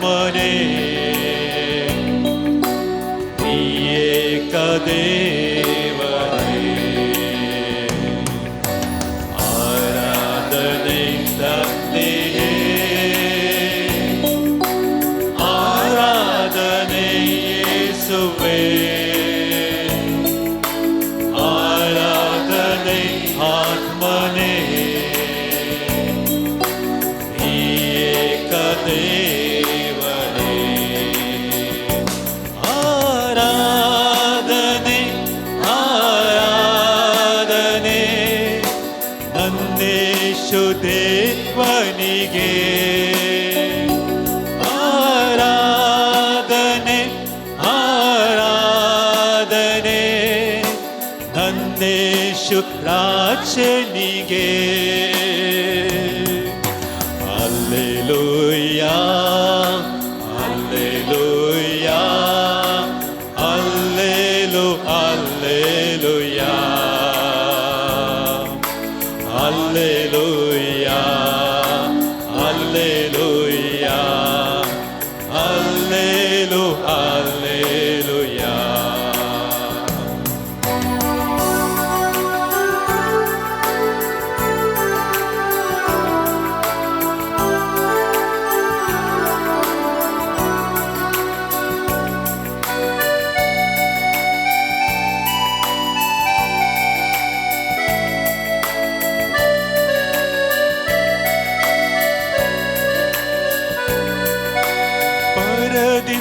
ಆತ್ಮನೇ ಏಕ ದೇವರೇ. ಆರಾಧನೆ ತಂದೆಯೇ, ಆರಾಧನೆ ಯೇಸುವೇ, ಆರಾಧನೆ ಆತ್ಮನೇ ಏಕ ದೇವರೇ. ಆರಾಧನೆ ಆರಾಧನೆ ನನ್ನೇಶು ದೇವನಿಗೆ, ಆರಾಧನೆ ಆರಾಧನೆ ನನ್ನೇಶು ರಾಜನಿಗೆ. Alleluia, alleluia, ಅಲ್ಲೇಲು alleluia, alleluia, alleluia, ಅಲ್ಲೇಲು alleluia.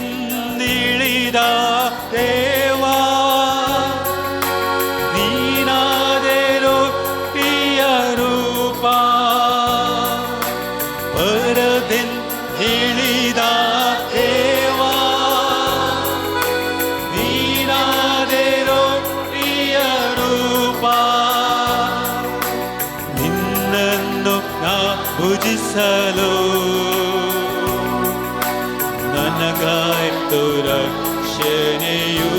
ಪರದಿಂದಿಳಿದ ದೇವಾ, ನೀನಾದೆ ರೊಟ್ಟಿಯ ರೂಪ. ಪರದಿಂದಿಳಿದ ದೇವಾ, ನೀನಾದೆ ರೊಟ್ಟಿಯ ರೂಪ. ನಿನ್ನನ್ನು ನಾ ಭುಜಿಸಲು ನನಗಾಯ್ತು ರಕ್ಷಣೆಯು.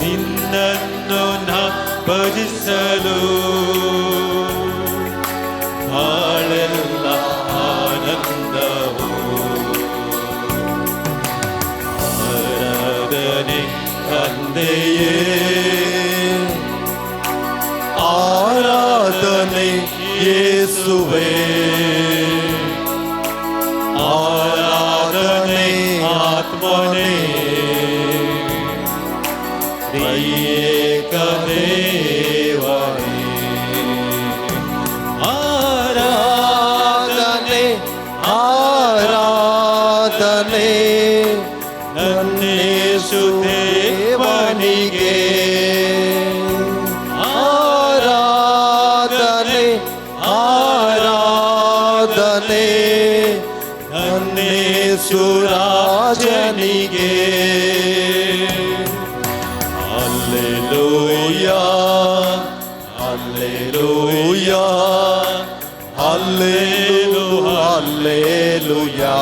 ನಿನ್ನನ್ನು ನಾ ಭಜಿಸಲು ಬಾಳೆಲ್ಲ ಆನಂದವು. ಆರಾಧನೆ ತಂದೆಯೇ, ಆರಾಧನೆ ಯೇಸುವೇ, ಆರಾಧನೆ ಆತ್ಮನೇ ಏಕ ದೇವರೇ. ಆರಾಧನೆ ಆರಾಧನೆ ನನ್ನೇಶು ದೇವನಿಗೆ, ಆರಾಧನೆ ಆರಾಧನೆ ನನ್ನೇಸು ರಾಜನಿಗೆ. ಅಲ್ಲೆಲೂಯಾ, ಅಲ್ಲೆಲೂಯಾ, ಅಲ್ಲೇಲು ಅಲ್ಲೆಲೂಯಾ,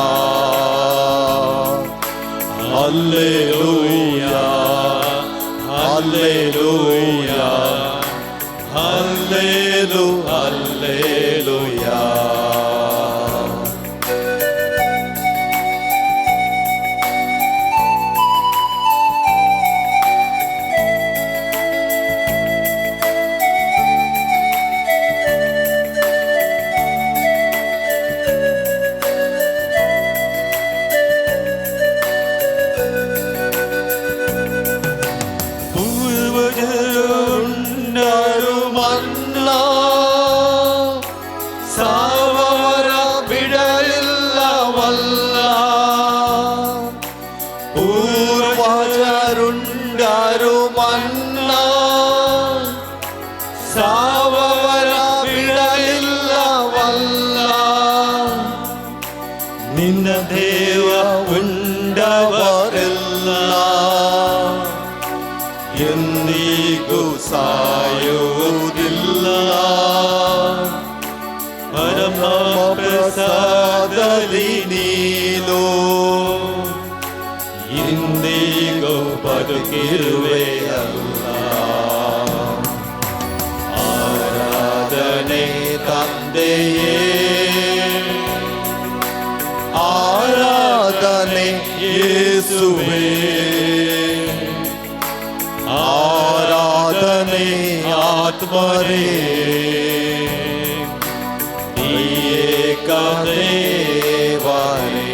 ಅಲ್ಲೆಲೂಯಾ, ಅಲ್ಲೆಲೂಯಾ, ಅಲ್ಲೇಲು ಅಲ್ಲೆಲೂಯಾ. ಪೂರ್ವಜರುಂಡರು ಮನ್ನಾ ಸಾವರ ಬಿಡಲಿಲ್ಲವಲ್ಲ, ಪೂರ್ವಜರುಂಡರು ಮನ್ನಾ ಸಾವರ ಬಿಡಲಿಲ್ಲವಲ್ಲ. ನಿನ್ನ ದೇವ ಉಂಡವರೆಲ್ಲ ಎಂದಿಗೂ ಸಾಯುವುದಿಲ್ಲ. ಪರಮ ಪ್ರಸಾದಲಿ ನೀನು ಇಂದಿಗೂ ಬದುಕಿರುವೆಯಲ್ಲ. ಆರಾಧನೆ ತಂದೆಯೇ, ಯೇಸುವೇ ಆರಾಧನೆ ಆತ್ಮರೇ ಏಕ ದೇವರೇ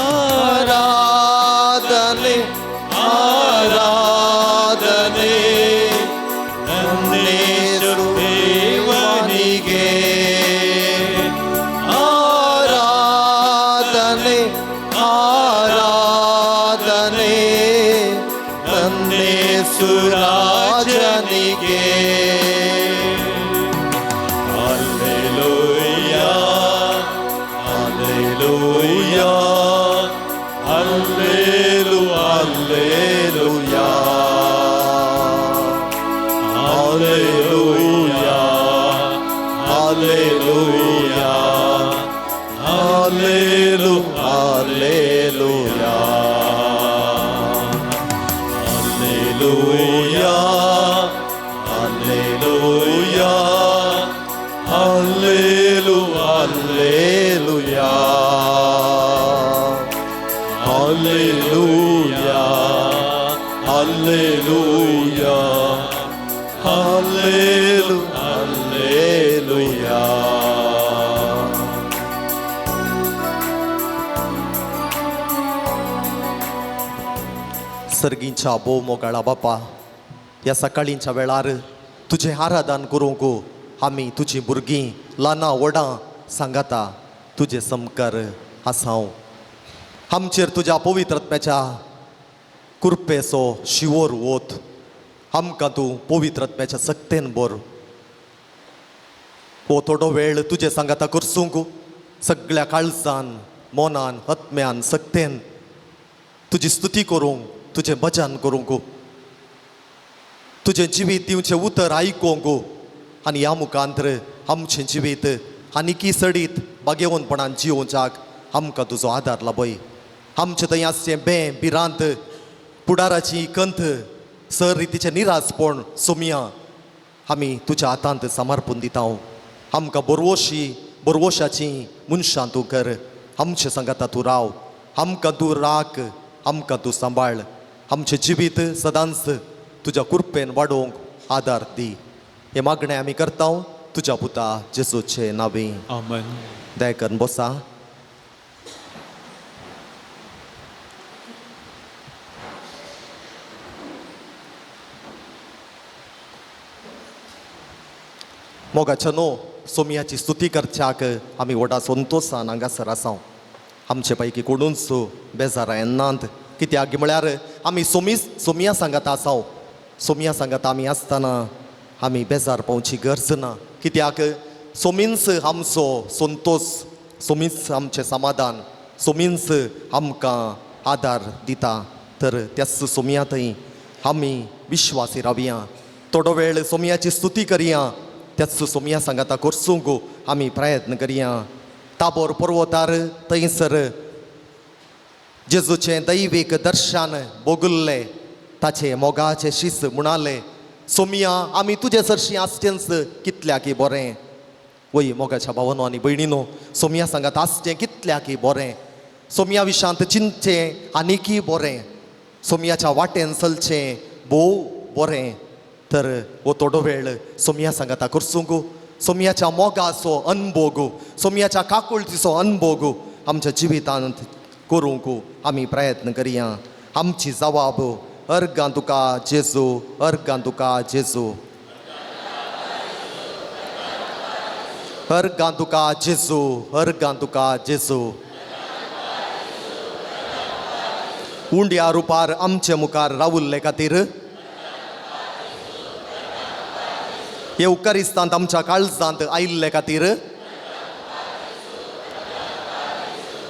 ಆರಾಧನೆ ಆರಾಧನೆ ನನ್ನೇಸು ದೇವನಿಗೆ ಆರಾಧನೆ ಆರಾಧನೆ ನನ್ನೇಸು ರಾಜನಿಗೆ. Alleluia, alleluia, ಅಲ್ಲೇಲು alleluia, alleluia, alleluia, ಅಲ್ಲೇಲು alleluia, alleluia, alleluia, ಅಲ್ಲೇಲು alleluia, alleluia, alleluia, ಅಲ್ಲೇಲು alleluia. सर्गींच्या भोव मोगाळा बापा, ह्या सकाळींच्या वेळार तुजें आराधन करूंक आमी तुजीं भुरगीं ल्हानां व्हडां सांगाता तुजें समकार आसाव. आमचेर तुज्या पवित्र आत्म्याच्या कृपेचो शिवोर वोत. आमकां तूं पवित्र आत्म्याच्या सक्तेन भर. हो थोडो वेळ तुजे सांगाता करसूंक सगळ्या काळजान, मनान, आत्म्यान, सक्तेन तुजी स्तुती करूंक, तुजें भजन करूंक, तुजें जिवीत दिवचें उतर आयकूंक आनी ह्या मुखांतर आमचें जिवीत आनीकी सडीत बागेवनपणान जियोवच्याक आमकां तुजो आदार लाबय. आमचें थंय आसचें बें भिरांत, पुडाराची कंत, सर रितीचें निरासपण सोमया आमी तुज्या हातांत समर्पून दिता. आमकां बरवोशी बरवोशाची मनशां तूं कर. आमचे सांगाता तूं राव, आमकां तूं राख, आमकां तूं सांबाळ. आमचें जिवीत सदांच तुज्या कृपेन वाडोवंक आदार दी. हें मागणें आमी करता तुज्या पुता जेजूचे नांवी. आमेन. दया करून बसा. मोगाच्या न्हू, सोमयाची स्तुती करच्याक आमी व्हडा संतोसान हांगासर आसा. आमचे पैकी कोणूच बेजारा येनात, कित्याक म्हळ्यार आमी सोमी सोमया सांगाता आसा. सोमया सांगाता आमी आसतना आमी बेजार पावची गरज ना, कित्याक सोमींच आमचो संतोस, सोमीच आमचें समाधान, सोमींच आमकां आदार दिता. तर त्याच सोमया थंय आमी विश्वासी रावया, थोडो वेळ सोमयाची स्तुती करया, त्याच सोमया सांगाता करसूंक आमी प्रयत्न करया. ताबोर पर्वतार थंयसर जेजूचें दैवीक दर्शन भोगुल्लें, ताचे मोगाचे शीस म्हणाले, सोमया आमी तुजे सरशीं आसचेंच कितल्याकी बरें. वय मोगाच्या भावानो आनी भयणीनो, सोमया सांगात आसचें कितल्याकी बरें, सोमया विशांत चिंतचें आनीकी बरें, सोमयाच्या वाटेन चलचें भोव बरें. तर हो थोडो वेळ सोमया सांगाता करसूंक, सोमयाच्या मोगाचो अनभोग, सोमयाच्या काकुळतीचो अनभोग आमच्या जिवितांत करूंक आमी प्रयत्न करया. आमची जवाब अर्गां तुका जेजू, अर्गां तुका जेजू, अर्गां तुका जेजू, अर्गां तुका जेजू. उंड्या रुपार आमचे मुखार रावुल्ले खातीर, येवकारिस्तांत आमच्या काळजांत आयिल्ले खातीर,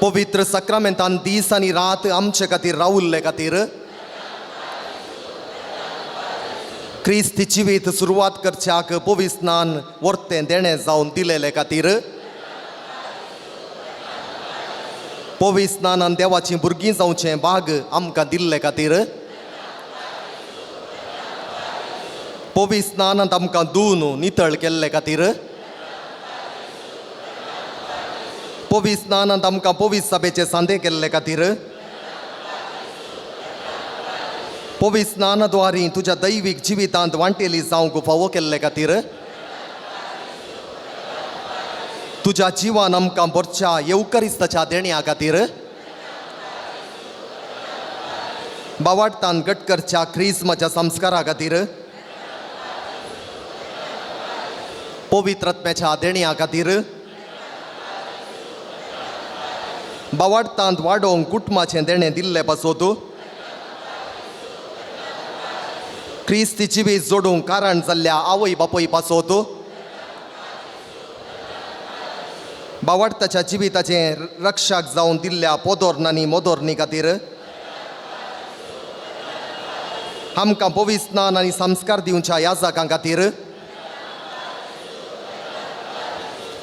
पवित्र साक्रामेंतान दीस आनी रात आमचे खातीर रावुल्ले खातीर, क्रिस्ती जिवीत सुरवात करच्याक पविस्नान वर्तें देणें जावन दिलेले खातीर, पविस्नानान देवाचीं भुरगीं जावचें भाग आमकां दिल्ले खातीर, पविस्नानांत आमकां धुवन नितळ केल्ले खातीर, पविस्नानांत आमकां पवीस सभेचे सांदे केल्ले खातीर, पवित्र स्नानाद्वारी तुज्या दैवीक जिवितांत वांटेली जावंक फावो केल्ले खातीर, तुज्या जिवान आमकां भरच्या येवकरिस्ताच्या देण्या खातीर, बावाडतान गटकरच्या क्रिस्माच्या संस्कारा खातीर, पवित्र आत्म्याच्या देण्या खातीर, बावाडतांत वाडोवंक कुटुंबाचें देणें दिल्लें पासत, क्रिस्ती जिवीत जोडूंक कारण जाल्ल्या आवय बापूय पासत, बावाडताच्या जिविताचें रक्षाक जावन दिल्ल्या पोदोर्न आनी मोदोर्नी खातीर, आमकां पवित्र स्नान आनी संस्कार दिवच्या याजकां खातीर,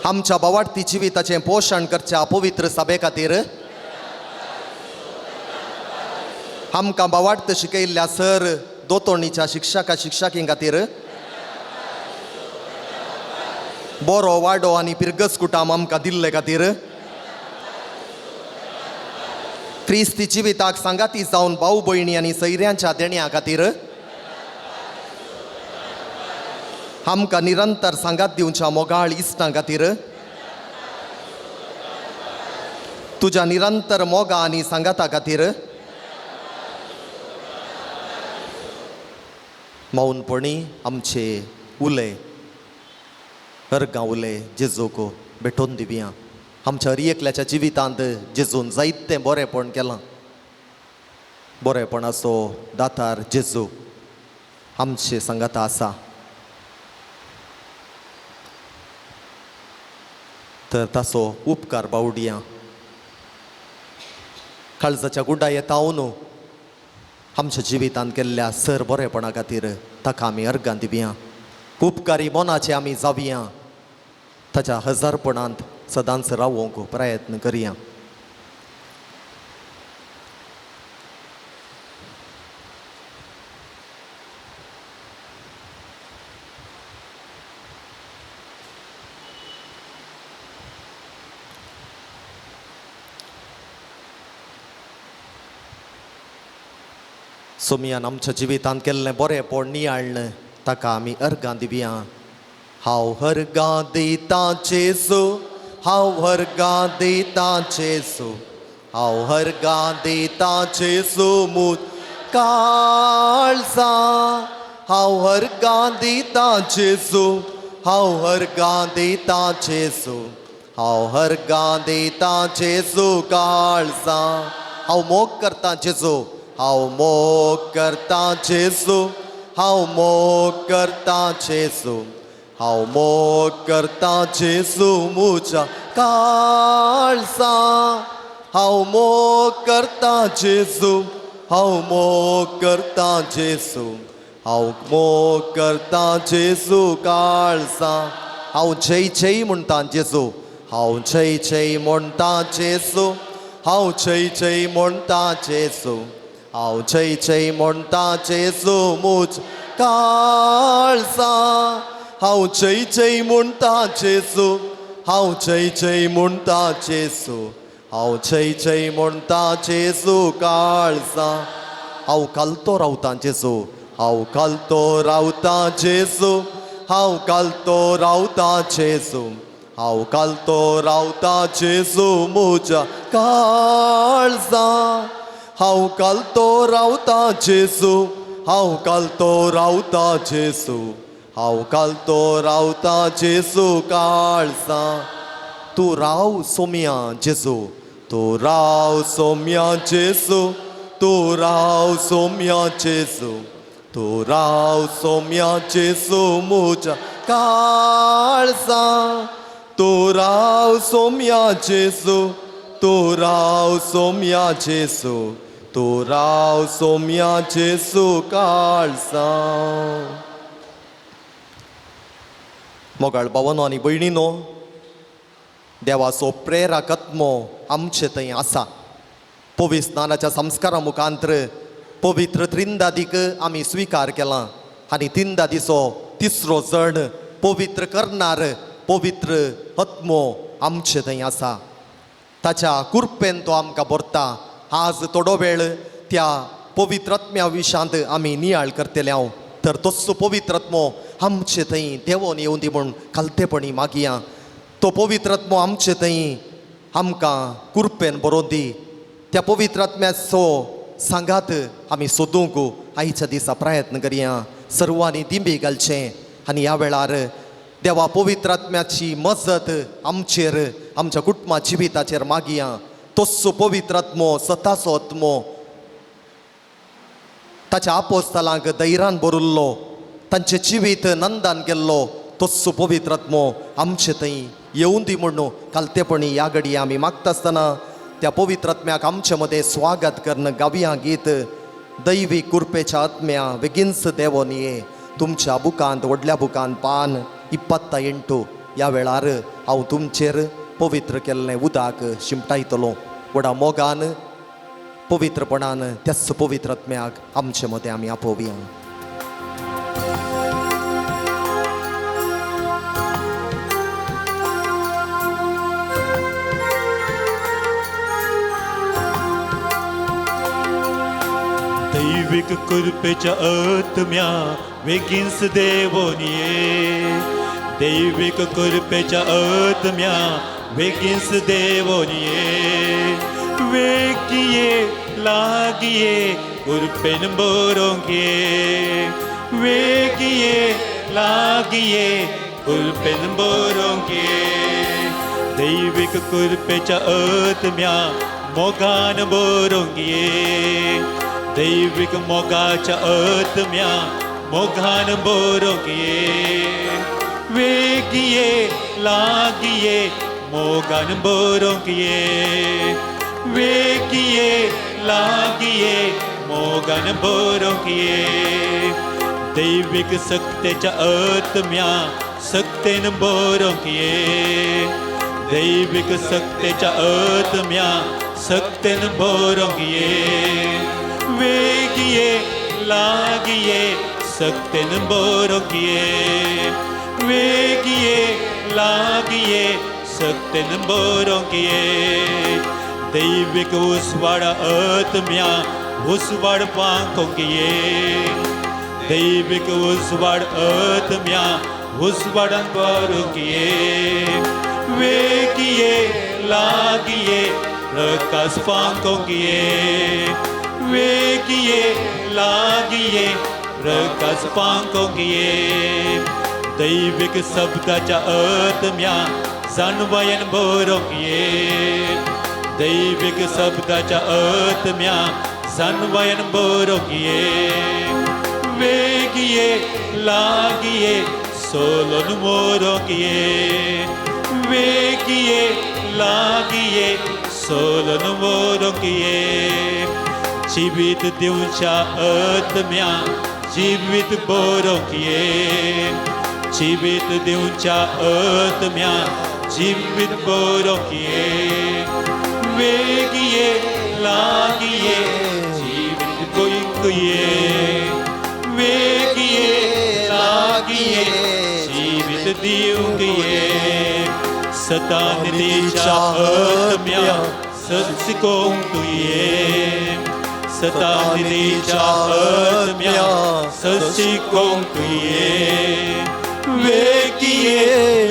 आमच्या बावाडती जिविताचें पोशण करच्या पवित्र सभे खातीर, आमकां बावाडत शिकयल्ल्या सर दोतोणीच्या शिक्षका शिक्षकीं खातीर, बरो वाडो आनी पिरगस कुटाम आमकां दिल्ले खातीर, क्रिस्ती जिविताक सांगाती जावन भाव भयणी आनी सैऱ्यांच्या देण्या खातीर, आमकां निरंतर सांगात दिवच्या मोगाळ इश्टां खातीर, तुज्या निरंतर मोगा आनी सांगाता खातीर, मौनपणी आमचे उले अर्गां उले जेजूक भेटोवन दिवया. आमच्या हर एकल्याच्या जिवितांत जेजून जायतें बरेंपण केलां. बरेंपणाचो दातार जेजू आमचे सांगाता आसा. तर ताचो उपकार बावडिया. काळजाच्या गुड्डा येता न्हू आमच्या जिवितांत केल्ल्या सर बरेपणा खातीर ताका आमी अर्गां दिवया. उपकारी मनाचे आमी जावया. ताच्या हजारपणांत सदांच रावोंक प्रयत्न करया. सोमियान आमच्या जिवितांत केल्लें बरेंपण नियाळ्ळें ताका आमी अर्गां दिवया. हांव अर्गां दितां जेजू, हांव अर्गां दितां जेजू, हांव अर्गां दितां जेजू मुज काळजा. हांव अर्गां दितां जेजू, हांव अर्गां दितां जेजू, हांव अर्गां दितां जेजू काळजा. हांव मोग करतां जेजू, हांव मोग करतां जेजू, हांव मोग करतां जेजू, हांव मोग करतां जेजू मुज्या काळजा. हांव मोग करतां जेजू, हांव मोग करतां जेजू, हांव मोग करतां जेजू काळजा. हांव जय जय म्हणटां जेजू, हांव जय जय म्हणटां जेजू, हांव जय जय म्हणटां जेजू, हांव जय जय म्हणटां जेजू मुज काळजा. हांव जय जय म्हणटां जेजू, हांव जय जय म्हणटां जेजू, हांव जय जय म्हणटां जेजू काळजा. हांव कालतो रावतां जेजू, हांव कालतो रावतां जेजू, हांव कालतो रावतां जेजू, हांव कालतो रावतां जेजू मुज्या काळजा. हांव कालतो रावतां जेजू, हांव कालतो रावतां जेजू, हांव कालतो रावतां जेजू काळजा. तूं राव सोम्या जेजू, तूं राव सोम्या जेजू, तूं राव सोम्या जेजू, तूं राव सोम्या जेजू मुज्या काळजा. तूं राव सोम्या जेजू, तूं राव सोम्या जेजू, तूं राव सोम्या जेजू काळजा. मोगाळ भावानो आनी भयणीनो, देवाचो प्रेरक आत्मो आमचे थंय आसा. पवित्र स्नानाच्या संस्कारा मुखांत्र पवित्र त्रिंदादीक आमी स्विकार केला आनी तिंदादीचो तिसरो जण पवित्र करणार पवित्र आत्मो आमचे थंय आसा. ताच्या कुरपेन तो आमकां भरता. आज थोडो वेळ त्या पवित्र आत्म्या विशांत आमी नियाळ करतले हांव. तर तोच पवित्र आत्मो आमचे थंय देवोन येवन दी म्हूण खालतेपणी मागया. तो पवित्र आत्मो आमचे थंय आमकां कुरपेन बरोवन दी. त्या पवित्र आत्म्याचो सांगात आमी सोदूंक आयच्या दिसा प्रयत्न करया. सर्वांनी दिंबी घालचें आनी ह्या वेळार देवा पवित्र आत्म्याची मजत आमचेर आमच्या कुटुंबा जिविताचेर मागया. तोच पवित्र आत्मो सताचो आत्मो ताच्या आपोस्तलांक धैर्यान भरिल्लो, तांचें जिवीत नंदान केल्लो तोच पवित्र आत्मो आमचे थंय येवन दी म्हणून कालतेपणी ह्या घडये आमी मागता आसतना त्या पवित्र आत्म्याक आमचे मदें स्वागत करून गावया गीत दैवी कुरपेच्या आत्म्या बेगीनच देवोन ये. तुमच्या बुकांत व्हडल्या बुकांत पान 28 ह्या वेळार हांव तुमचेर पवित्र केल्लें उदक शिंपटायतलो. व्हडा मोगान पवित्रपणान त्याच पवित्र आत्म्याक आमचे मदें आमी आपोवया. दैविक कृपेच्या आत्म्या बेगीनच देवोन ये. दैविक कृपेच्या आत्म्या बेगीनच देवोन ये. वेगिये लागिये कृपेन बरोवंक ये. वेगिये लागिये कृपेन बरोवंक ये. दैविक कृपेच्या आत्म्या मोगान बरोवंक ये. दैविक मोगाच्या आत्म्या मोगान बरोवंक ये. वेगिये लागिये मोगान बरोवंक ये. वेगिये लागिये मोगान बरोवंक ये. दैविक सक्तेच्या आत्म्या सक्तेन बरोवंक ये. दैविक सक्तेच्या आत्म्या सक्तेन बरोवंक ये. वेगिये लागिये सक्तेन बरोवंक ये. वेगिये लागिये सक्तेन बरोवंक ये. दैविक उस्वाड आत्म्या उस्वाड पांकोंक ये. दैविक उस्वाड आत्म्या उस्वाडान बरोवंक ये. वेगिये लागिये प्रकाश फांकोंक ये. वेगिये लागिये प्रकाश फांकोंक ये. दैविक शब्दाच्या आत्म्या जाणवयन बरोवंक ये. दैविक शब्दाच्या आत्म्या जाणवयन बरोवंक ये. वेगिये लागिये सोलोन मोरोंक ये. वेगिये लागिये सोलोन मोरोंक ये. जिवीत दिवच्या आत्म्या जिवीत बरोवंक ये. जिवीत दिवच्या आत्म्या जिवीत बरोवंक ये. वेगिये लागिये जिवीत गोंयक ये. वेगिये लागिये जिवीत दिवंक ये. सतानिधीच्या आत्म्या सत्सिकोंक ये. सतानिधीच्या आत्म्या सत्सिकोंक ये. वेगिये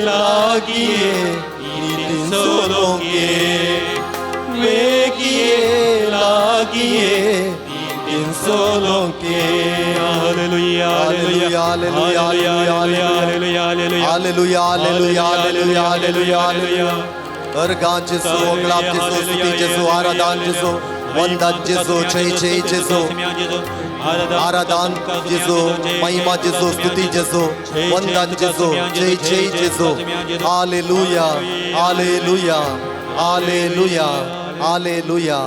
लागिये नितीन सोलोंक ये. वेगिये लागिये नितीन सोलोंक ये. Hallelujah hallelujah hallelujah hallelujah hallelujah hallelujah hallelujah hallelujah hallelujah hallelujah hallelujah. अर्घां जेजू, ओगलाप जेजू, स्तुती जेजू, आराधन जेजू, वंदन जेजू, जय जय जेजू, आराधन जेजू, महिमा जेजू, स्तुती जेजू, वंदन जेजू, जय जय जेजू. Hallelujah hallelujah hallelujah hallelujah.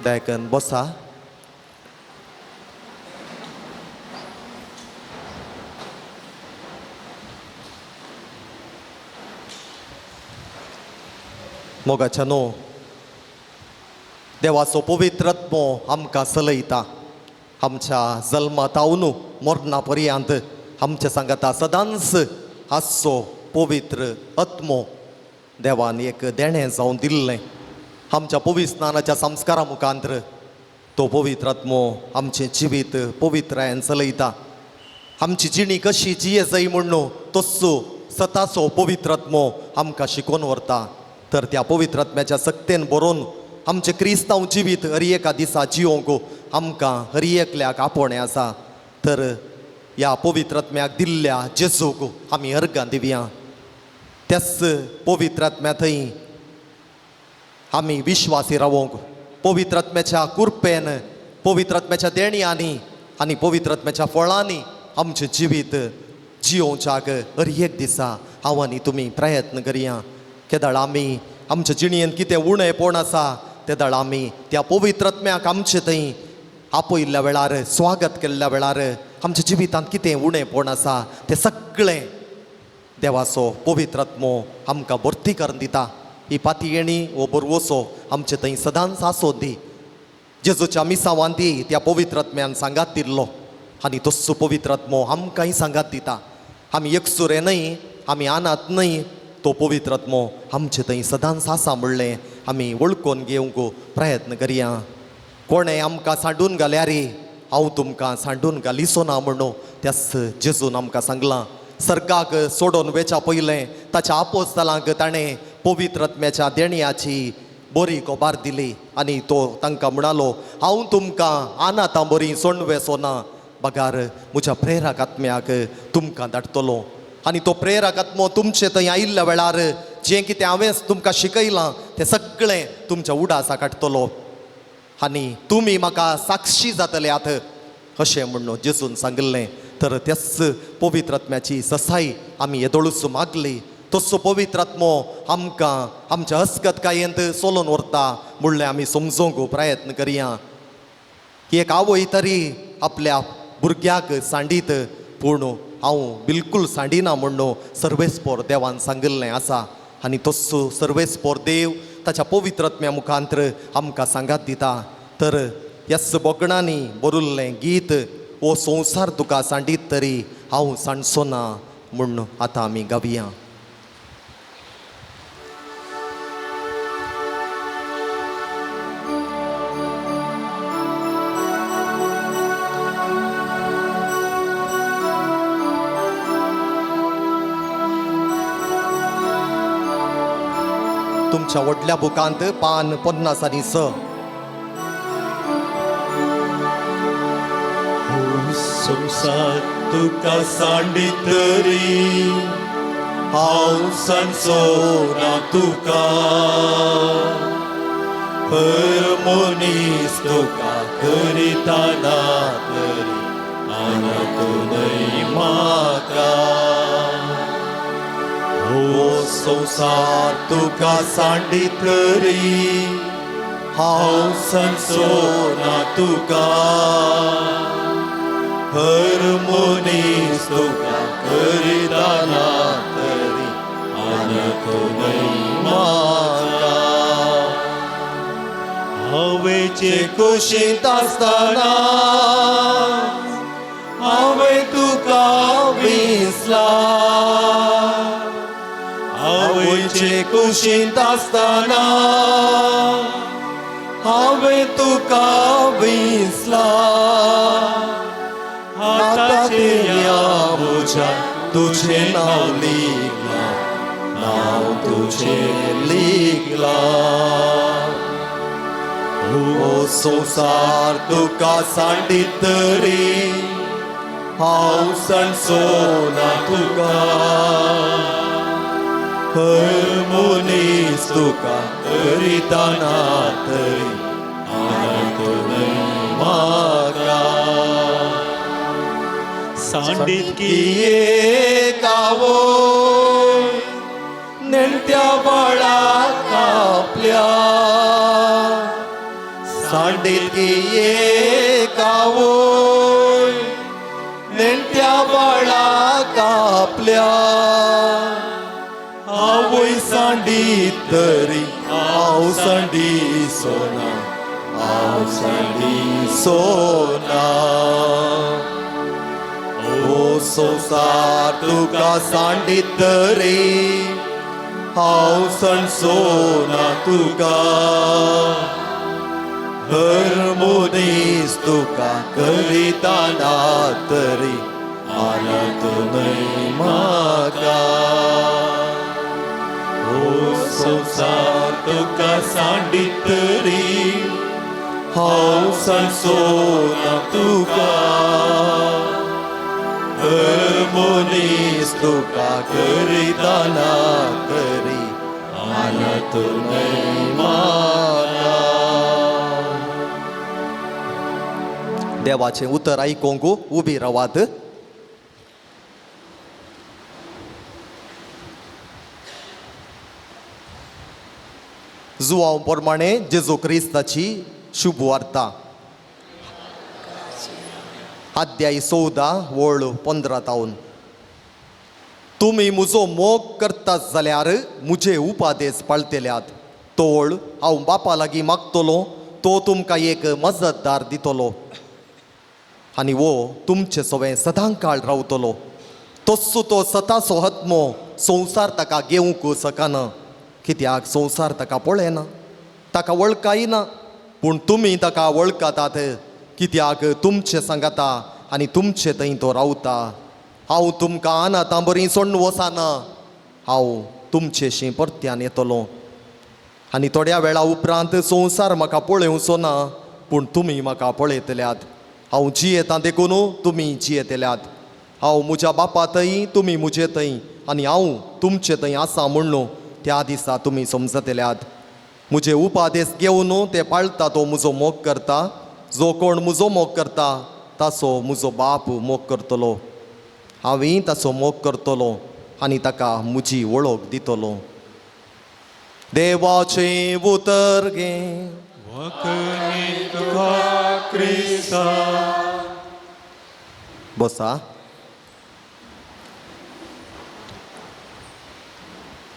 दयाकन बसा. मोगाच्या न्हू देवाचो पवित्र आत्मो आमकां चलयता. आमच्या जल्मातावन मरणा पर्यंत आमच्या सांगाता सदांच आसचो पवित्र आत्मो देवान एक देणें जावन दिल्लें. आमच्या पवित्र स्नानाच्या संस्कारा मुखांतर तो पवित्र आत्मो आमचें जिवीत पवित्रायेन चलयता. आमची जिणी कशी जिये जाय म्हूण तस्सो सताचो पवित्र आत्मो आमकां शिकोवन व्हरता. तर त्या पवित्र आत्म्याच्या सक्तेन बरोवन आमचें क्रिस्तांव जिवीत हर एका दिसा जियोंक आमकां हर एकल्याक आपोवणें आसा. तर ह्या पवित्र आत्म्याक दिल्ल्या जेजूक आमी अर्गां दिवया. त्याच पवित्र आत्म्या थंय आमी विश्वासी रावोंक, पवित्र आत्म्याच्या कृपेन, पवित्र आत्म्याच्या देण्यांनी आनी पवित्र आत्म्याच्या फळांनी आमचें जिवीत जियोवच्याक हर एक दिसा हांव आनी तुमी प्रयत्न करया. केदळ आमी आमच्या जिणेंत कितें उणेपण आसा तेदळ आमी त्या पवित्र आत्म्याक आमचे थंय आपयल्ल्या वेळार, स्वागत केल्ल्या वेळार आमच्या जिवितांत कितें उणेपण आसा तें सगळें देवाचो पवित्र आत्मो आमकां भरती करून दिता. ही पातयेणी हो बरवसो आमचे थंय सदांच आसो दी. जेजूच्या मिसावान दी त्या पवित्र आत्म्यान सांगात दिल्लो आनी तस्सो पवित्र आत्मो आमकांय सांगात दिता. आमी एकसुरे न्हय, आमी अनाथ न्हय, तो पवित्र आत्मो आमचे थंय सदांच आसा म्हणलें आमी वळखून घेवंक प्रयत्न करया. कोणें आमकां सांडून घाल्यार हांव तुमकां सांडून घालिचो ना म्हणून त्याच जेजून आमकां सांगलां. सर्गाक सोडून वेच्या पयलें ताच्या आपोस्तलांक ताणें पवित्र आत्म्याच्या देण्याची बरी गोबार दिली आनी तो तांकां म्हणालो, हांव तुमकां अनाथां बरी सोंडवेसो ना, बगार म्हज्या प्रेरक आत्म्याक तुमकां धाडटलो. आनी तो प्रेरक आत्मो तुमचे थंय आयिल्ल्या वेळार जें कितें हांवें तुमकां शिकयलां तें सगळें तुमच्या उडासा काडटलो आनी तुमी म्हाका साक्षी जातले आत अशें म्हणून जेजून सांगिल्लें. तर त्याच पवित्र आत्म्याची ससाई आमी येदोळूच मागली. तसो पवित्र आत्मो आमकां आमच्या हसगतकायेंत चलोवन व्हरता म्हणलें आमी समजूंक प्रयत्न करया. एक आवय तरी आपल्या भुरग्याक सांडीत, पूण हांव बिलकूल सांडिना म्हणून सर्वेस्पोर देवान सांगिल्लें आसा. आनी तस्सो सर्वेस्पोर देव ताच्या पवित्र आत्म्या मुखांत्र आमकां सांगात दिता. तर ह्याच बोगणांनी बरयल्लें गीत, हो संवसार तुका सांडीत तरी हांव सांडचो ना म्हूण आतां आमी गावया. तुमच्या व्हडल्या बुकांत पान 50 आनी 6. संवसार तुका सांडीत तरी हांव सांडचो ना तुका, हर मनीस तुका करिता ना तरी अनाथ न्हय म्हाका. हो संवसार तुका सांडीत तरी हांव सांडचो ना तुका, हर मनीस तुका करिता ना तरी अनाथ न्हय म्हाका. हवेचे कुशींत आसतना हांवें तुका विसला, आवयचे कुशींत आसतना हांवें तुका विसला. हाताचेर म्हज्या तुजें नांव लिखलां, नांव तुजें लिखलां. हो संवसार तुका सांडीत तरी हांव सांडचो ना तुका, हर मनीस तुका करिता ना तरी अनाथ न्हय म्हाका. सांडीत किये कावो नेणत्या बाळाक आपल्या, सांडीत किये कावो नेणत्या बाळाक आपल्या. आवय सांडीत तरी हांव सांडिचो ना, हांव सांडिचो ना. हो संवसार तुका सांडीत तरी हांव सांडचो ना तुका, हर मनीस तुका करिता ना तरी आनंद न्हय म्हाका. हो संवसार तुका सांडीत तरी हांव सांडचो ना तुका. हर मनीस तुका करिता ना तरी आनंद न्हय म्हाका. देवाचें उतर आयकूंक उबी रावात. जुवांव प्रमाणे जेजू क्रिस्ताची शुभ वार्ता, अध्याय 14 वळ 15 तावन. तुमी म्हजो मोग करतात जाल्यार म्हजे उपादेस पाळटेल्यात. तोळ हांव बापा लागीं मागतलो, तो तुमकां एक मजतदार दितलो आनी वो तुमचे सवें सदां काळ रावतलो. तस्सो तो सताचो आत्मो संवसार ताका घेवंक शकना, कित्याक संवसार ताका पळयना, ताका वळखायना. पूण तुमी ताका वळखतात, कित्याक तुमचे सांगाता आनी तुमचे थंय तो रावता. हांव तुमकां अनाथां बरी सोडून वचना, हांव तुमचेशी परत्यान येतलो. आनी थोड्या वेळा उपरांत संवसार म्हाका पळोवचो ना, पूण तुमी म्हाका पळयतल्यात. हांव जियेता देखून तुमी जियेतल्यात. हांव म्हज्या बापा थंय, तुमी म्हजे थंय, आनी हांव तुमचे थंय आसा म्हण्णू त्या दिसा तुमी समजतल्यात. म्हजे उपादेस घेवन ते पाळटा तो म्हजो मोग करता. जो कोण म्हजो मोग करता ताचो म्हजो बाप मोग करतलो. हांवूय ताचो मोग करतलो आनी ताका म्हजी वळख दितलो. देवाचें उतर गे. वखणी तुका क्रिस्ता. बसा.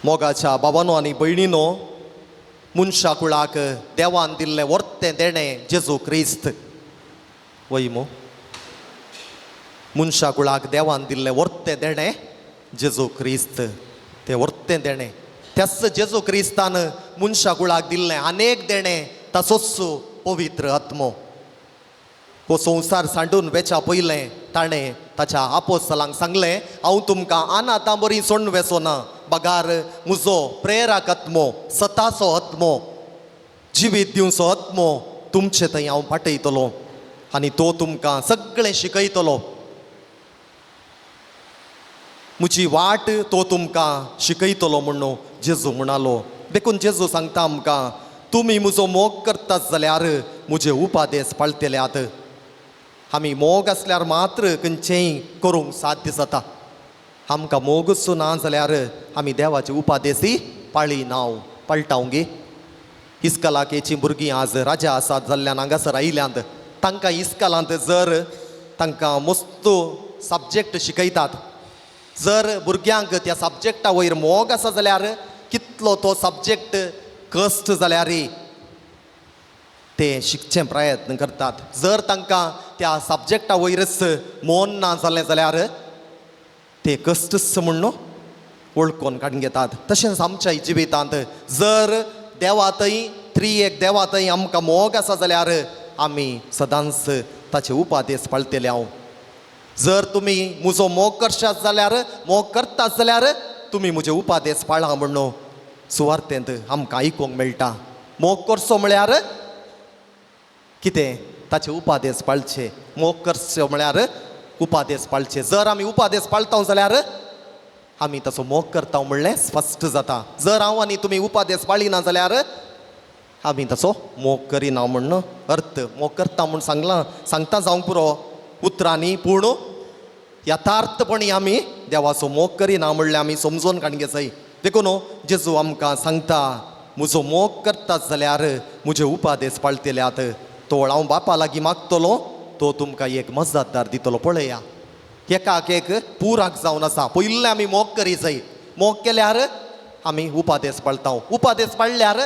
मोगाच्या बाबानो आनी भयणीनो, मनशा कुळाक देवान दिल्लें वर्तें देणें जेजू क्रिस्त. वय मो, मनशा कुळाक देवान दिल्लें वर्तें देणें जेजू क्रिस्त. तें वर्तें देणें त्याच जेजू क्रिस्तान मनशा कुळाक दिल्लें अनेक देणें ताचोच पवित्र आत्मो. हो संवसार सांडून वेच्या पयलें ताणें ताच्या आपोस्तलांक सांगलें, हांव तुमकां अनाथां बरी सोडून वेचो ना, बगार म्हजो प्रेरक आत्मो, सताचो आत्मो, जिवीत दिवचो आत्मो तुमचे थंय हांव पाठयतलो आनी तो तुमकां सगळें शिकयतलो. म्हजी वाट तो तुमकां शिकयतलो म्हणून जेजू म्हणालो. देखून जेजू सांगता आमकां, तुमी म्हजो मोग करतात जाल्यार म्हजे उपादेस पाळटेल्यात. आमी मोग आसल्यार मात्र खंयचेंय करूंक साध्य जाता. आमकां मोगूच ना जाल्यार आमी देवाचे उपादेसी पाळी नांव पाळटा गे. इस्कलाकेचीं भुरगीं आज राजा आसात जाल्ल्यान हांगासर आयल्यांत. तांकां इस्कलांत जर तांकां मस्त सब्जेक्ट शिकयतात, जर भुरग्यांक त्या सब्जेक्टा वयर मोग आसा जाल्यार कितलो तो सब्जेक्ट कश्ट जाल्यार ते शिकचें प्रयत्न करतात. जर तांकां त्या सब्जेक्टा वयरच मन ना जालें जाल्यार ते कश्टच म्हूण वळखून काडून घेतात. तशेंच आमच्या जिवितांत जर देवा थंय त्रिएक देवा थंय आमकां मोग आसा जाल्यार आमी सदांच ताचे उपादेस पाळटेले. हांव जर तुमी म्हजो मोग करशात जाल्यार, मोग करतात जाल्यार तुमी म्हजे उपादेस पाळा म्हणून सुवार्थेंत आमकां आयकूंक मेळटा. मोग करचो म्हळ्यार कितें? ताचे उपादेस पाळचे. मोग करचो म्हळ्यार उपादेस पाळचे. जर आमी उपादेस पाळटा जाल्यार आमी ताचो मोग करता म्हणलें स्पश्ट जाता. जर हांव आनी तुमी उपादेस पाळिना जाल्यार आमी ताचो मोग करिना म्हण अर्थ. मोग करता म्हूण सांगलां, सांगता जावंक पुरो उतरांनी, पूण यथार्थपणी आमी देवाचो मोग करिना म्हणलें आमी समजून काडूंक जाय. देखून जेजू आमकां सांगता, म्हजो मोग करतात जाल्यार म्हजे उपादेस पाळटेल्यात. तो हांव बापा लागीं मागतलो, तो तुमकां एक मजतदार दितलो. पळया एकाक एक पुराक जावन आसा. पयलें आमी मोग करी जाय. मोग केल्यार आमी उपादेस पाळटा. उपादेस पाळल्यार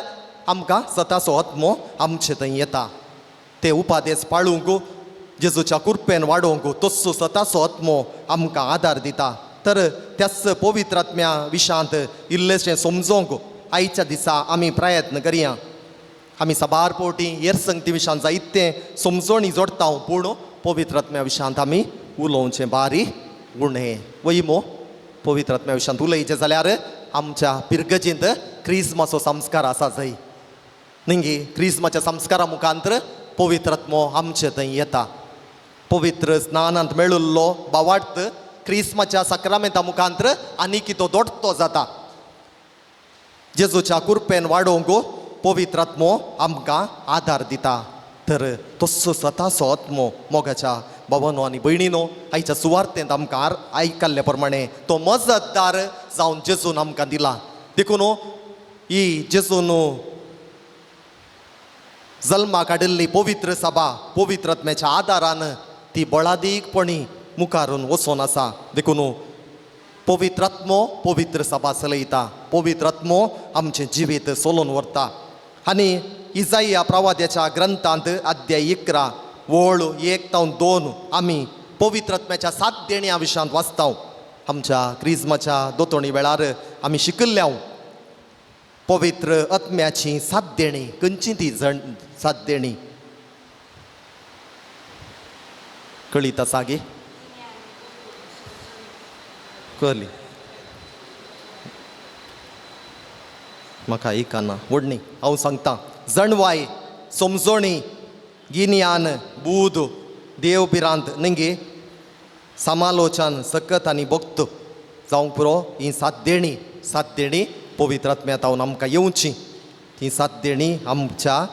आमकां सताचो आत्मो आमचे थंय येता. ते उपादेस पाळूंक जेजूच्या कृपेन वाडोवंक तस्सो सताचो आत्मो आमकां आदार दिता. तर त्याच पवित्र आत्म्या विशांत इल्लेशें समजोवंक आयच्या दिसा आमी प्रयत्न करया. आमी साबार पोटी येरसंगती विशयांत जायते समजणी जोडटा, पूण पवित्र आत्म्या विशयांत आमी उलोवचें बारी उणें. वय मो पवित्र आत्म्या विशयांत उलयचें जाल्यार आमच्या पिरगजींत क्रिस्माचो संस्कार आसा जाय न्ही. क्रिस्माच्या संस्कारा मुखांतर पवित्र आत्मो आमचे थंय येता. पवित्र स्नानांत मेळिल्लो बावार्थ क्रिस्माच्या साक्रामेंता मुखांतर आनीक तो दोडतो जाता. जेजूच्या कुरपेन वाडोवंक पवित्र आत्मो आमकां आदार दिता. तर तस्सो स्वताचो आत्मो मोगाच्या बाबानो आनी भयणीनो आयच्या सुवार्थेंत आमकां आयकल्ले प्रमाणे तो मजतदार जावन जेजून आमकां दिला. देखून ही जेजून जल्मा काडिल्ली पवित्र सभा पवित्र आत्म्याच्या आदारान ती बळादीकपणी मुखारून वचोन आसा. देखून पवित्र आत्मो पवित्र सभा चलयता, पवित्र आत्मो आमचें जिवीत चलोवन व्हरता. आनी इजाया प्रवाद्याच्या ग्रंथांत अध्याय 11 वळ 1 ते 2 आमी पवित्र आत्म्याच्या सात देण्या विशयांत वाचता. आमच्या क्रिज्माच्या दोतोणी वेळार आमी शिकिल्ल्या पवित्र आत्म्याची सात देणी. खंयची ती जण सात देणी कळीत आसा गे? कळ्ळी म्हाका आयकना व्हडणी. हांव सांगता, जणवाय, समजणी, गिन्यान, बूद, देव भिरांत न्ही, समालोचन, सकत आनी भक्त जावंक पुरो. ही सात देणी, सात देणी पवित्र आत्म्या तावन आमकां येवची. ती सात देणी आमच्या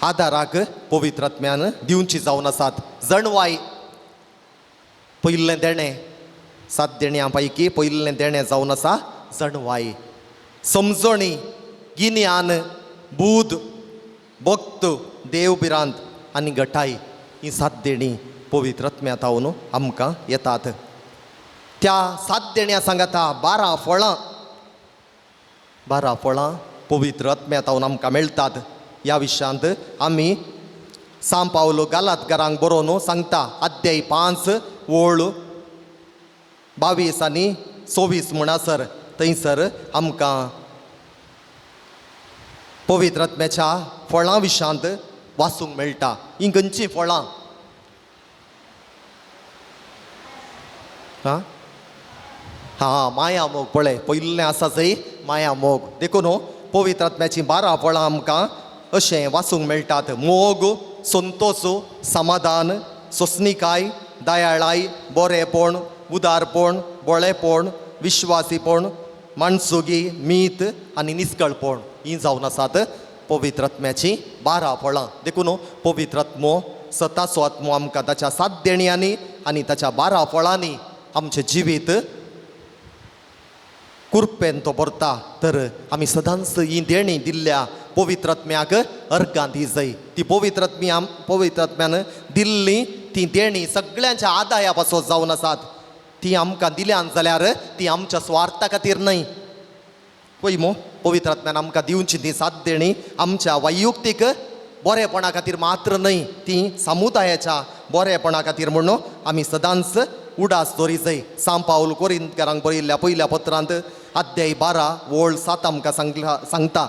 आदाराक पवित्र आत्म्यान दिवची जावन आसात. जणवाय पयलें देणें, सात देण्यां पैकी पयलें देणें जावन आसा जणवाय. समजणी, गिन्यान, बूद, भक्त, देव भिरांत आनी गटाय ही सात देणी पवित्र आत्म्या तावन आमकां येतात. त्या सात देण्या सांगाता 12 फळां, 12 फळां पवित्र आत्म्या तावन आमकां मेळटात. ह्या विशयांत आमी सांव पावलो गालातकारांक बरोवन सांगता, अध्याय 5 वळ 22 आनी 24 म्हणसर थंयसर आमकां पवित्र आत्म्याच्या फळां विशयांत वाचूंक मेळटा. हीं खंयचीं फळां? हां हां, माया मोग. पळय पयलें आसा जंय माया मोग. देखून पवित्र आत्म्याचीं 12 फळां आमकां अशें वाचूंक मेळटात. मोग, संतोश, समाधान, सोंसणीकाय, दयाळाय, बरेपण, उदारपण, बोळेपण, विश्वासीपण, माणसुगी, मीत आनी निस्कळपण हीं जावन आसात पवित्र आत्म्याचीं 12 फळां. देखून पवित्र आत्मो सताचो आत्मो आमकां ताच्या सात देण्यांनी आनी ताच्या 12 फळांनी आमचें जिवीत कुरपेन तो भरता. तर आमी सदांच ही देणी दिल्ल्या पवित्र आत्म्याक अर्गां दी जाय. ती पवित्र आत्म्या पवित्र आत्म्यान दिल्ली ती देणी सगळ्यांच्या आदाया पासत जावन आसात. ती आमकां दिल्यान जाल्यार ती आमच्या स्वार्था खातीर न्हय. पळय मो पवित्र आत्म्यान आमकां दिवची ती सात देणी आमच्या वैयक्तीक बरेपणा खातीर मात्र न्हय, ती समुदायाच्या बरेपणा खातीर म्हणून आमी सदांच उडास दवरी जाय. सांव पावल कोरिंतकारांक बरयल्ल्या पयल्या पत्रांत अध्याय 12 वळ 7 आमकां सांगता,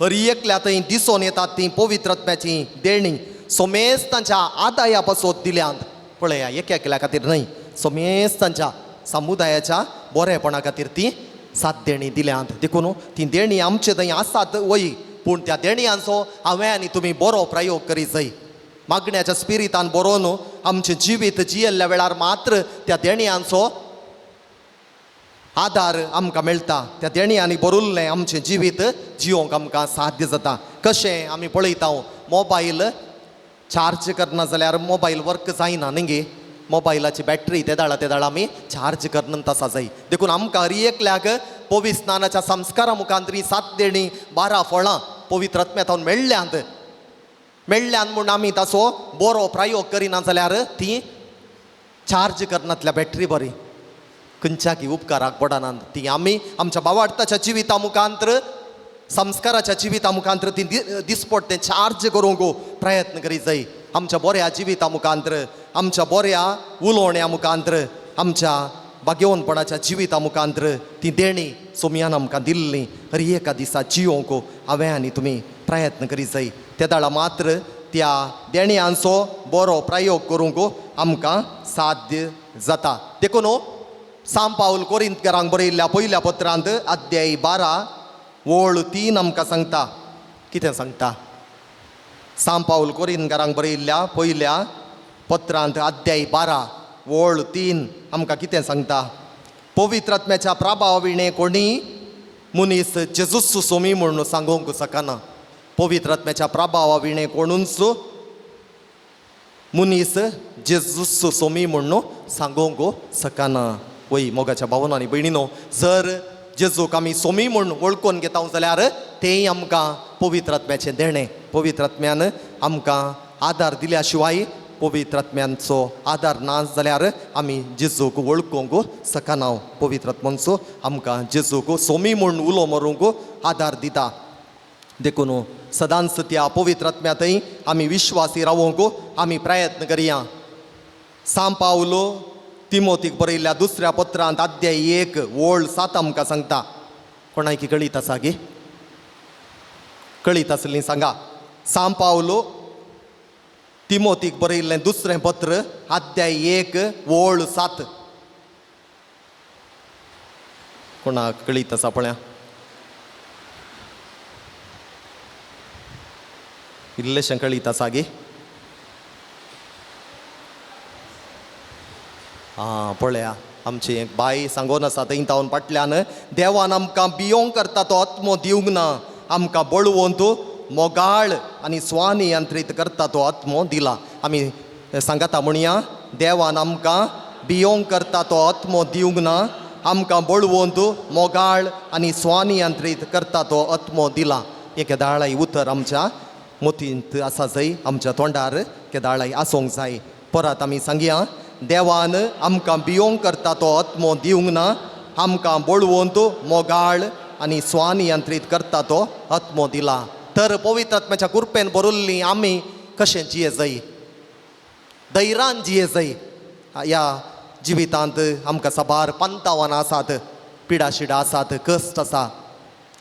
हर एकल्या थंय दिसून येतात ती पवित्र आत्म्याची देणी सोमेस तांच्या आदाया पासत दिल्यांत. पळया, एक एकल्या खातीर न्हय, सोमेस तांच्या समुदायाच्या बरेपणा खातीर ती सात देणी दिल्यांत. देखून ती देणी आमचे थंय आसात वय, पूण त्या देणयांचो हांवें आनी तुमी बरो प्रयोग करी जाय. मागण्याच्या स्पिरितान बरोवन आमचें जिवीत जियेल्ल्या वेळार मात्र त्या देणयांचो आदार आमकां मेळटा. त्या देणयांनी बरयल्लें आमचें जिवीत जियोंक आमकां साध्य जाता. कशें आमी पळयता, मोबायल चार्ज करना जाल्यार मोबायल वर्क जायना न्ही गे. मोबायलाची बॅटरी ते दाळा ते दाळा आमी चार्ज करन आसा जाय. देखून आमकां हर एकल्याक पवित्र स्नानाच्या संस्कारा मुखांतरी सात देणी 12 फळां पवित्र आत्म्या तावन मेळ्ळ्यांत. मेळ्ळ्यान म्हूण आमी ताचो बरो प्रयोग करिना जाल्यार ती चार्ज करनातल्या बॅटरी बरी खंयच्याकी उपकाराक पडनात. ती आमी आमच्या बावार्थाच्या जिविता मुखांतर संस्काराच्या जिविता मुखांतर ती दिसपट तें चार्ज करूंक प्रयत्न करी जाय. आमच्या बऱ्या जिविता मुखांतर, आमच्या बऱ्या उलोवण्या मुखांतर, आमच्या भाग्यवनपणाच्या जिविता मुखांतर ती देणी सोमयान आमकां दिल्ली हर एका दिसा जियोंक हांवें आनी तुमी प्रयत्न करी जाय. तेदाळा मात्र त्या देण्यांचो बरो प्रयोग करूंक आमकां साध्य जाता. देखून सांव पावल कोरिंतकारांक बरयल्ल्या पयल्या पत्रांत अध्याय 12 ओळ 3 आमकां सांगता. कितें सांगता? सांव पावल कोरिंतकारांक बरयल्ल्या पयल्या पत्रांत अध्याय 12 ओळ 3 आमकां कितें सांगता? पवित्र आत्म्याच्या प्रभावा विणें कोणी मनीस जेजूस सोमी म्हणून सांगूंक शकना. पवित्र आत्म्याच्या प्रभावा विणें कोणूच मनीस जेजूस सोमी म्हणून सांगूंक शकना. वय मोगाच्या भावना आनी भयणीनो, जर जेजूक आमी सोमी म्हूण वळखून घेता जाल्यार तेंय आमकां पवित्र आत्म्याचें देणें. पवित्र आत्म्यान आमकां आदार दिल्या शिवाय, पवित्र आत्म्यांचो आदार ना जाल्यार आमी जेजूक वळखूंक शकना. पवित्र आत्म्यांचो आमकां जेजूक सोमी म्हूण उलो मारूंक आदार दिता. देखून सदांच त्या पवित्र आत्म्यांतय आमी विश्वासी रावोंक आमी प्रयत्न करया. सांव पावलो तिमोतीक बरयल्ल्या दुसऱ्या पत्रांत अध्याय 1 ओळ 7 आमकां सांगता. कोणाकी कळीत आसा गी? कळीत आसली सांगा. सांव पावलो तिमोतीक बरयल्लें दुसरें पत्र अध्याय 1 ओळ 7 कोणाक कळीत आसा पळया? इल्लेशें कळीत आसा गी? आं पळया, आमची एक बाय सांगून आसा थंय तावन फाटल्यान, देवान आमकां भियोंक करता तो आत्मो दिवंक ना, आमकां बळवंत मोगाळ आनी स्वनियंत्रीत करता तो आत्मो दिला. आमी सांगता म्हणया, देवान आमकां भियोंक करता तो आत्मो दिवंक ना, आमकां बळवंत मोगाळ आनी स्वनियंत्रीत करता तो आत्मो दिला. हें केदाळाय उतर आमच्या मोतींत आसा जाय, आमच्या तोंडार केदाळाय आसूंक जाय. परत आमी सांगया, देवान आमकां भियोंक करता तो आत्मो दिवंक ना, आमकां बळवंत मोगाळ आनी स्वनियंत्रीत करता तो आत्मो दिला. तर पवित्र आत्म्याच्या कृपेन भरिल्ली आमी कशें जिये जाय? धैर्यान जिये जाय. ह्या जिवितांत आमकां साबार पंतावानां आसात, पिडाशिडा आसात, कश्ट आसा,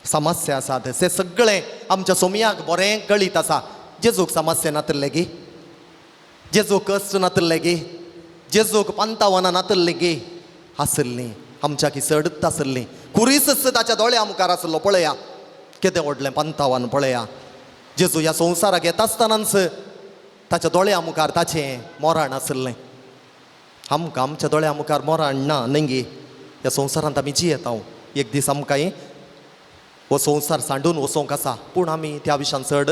समस्या आसात. ते सगळें आमच्या सोमयाक बरें कळीत आसा. जेजूक समस्या नातल्ले गी? जेजूक कश्ट नातल्ले गी? जेजूक पंतावानां नातल्ली गी? आसल्लीं, आमच्या की चडच आसल्लीं. खुरीस ताच्या दोळ्या मुखार आसलो. पळया केदें व्हडलें पंतावान पळया. जेजू ह्या संवसाराक येता आसतनाच ताच्या दोळ्या मुखार ताचें मोराण आसलें. आमकां आमच्या दोळ्या मुखार मोराण ना न्ही गी? ह्या संवसारांत आमी जियेता. एक दीस आमकां हो संवसार सांडून वचोंक आसा, पूण आमी त्या विशयान चड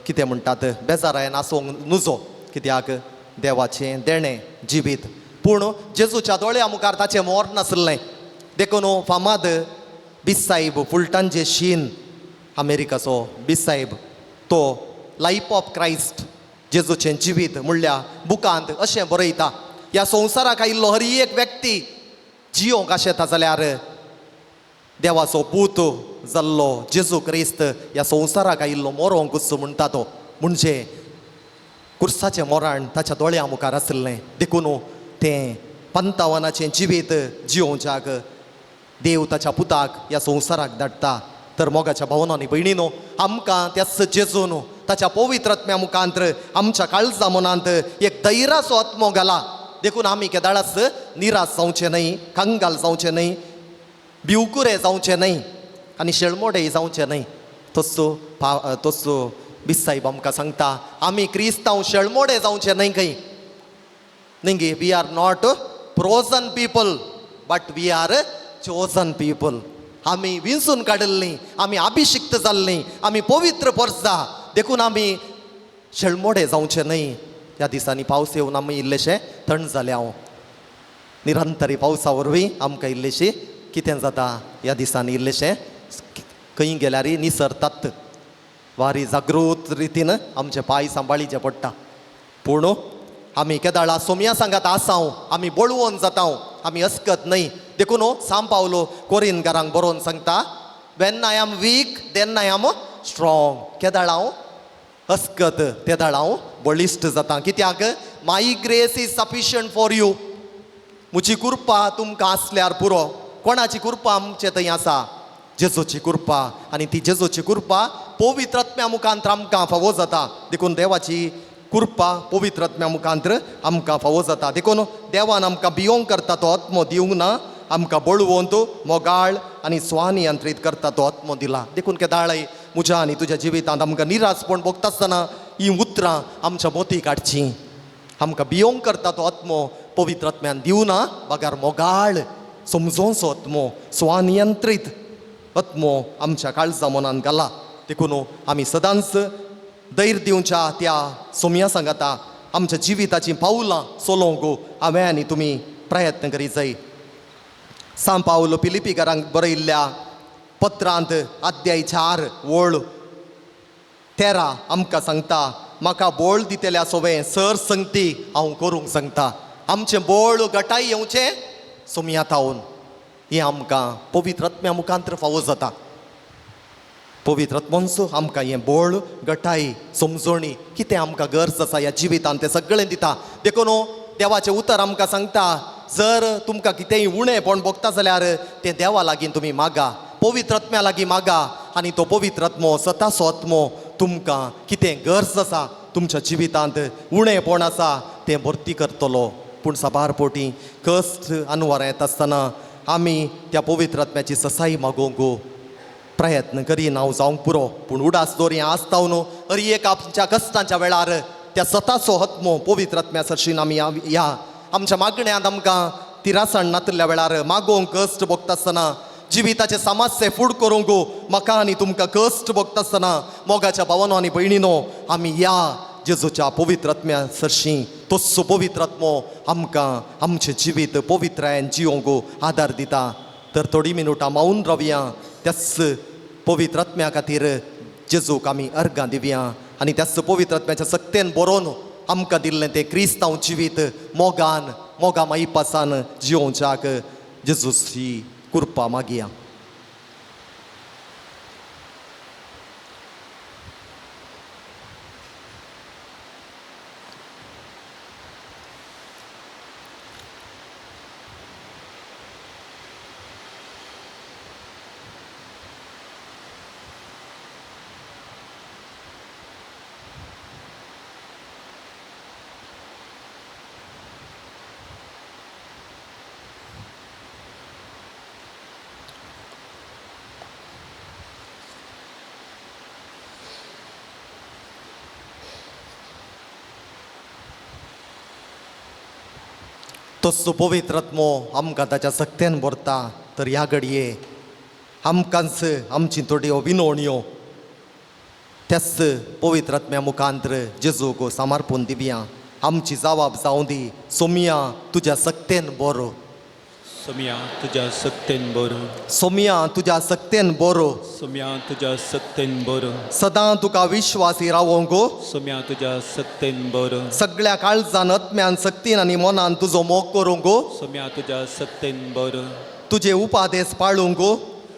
कितें म्हणटात बेजारायन आसूंक नुजो, कित्याक देवाचें देणें जिवीत. पूण जेजूच्या दोळ्या मुखार ताचें मोर नासलें. देखून फामाद बिसायब फुलटांचे शीन, अमेरिकाचो बिसायब, तो लायफ ऑफ क्रायस्ट जेजूचें जिवीत म्हणल्या बुकांत अशें बरयता, ह्या संवसाराक आयिल्लो हर एक व्यक्ती जियोंक आशेता जाल्यार देवाचो पूत जाल्लो जेजू क्रिस्त ह्या संवसाराक आयिल्लो मोरोंकूच म्हणटा तो. म्हणजे कुर्साचें मोराण ताच्या दोळ्या मुखार आसलें. देखून तें पंतावनाचें जिवीत जियोवच्याक देव ताच्या पुताक ह्या संवसाराक धाडटा. तर मोगाच्या भावना आनी भयणीनो, आमकां त्याच जेजून ताच्या पवित्र आत्म्या मुखांत आमच्या काळजा मनांत एक धैर्याचो आत्मो घाला. देखून आमी केदाळाच निराश जावचें न्हय, कंगाल जावचें न्हय, भिवकुरे जावचें न्हय आनी शेळमोडेय जावचें न्हय. तसो तसो बिसायब आमकां सांगता, आमी क्रिस्तांव शेळमोडे जावचें न्हय खंय न्ही गे? We are not frozen people but we are chosen people. आमी विंचून काडिल्लीं, आमी अभिशिक्त जाल्लीं, आमी पवित्र परसा. देखून आमी शेळमोडे जावचें न्हय. ह्या दिसांनी पावस येवन आमी इल्लेशें थंड जालें. हांव निरंतरी पावसा वरवीं आमकां इल्लेशी कितें जाता, ह्या दिसांनी इल्लेशें खंय गेल्यार निसरतात. वारी जागृत रितीन आमचे पांय सांबाळीचे पडटा. पूण आमी केदाळा सोमया सांगात आसाव, आमी बळवून जाताव, आमी अस्कत न्हय. देखून सांव पावलो कोरिनकारांक बरोवन सांगता, when I am weak then I am strong. केदाळ हांव अस्कत तेदाळ हांव बळिश्ट जाता. कित्याक? My grace is sufficient for you. म्हजी कृपा तुमकां आसल्यार पुरो. कोणाची कृपा आमचे थंय आसा? जेजूची कृपा आनी ती जेजूची कृपा पवित्र आत्म्या मुखांत आमकां फावो जाता. देखून देवाची कृपा पवित्र आत्म्या मुखांत आमकां फावो जाता. देखून देवान आमकां भियोंक करता तो आत्मो दिवंक ना, आमकां बळवंत मोगाळ आनी स्वनियंत्रीत करता तो आत्मो दिला. देखून केदाळय म्हज्या आनी तुज्या जिवितांत आमकां निराशपण भोगता आसतना ही उतरां आमच्या मोती काडचीं. आमकां भियोंक करता तो आत्मो पवित्र आत्म्यान दिवना, बगार मोगाळ समजोवचो आत्मो स्वनियंत्रीत आत्मो आमच्या काळजा मनान घाला. देखून आमी सदांच धैर्य दिवच्या त्या सोमया सांगाता आमच्या जिविताचीं पावलां चलोवंक हांवें आनी तुमी प्रयत्न करीत जाय. सांव पावलो फिलिपीकारांक बरयल्ल्या पत्रांत अध्याय 4 वळ 13 आमकां सांगता, म्हाका बोळ दितल्या सोवें सर संगती हांव करूंक सांगता. आमचें बोळ गटाय येवचें सोमया तावन हें आमकां पवित्र आत्म्या मुखांत फावो जाता. पवित्र आत्मोन्सो आमकां हें बोळ गटाय समजणी कितें आमकां गरज आसा ह्या जिवितांत तें सगळें दिता. देखून देवाचें उतर आमकां सांगता, जर तुमकां कितेंय उणेपण भोगता जाल्यार तें देवा लागीं तुमी मागा, पवित्र आत्म्या लागीं मागा आनी तो पवित्र आत्मो सताचो आत्मो तुमकां कितें गरज आसा तुमच्या जिवितांत उणेपण आसा तें भरती करतलो. पूण साबार पोटी कश्ट अनवरां येता आसतना आमी त्या पवित्र आत्म्याची ससाई मागोवंक प्रयत्न करीन हांव जावंक पुरो. पूण उडास दोरी आसता न्हू हर एक आमच्या कश्टांच्या वेळार त्या सताचो आत्मो पवित्र आत्म्या सरशीन आमी ह्या आमच्या मागण्यांत आमकां तिरासण नातिल्ल्या वेळार मागोवंक कश्ट भोगता आसतना जिविताचे समस्ये फूड करूंक म्हाका आनी तुमकां कश्ट भोगता आसतना मोगाच्या भावानो आनी भयणीनो आमी ह्या जेजूच्या पवित्र आत्म्या सरशीं तस्सो पवित्र आत्मो आमकां आमचें जिवीत पवित्रायेन जियोंक आदार दिता. तर थोडी मिनुटां मावन रावया त्याच पवित्र आत्म्या खातीर जेजूक आमी अर्गां दिवया आनी त्याच पवित्र आत्म्याच्या सक्तेन बरोवन आमकां दिल्लें तें क्रिस्तांव जिवीत मोगान मोगा माईपासान जियोवच्याक जेजूची कृपा मागया. तस्सो पवित्र आत्मो आमकां ताच्या सक्तेन भरता. तर ह्या घडये आमकांच आमची थोड्यो विनवण्यो त्याच पवित्र आत्म्या मुखांत जेजूक समर्पण दिवया. आमची जबाब जावं दी सोमया तुज्या सक्तेन बरो, सोमया तुज्या सक्तेन बरो, सोमया तुज्या सक्तेन बरो, सोमया तुज्या सक्तेन बरो, सदां तुका विश्वासी रावोंक, सोमया तुज्या सक्तेन बरो, सगळ्या काळजान आत्म्यान सक्तीन आनी मनान तुजो मोग करूंक, सोमया तुज्या सक्तेन बरो, तुजे उपादेस पाळूंक,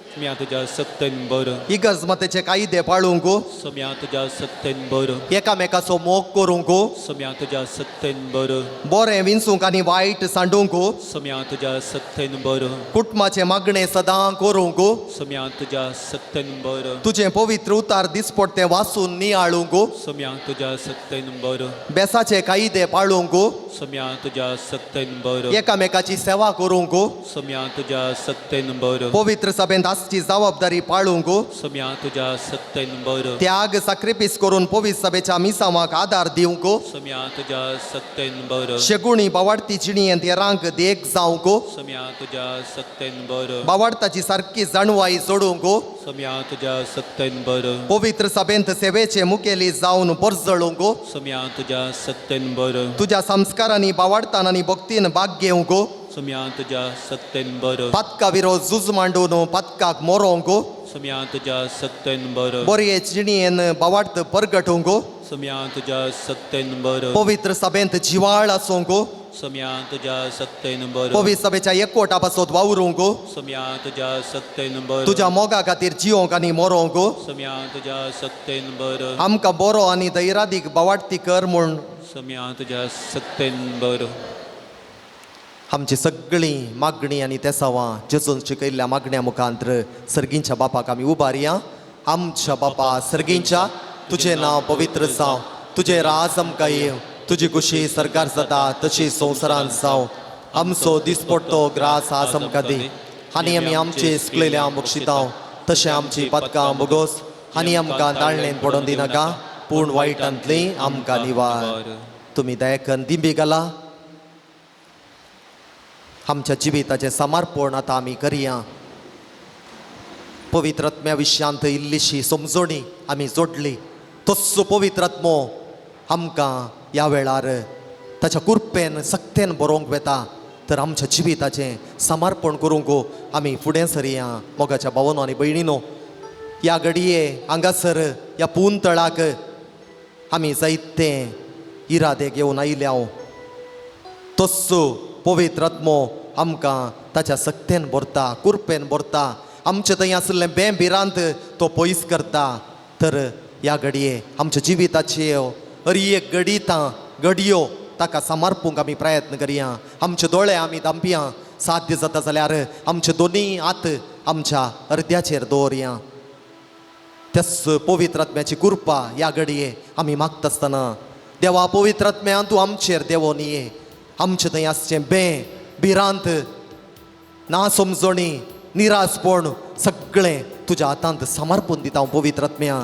सोमया तुज्या सक्तेन बरो, इगर्ज मातेचे कायदे पाळूंक, सोमया तुज्या सक्तेन बरो, एकामेकाचो मोग करूंक, सोमया तुज्या सक्तेन बरो, बरें विंचूंक आनी वायट सांडूंक, सोमया तुज्या सक्तेन बरो, कुटुंबाचें मागणें सदां करूंक, सोमया तुज्या सक्तेन बरो, तुजें पवित्र उतार दिसपडतें वाचून नियाळूंक, सोमया तुज्या सक्तेन बरो, बेसाचे कायदे पाळूंक, सोमया तुज्या सक्तेन बरो, एकामेकाची सेवा करूंक, सोमया तुज्या सक्तेन बरो, पवित्र सभेंत आसची जबाबदारी पाळूंक, सोमया तुज्या सक्तेन बरो, त्याग साक्रिफीस करून पवित्र सभेच्या मिसांवाक आदार दिवंक, सोमया तुज्या सक्तेन बरो, शेगुणी बावाडती जिणेंत हेरांक देख जावंक, सोमया तुज्या सक्तेन बरो, बावाडताची सारकी जाणवाय जोडूंक, सोमया तुज्या सक्तेन बरो, पवित्र सभेंत सेवेचे मुखेली जावन परजळूंक, सोमया तुज्या सक्तेन बरो, तुज्या संस्कारांनी बावाडतान आनी भक्तीन भाग घेवंक, सोमया तुज्या सक्तेन बरो, पातका विरोध झूज मांडून पातकाक मोरोंक, सोमया तुज्या सक्तेन बरो, बरे जिणेन बावाडत परगटूंक, सोमया तुज्या सक्तेन बरो, पवित्र सभेंत जिवाळ आसूंक, सोमया तुज्या सक्तेन बरो, पवित्र सभेच्या एकवटा पासत वावरूंक, सोमया तुज्या सक्तेन बरो, तुज्या मोगा खातीर जियोंक आनी मोरोंक, सोमया तुज्या सक्तेन बरो, आमकां बरो आनी धैरादीक बावाडती कर म्हूण सोमया तुज्या सक्तेन बरो. आमची सगळीं मागणी आनी तेसावां जेजून शिकयल्ल्या मागण्या मुखांत्र सर्गींच्या बापाक आमी उबारया. आमच्या बापा सर्गींच्या, तुजें नांव पवित्र जावं, तुजें राज आमकां येवं, तुजी खुशी सरकार जाता तशी संवसारांत जावं. आमचो दिसपट्टो ग्रास आज आमकां दी आनी आमी आमचे सुकलेल्या बक्षितांव तशें आमची पातकां बोगोस आनी आमकां ताळणेन पडोवन दिनाका, पूण वायटांतली आमकां निवार. तुमी दयाकन दिंबी घाला. आमच्या जिविताचें समर्पण आतां आमी करया. पवित्र आत्म्या विशयांत इल्लीशी समजणी आमी जोडली. तस्सो पवित्र आत्मो आमकां ह्या वेळार ताच्या कुरपेन सक्तेन बरोवंक वेता. तर आमच्या जिविताचें समर्पण करूंक आमी फुडें सरया. मोगाच्या भावनो आनी भयणीनो, ह्या घडये हांगासर ह्या पून तळाक आमी जायते इरादे घेवन आयल्या. तस्सो पवित्र आत्मो आमकां ताच्या सक्तेन भरता, कुरपेन भरता. आमचे थंय आशिल्लें बें भिरांत तो पयस करता. तर ह्या घडये आमच्या जिविताचे हर एक घडितां घडयो ताका समर्पूंक आमी प्रयत्न करया. आमचे दोळे आमी धांपया. साध्य जाता जाल्यार आमचे दोनूय हात आमच्या अर्द्याचेर दवरया. त्याच पवित्र आत्म्याची कृपा ह्या घडये आमी मागता आसतना, देवा पवित्र आत्म्या तूं आमचेर देवोन ये. आमचें थंय आसचें बें भिरांत, ना समजणी, निरासपण सगळें तुज्या हातांत समर्पून दिता हांव पवित्र आत्म्या.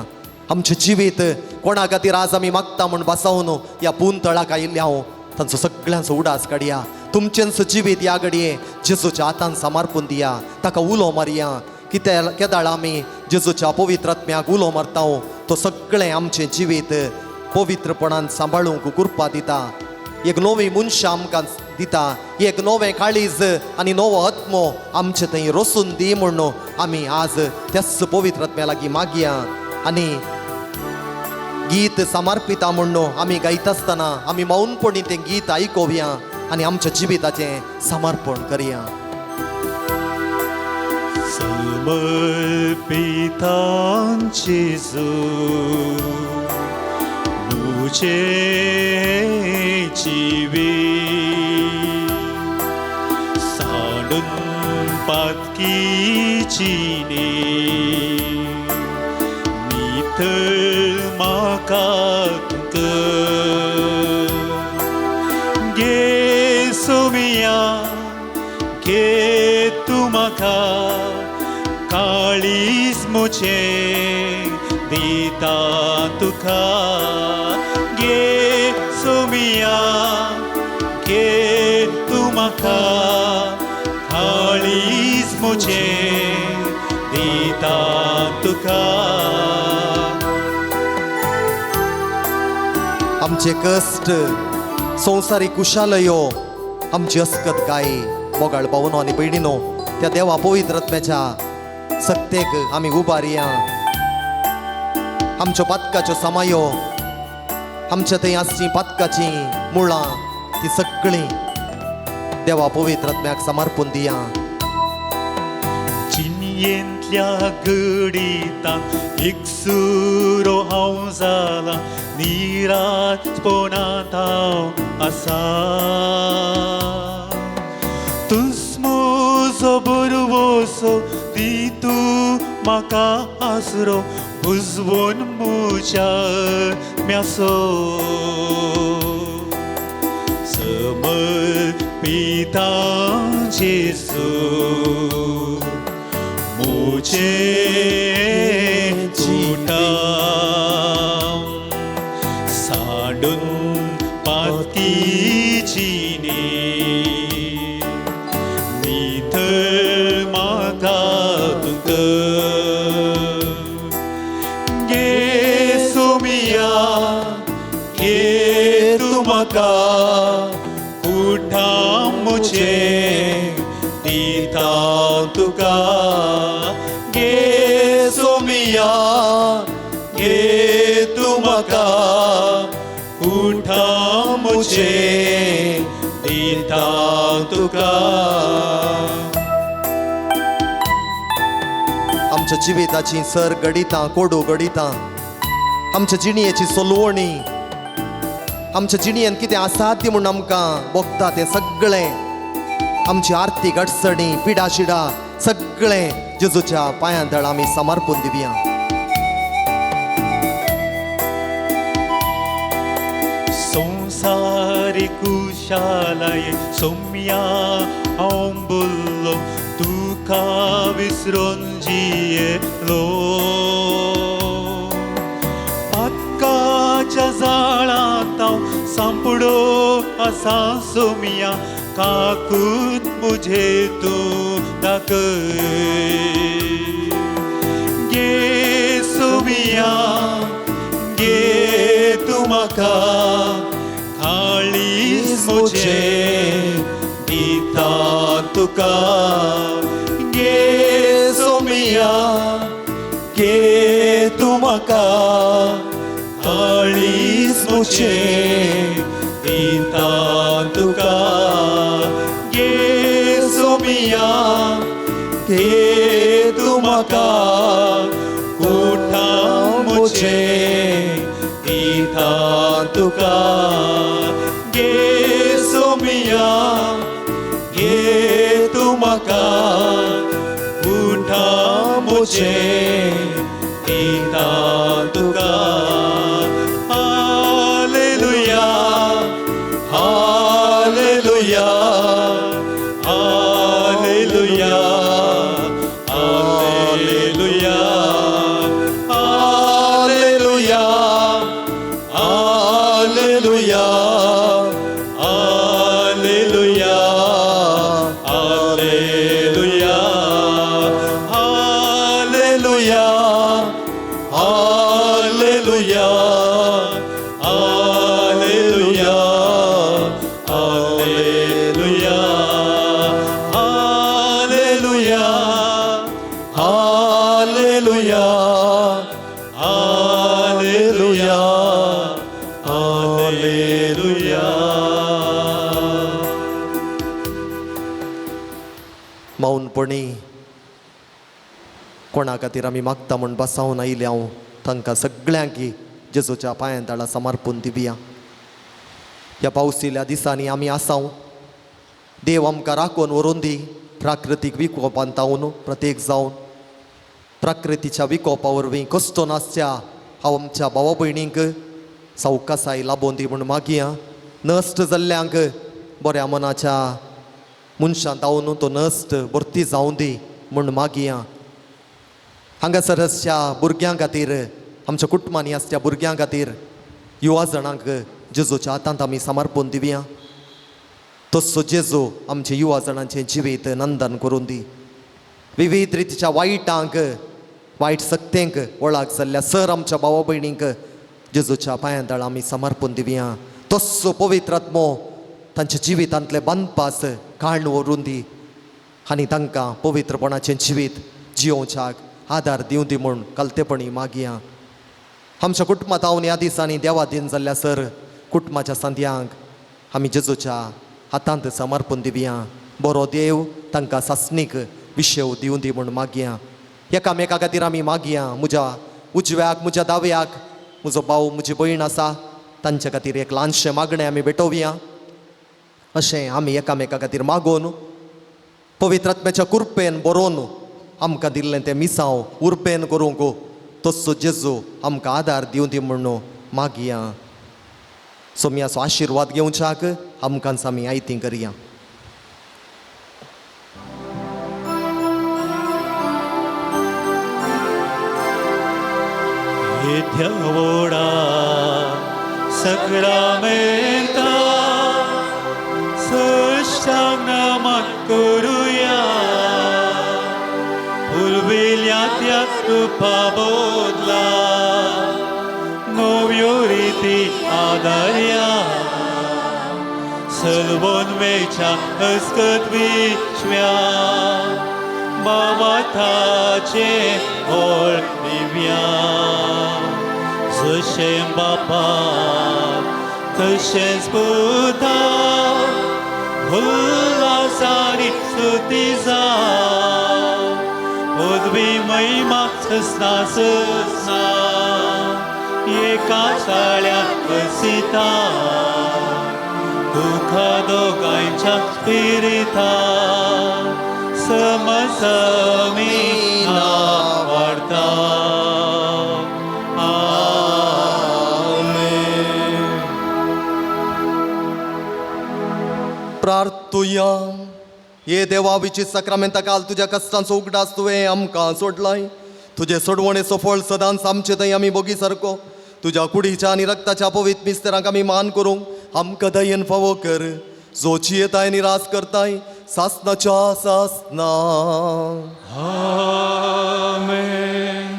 आमचें जिवीत कोणा खातीर आज आमी मागता म्हूण बसावन ह्या पून तळाक आयिल्ले हांव तांचो सगळ्यांचो उडास काडया. तुमचेंच जिवीत ह्या घडये जेजूच्या हातान समर्पून दिया. ताका उलो मारया. कितें केदाळ आमी जेजूच्या पवित्र आत्म्याक उलो मारता तो सगळें आमचें जिवीत पवित्रपणान सांबाळूंक कृपा दिता. एक नवी मनशां आमकां दिता, एक नवें काळीज आनी नवो आत्मो आमचे थंय रोसून दी म्हूण आमी आज त्याच पवित्र आत्म्या लागीं मागया. आनी गीत समर्पिता म्हूण आमी गायता आसतना आमी मौनपणी तें गीत आयकोवया आनी आमच्या जिविताचें समर्पण करया. समर्पितां जेजू मुझे जिवीत सांडून पातकीची नितळ म्हाका कर. घे सोमिया घे तूं म्हाका काळीज मुझे दिता तुका. घे सोमिया घे तूं म्हाका काळीज मुझे दिता तुका. आमचे कश्ट, संवसारीक कुशालयो, आमची अस्कत काय मोगाळ भावनो आनी भयणीनो, त्या देवा पवित्र आत्म्याच्या सक्तेक आमी उबारया. आमच्यो पातकाच्यो समायो, आमच्या थंय आसचीं पातकाचीं मुळां ती सगळीं देवा पवित्र आत्म्याक समर्पून दिया. जिणयेंतल्या घडितांत एकसुरो हांव जाला, निराशपणांत हांव आसा. तूंच म्हजो भरवंसो, दी तूं म्हाका आसरो, बुजवून म्हज्या आत्म्याचो. समर्पितां जेजू मुझे झुटा सांडून पातकीची नितळ म्हाका तूं कर. घे सोमिया घे तूं म्हाका कुठां मुझे दिता तुका. घे सोमिया घे तूं म्हाका कुठां मुझे दिता तुका. आमच्या जिविताची सर घडितां, कोडू घडितां, आमच्या जिणयेची सोलवणी, आमच्या जिणयेन कितें आसा ती म्हूण आमकां भोगता तें सगळें आमची आर्थीक अडचणी पिडाशिडा सगळें जेजूच्या पांयां तळ आमी समर्पून दिवया. संसारी कुशालाय सोम्या हांव बोल्लो तुका विसरून जियेलो पातकाच्या जाळांत हांव सांपडो आसा सोम्या काकूत मुझे तूं दाखय गे सोम्या गे तूं म्हाका काळीज मुझे दिता तुका गे सोमिया गे तूं म्हाका काळीज मुझे दिता तुका गे सोमिया गे तूं म्हाका कुठा मुझे दिता तुका गे सोमिया गे तूं म्हाका कुठा मुझे दिता तुका. Hallelujah hallelujah hallelujah hallelujah hallelujah hallelujah hallelujah hallelujah hallelujah hallelujah hallelujah hallelujah hallelujah hallelujah hallelujah hallelujah. मौनपणी कोणा खातीर आमी मागता म्हूण बसावन आयले हांव तांकां सगळ्यांक जेजूच्या पांयां तळा समर्पून दिवया. ह्या पावसिल्या दिसांनी आमी आसाव देव आमकां राखून व्हरून दी प्राकृतीक विकोपान तावन प्रत्येक जावन प्रकृतीच्या विकोपा वरवीं कश्टो नासच्या हांव आमच्या भावा भयणींक सावकासाय लाबोवन दी म्हूण मागया. नश्ट जाल्ल्यांक बऱ्या मनाच्या मनशान तावन तो नश्ट भरती जावं दी म्हूण मागया. हांगासर आसच्या भुरग्यां खातीर आमच्या कुटुंबांनी आसच्या भुरग्यां खातीर युवा जाणांक जेजूच्या हातांत आमी समर्पून दिवया. तसो जेजू आमच्या युवा जाणांचें जिवीत नंदन करून दी. विविध रितीच्या वायटांक वायट सक्तेंक वळख जाल्ल्या सर आमच्या भावा भयणींक जेजूच्या पांयां तळा आमी समर्पून दिवया. तस्सो पवित्र आत्मो तांच्या जिवितांतले बांदपास काण व्हरून दी आनी तांकां पवित्रपणाचें जिवीत जियोवच्याक आदार दिवं दी म्हूण कलतेपणी मागया. आमच्या कुटुंबांत हांव ह्या दिसांनी देवा दिन जाल्ल्या सर कुटुंबाच्या सांद्यांक आमी जेजूच्या हातांत समर्पून दिवया. बरो देव तांकां सासणीक विशेव दिवं दी म्हूण मागया. एकामेका खातीर आमी मागया. म्हज्या उजव्याक म्हज्या दाव्याक म्हजो भाव म्हजी भयण आसा तांच्या खातीर एक ल्हानशें मागणें आमी भेटोवया. अशें आमी एकामेका खातीर मागून पवित्र आत्म्याच्या कृपेन बरोवन आमकां दिल्लें तें मिसांव उर्बेन करूंक तस्सो जेजू आमकां आदार दिवं दी म्हूण मागया. सोमयाचो आशिर्वाद घेवच्याक आमकांच आमी आयती करया. येथ्या वोडा सगळा सष्टांग नमन करूया पुर्विल्या त्या कृपा बोधला नव्यो रीती आदार्या सलवोन वेच्या हसकत विश्व्या मामाथाचे ओळ दिव्या जशें बापा तशेंच पुता उल्हासानी स्तुती जावं पदवी महिमा ससना ससना एका साळ्या वसिता तुका दोगांयच्या स्पिरिता समसमी वाडता. प्रार्थुया. ये देवा विचित साक्रामेंता काल तुज्या कश्टांचो उगडास तुवें आमकां सोडलाय. तुजे सोडवणेचो फळ सदांच आमचे थंय आमी बोगी सारको तुज्या कुडीच्या आनी रक्ताच्या पवित्र मिस्तेरांक आमी मान करूंक आमकां दयेन फावो कर. जो चियेताय निरास करताय सासनाच्या सासना. आमेन.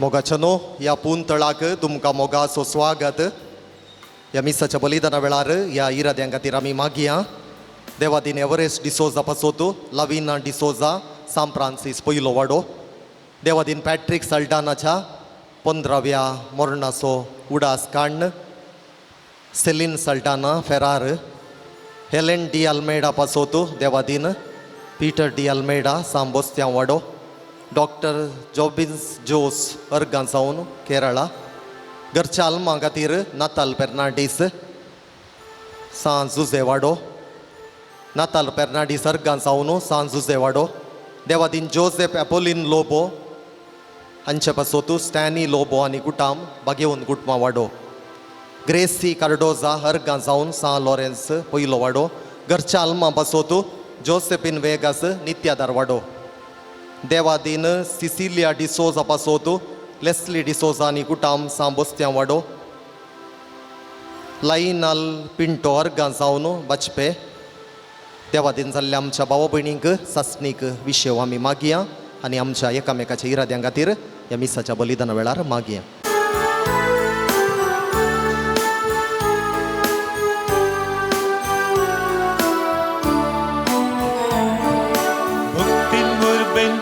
मोगाचनो ह्या पुंतळाक तुमकां मोगाचो स्वागत. ह्या मिसाच्या बलिदाना वेळार ह्या इराद्यां खातीर आमी मागया. देवादीन एवरेस्ट डिसोजा पासोत लाविना डिसोजा सांत फ्रांसीस पयलो वाडो. देवादीन पॅट्रीक सल्डानाच्या 15व्या मरणाचो उडास काण्ण Celine Saldanha Ferrer Helen D Almeida पासोत देवादीन Peter D Almeida सांबोस्त्यां वाडो. डॉक्टर जॉबिन्स जोस अर्गां सावन केरळा. घरच्या आल्मा खातीर नाताल फेर्नांडीस सांत जुजे वाडो. नाताल फेर्नांडीस अर्गां सावन सांत जुजे वाडो. देवादीन जोसेफ एपोलीन लोबो हांचे पासोत स्टॅनी लोबो आनी कुटाम बागेवन कुटमा वाडो. ग्रेसी कार्डोजा अर्गां सावन सांत लॉरेन्स पयलो वाडो. घरच्या आल्मा पासोत जोसेफिन वेगास नित्यादार वाडो. देवादीन सिसिलिया डिसोजा पासोत लेस्ली डिसोजा आनी कुटाम सांबोस्त्यां वाडो. लायनाल पिंटो अर्गां जावन बाजपे. देवादीन जाल्ल्या आमच्या भावा भयणींक सासणीक विशेव आमी मागया आनी आमच्या एकामेकाच्या इराद्यां खातीर ह्या मिसाच्या बलिदाना वेळार मागया. भक्तीन वरबेन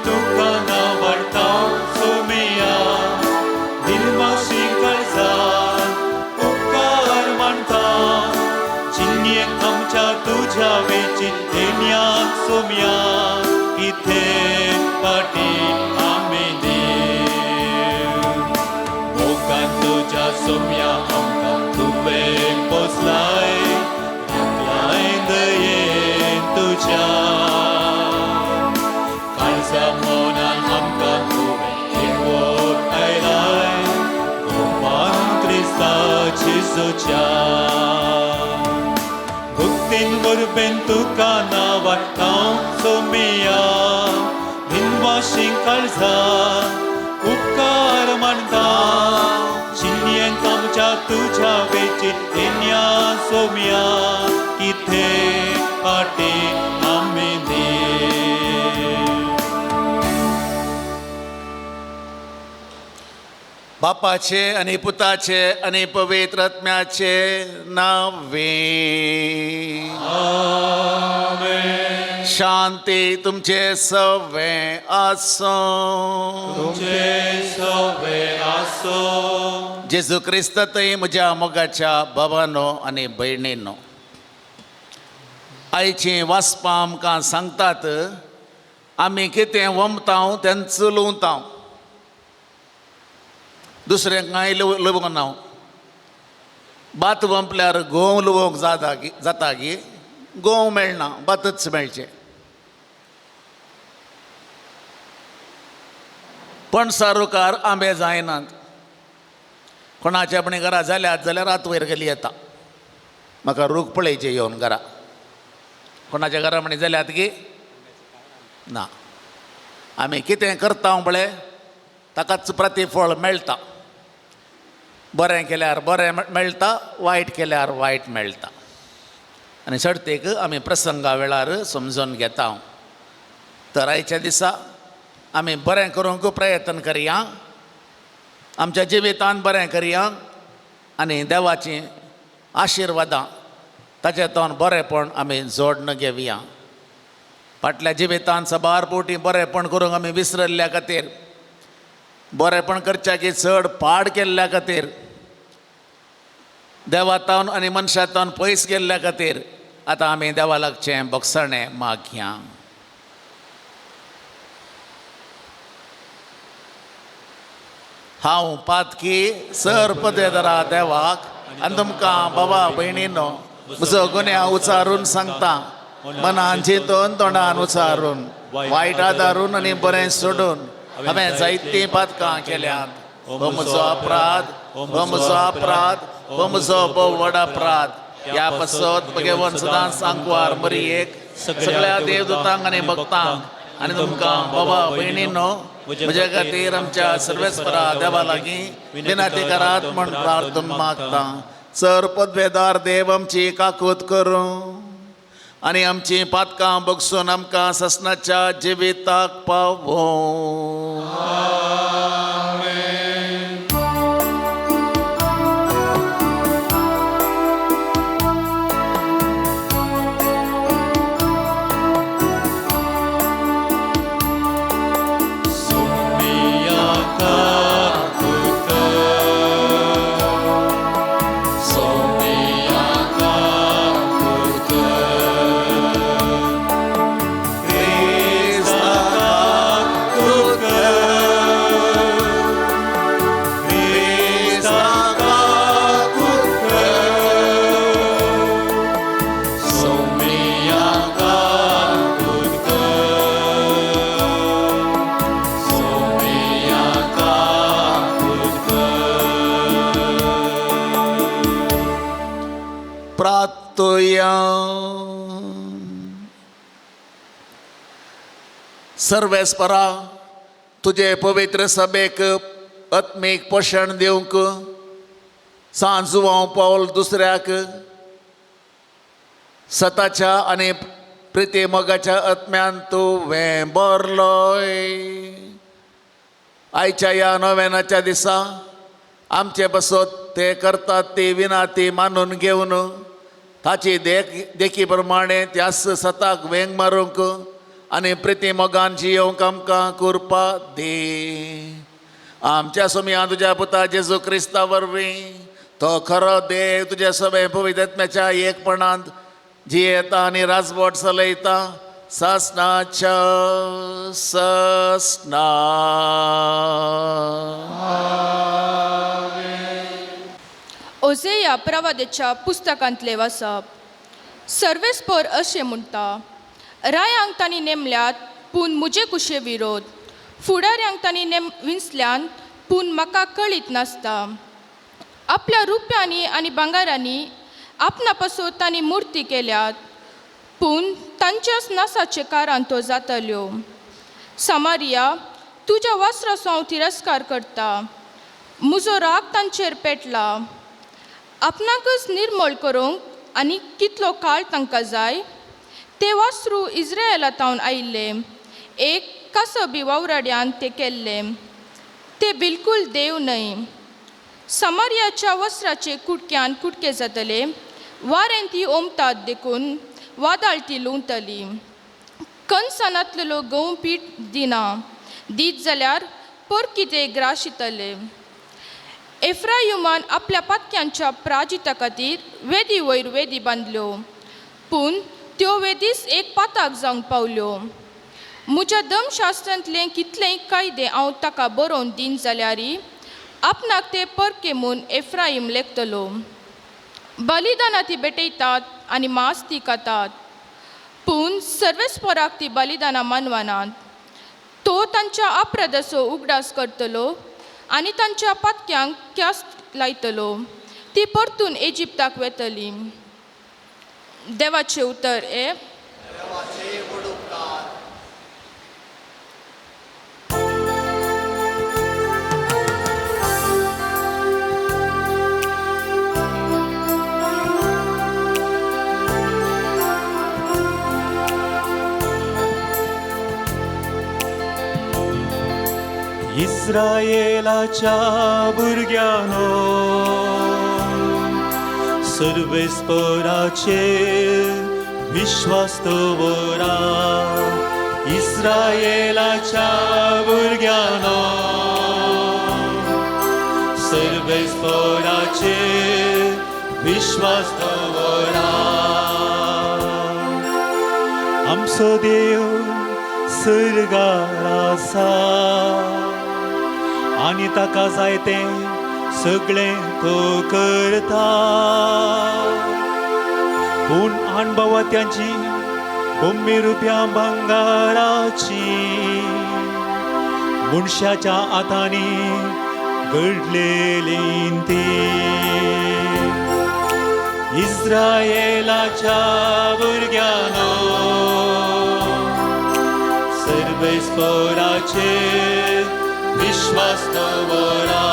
तुका नावाडटा सोमिया दिनवाशी काळजा उपकार मानता चिन्येंत आमच्या तुज्या वेची तेन्या सोमिया किथे पाटे आमी दे. बापाचे आनी पुताचे आनी पवित्र आत्म्याचे नावे. आमेन. शांती तुमचे सवे आसूं. तुमचे सवे आसूं. जेजू क्रिस्त थंय म्हज्या मोगाच्या बाबानो आनी भयणीनो, आयचीं वाचपां आमकां सांगतात आमी कितें वमता तेंच लुवता, दुसरें कांय लुवंक ना. भात वंपल्यार गोंव लुवोंक जाता गी गोंव मेळना, भातच मेळचें. पणसा रुखार आंबे जायनात. कोणाच्या आपणे घरा जाल्यात जाल्यार रात वयर गेली येता म्हाका रूख पळयचे येवन घरा. कोणाच्या घरा म्हणी जाल्यात की ना. आमी कितें करता पळय ताकाच प्रतिफळ मेळटा. बरें केल्यार बरें मेळटा, वायट केल्यार वायट मेळटा. आनी सर्तीक आमी प्रसंगा वेळार समजून घेता. तर आयच्या दिसा आमी बरें करूंक प्रयत्न करया, आमच्या जिवितान बरें करया आनी देवाचीं आशिर्वादां ताचें बरेंपण आमी जोडून घेवया. फाटल्या जिवितान साबार पोटी बरेंपण करूंक आमी विसरल्ल्या खातीर, बरेंपण करच्याकी चड पाड केल्ल्या खातीर, देवातावन आनी मनशातावन पयस गेल्ल्या खातीर आतां आमी देवा लागचें बोगसणें मागया. हांव पातकी सर पदवेदारा देवाक आनी तुमकां बाबा भयणीनो म्हजो गुन्यांव उचारून सांगता, मनान चिंतून तोंडान उचारून, वायट आदारून आनी बरें सोडून हांवें जायतीं पातकां केल्यांत. हो म्हजो अपराध, हो म्हजो अपराध, हो म्हजो भोव व्हड अपराध. ह्या पासत भगवान सदांच सांकवार मरियेक, सगळ्या देवदूतांक आनी भक्तांक आनी तुमकां बाबा भयणीनो म्हज्या खातीर आमच्या सर्वेस्परा देवा लागीं विनंती करात म्हूण प्रार्थना मागता. सर पदवेदार देव आमची काकूत करूं आनी आमची पातकां बगसून आमकां ससनाच्या जिविताक पावों. सर्वेस्परा तुजे पवित्र सभेक आत्मीक पोशण दिवंक सांजुवांव पावल दुसऱ्याक सताच्या आनी प्रिती मोगाच्या आत्म्यान तूं भरलोय. आयच्या ह्या नोवेनाच्या दिसा आमचे बसत ते करतात ती विनाती मानून घेवन ताची देखी प्रमाणे त्याच सताक वेंग मारूंक आनी प्रिती मोगान जियोवंक आमकां कृपा दी. आमच्या सोमया तुज्या पुता जेजू क्रिस्ता वरवीं तो खरो देव तुज्या सगळे पवित्र आत्म्याच्या एकपणांत जियेता आनी राजवट चलयता सासनाच्या सासना. ओझेया प्रवादेच्या पुस्तकांतले वाचप. सर्वेस्पर अशें म्हणटा, रायांक तांणी नेमल्यात पूण म्हजे कुशे विरोध, फुडाऱ्यांक तांणी विंचल्यान पूण म्हाका कळीत नासता. आपल्या रुप्यांनी आनी भांगारांनी आपणा पासून तांणी मुर्ती केल्यात, पूण तांच्याच नासाचे कारान त्यो जाताल्यो. सामारिया, तुज्या वस्त्राचो हांव तिरस्कार करता, म्हजो राग तांचेर पेटला. आपणाकच निर्मळ करूंक आनी कितलो काळ तांकां जाय. ते वासरू इस्रायला तावन आयिल्ले, एक कसबी वावराड्यान ते केल्ले, ते बिलकूल देव न्हय. समार्याच्या वस्त्राचे कुडक्यान कुडके जातले, वारें ती ओमतात देखून वादाळ ती लुंवतली. कणसानांतलेलो गंव पीठ दिना, दीत जाल्यार परकी ते ग्राशितले. एफ्रायुमान आपल्या पातक्यांच्या प्राजिता खातीर वेदी वयर वेदी बांदल्यो, पूण त्यो वेदीच एक पाताक जावंक पावल्यो. म्हज्या दमशास्त्रांतले कितलेय कायदे हांव ताका बरोवन दीन जाल्यारय आपणाक ते परके म्हूण एफ्राईम लेखतलो. बलिदानां ती भेटयतात आनी मांस ती खातात, पूण सर्वेस्पराक ती बलिदानां मानवनात. तो तांच्या अपराधाचो उगडास करतलो आनी तांच्या पातक्यांक ख्यास्त लायतलो. ती परतून इजिप्ताक वेतली. देवाचें उतर हें. इस्रायेलाच्या भुरग्यांनो, सर्वेस्पराचेर विश्वास दवरा। इस्रायेलाच्या भुरग्यांनो, सर्वेस्पराचेर विश्वास दवरा। आमचो देव सर्गार आसा आनी ताका जाय तें सगळें तो करता। पूण अणभवात्यांची बोम्बे रुपया भांगाराची मनशाच्या हातांनी घडलेली ती। इस्रायेलाच्या भुरग्यांनो, सर्वेस्पराचेर विश्वास दवरा।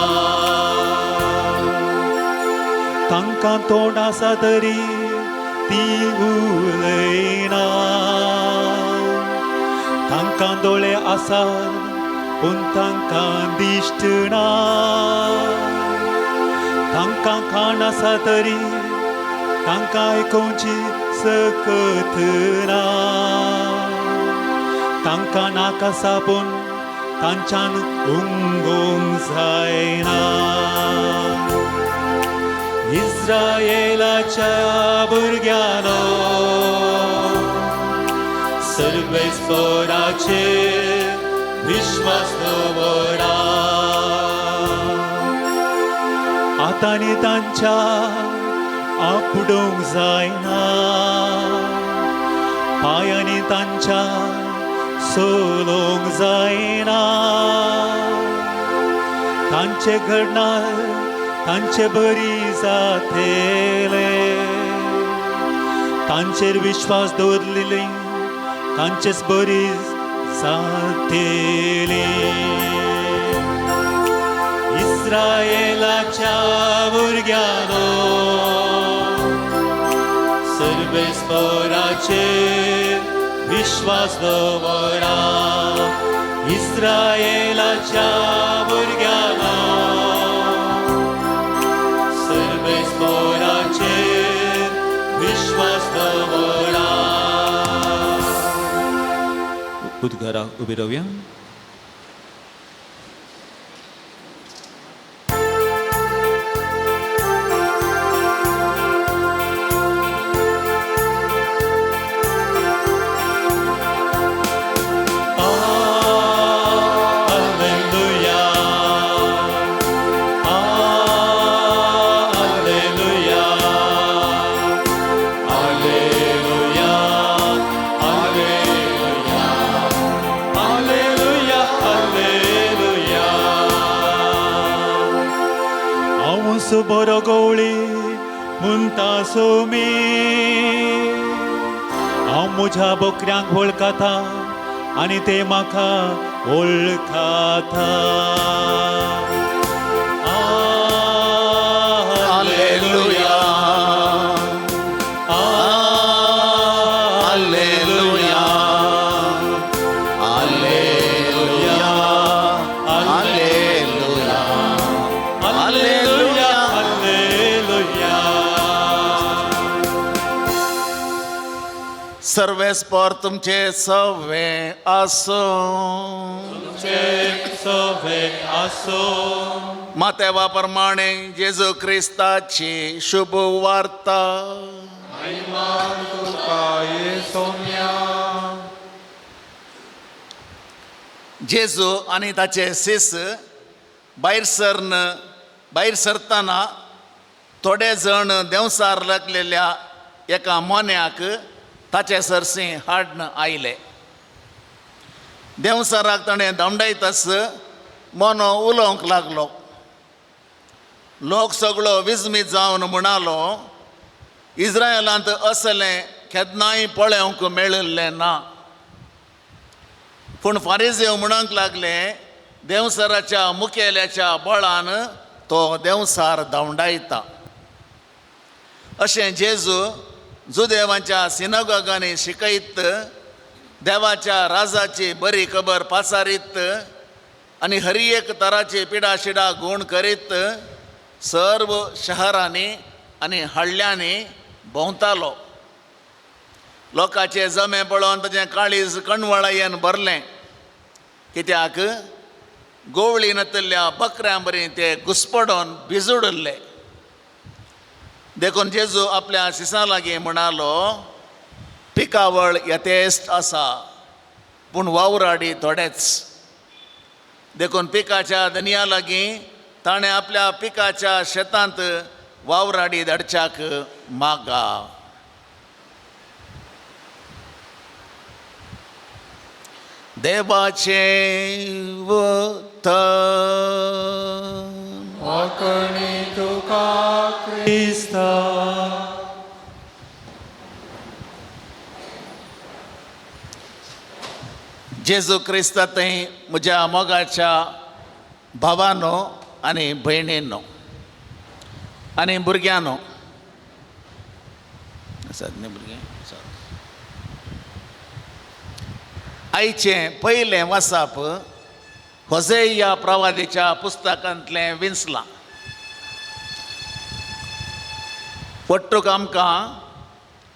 तांकां तोंड आसा तरी ती उलयना, तांकां दोळे आसात पूण तांकां दिश्ट ना, तांकां कान आसा तरी तांकां आयकुची सकत ना, तांकां नाक आसा पूण तांच्यान उंगोंक जायना। इस्रायेलाच्या भुरग्यांनो, सर्वेस्पराचेर विश्वास दवरा। आतांनी तांच्या आपडूंक जायना, पांयांनी तांच्या सोलोंक जायना, तांचे घडणार तांचे बरी जातेले, तांचेर विश्वास दवरलेली तांचेच बरी जातेली। इस्रायेलाच्या भुरग्यांनो, सर्वेस्पराचेर विश्वास दवरा। इस्रायेलाच्या भुरग्यांनो, सर्वेस्पराचेर विश्वास दवरा। उद्गारा उबी रावया। बरो गवळी म्हणटा सोमी, हांव म्हज्या बकऱ्यांक वळखता आनी ते म्हाका वळखता। Hallelujah, hallelujah, hallelujah, hallelujah, hallelujah, hallelujah. सर्वेस्पर तुमचे सवे आसूं, सवे आसूं। मातेवा प्रमाणे जेजू क्रिस्ताची शुभ वार्ता। जेजू आनी ताचे शिस भायर भायर सरतना थोडे जण देंवसार लागलेल्या एका मोन्याक ताचे सरशी हाडन आयले। देंवसाराक ताणें दमडायतास मोनो उलोवंक लागलो। लोक सगळो विस्मीत जावन म्हणालो, इस्रायलांत असलें केन्नाय पळोवंक मेळिल्लें ना। पूण फारिजेव म्हणूंक लागले, देंवसाराच्या मुखेल्याच्या बळान तो देंवसार धांवडायता। अशें जेजू जुदेवांच्या सिनागोगांनी शिकयत, देवाच्या राजाची बरी खबर पासारीत आनी हर एक तराचे पिडा शिडा गूण करीत सर्व शहरांनी आनी हळ्ळ्यांनी भोंवतालो. लोकांचे जमे पळोवन ताचें काळीज कणवळायेन भरलें, कित्याक गोवळी नातिल्ल्या बकऱ्यां बरी ते घुसपडोन भिजुडिल्ले. देखून जेजू आपल्या शिसां लागीं म्हणालो, पिकावळ यथेश्ट आसा पूण वावराडी थोडेच. देखून पिकाच्या धनया लागीं ताणें आपल्या पिकाच्या शेतांत वावराडी धाडच्याक मागा. देवाचें वतन. आकणी तुका क्रिस्ता. जेजू क्रिस्ता थंय म्हज्या मोगाच्या भावानो आनी भयणींनो आनी भुरग्यांनो, आसात न्ही भुरगीं? आसात. आयचें पयलें वाचप होजेया प्रवादीच्या पुस्तकांतलें विंचलां. वट्टूक आमकां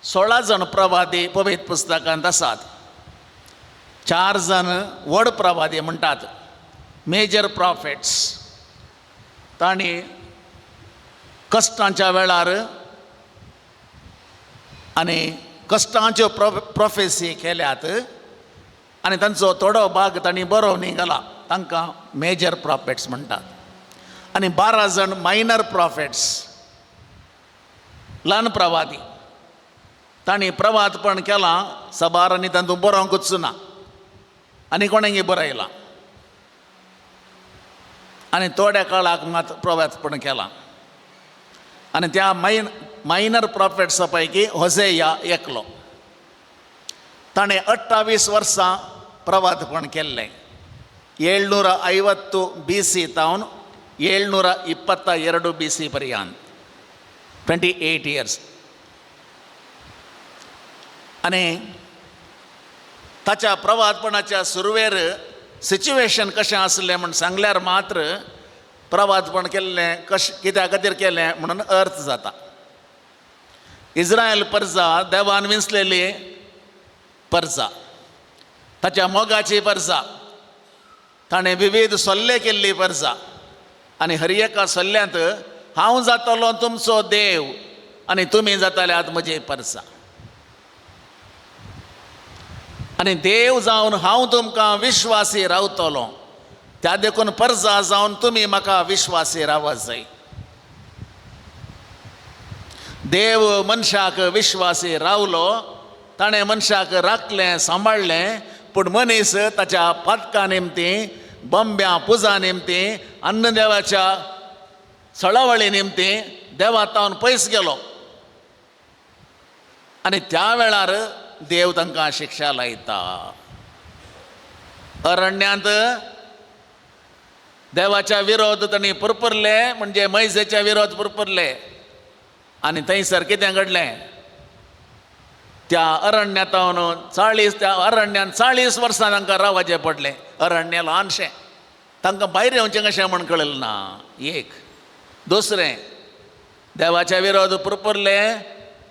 16 जाण प्रवादी पवित्र पुस्तकांत आसात. 4 जाण व्हड प्रवादी म्हणटात, मेजर प्रॉफेट्स. तांणी कश्टांच्या वेळार आनी कश्टांच्यो प्रोफेसी केल्यात आनी तांचो थोडो भाग तांणी बरोवन घाला, तांकां मेजर प्रॉफेट्स म्हणटात. आनी 12 जाण मायनर प्रॉफेट्स, ल्हान प्रवादी. तांणी प्रवादपण केलां साबार आनी तांतूं बरोवंकूच ना आनी कोणेंगी बरयलां आनी थोड्या काळाक मात प्रवादपण केलां. आनी त्या मायनर प्रॉफेट्सा पैकी होजेया एकलो. ताणें 28 वर्सां प्रवादपण केल्लें. 750 BC तावन 722 BC पर्यंत, 28 इयर्स. आनी ताच्या प्रवादपणाच्या सुरवेर सिच्युएशन कशें आसलें म्हूण सांगल्यार मात्र प्रवादपण केल्लें कशें कित्या खातीर केलें म्हणून अर्थ जाता. इस्रायल परजा देवान विंचलेली परजा, ताच्या मोगाची परजा, ताणें विविध सल्ले केल्ली परजा. आनी हर एका सल्ल्यांत हांव जातलो तुमचो देव आनी तुमी जाताल्यात म्हजी परजा. आनी देव जावन हांव तुमकां विश्वासी रावतलो, त्या देखून परजा जावन तुमी म्हाका विश्वासी रावत जाय. देव मनशाक विश्वासी रावलो, ताणें मनशाक राखलें सांबाळ्ळें, पूण मनीस ताच्या पातका निमती, बंब्या पुजा निमती, अन्नदेवाच्या सळावळी निमती देवा तावन पयस गेलो. आनी त्या वेळार देव तांकां शिक्षा लायता. अरण्यांत देवाच्या विरोध तांणी पुरपुरले, म्हणजे मैजेच्या विरोध पुरपुरले. आनी थंयसर कितें घडलें, त्या अरण्यातावन 40, त्या अरण्यान 40 वर्सां तांकां रावचें पडलें. अरण्य ल्हानशें, तांकां भायर येवचें कशें म्हण कळलें ना. एक दुसरें, देवाच्या विरोध पुरपुरले,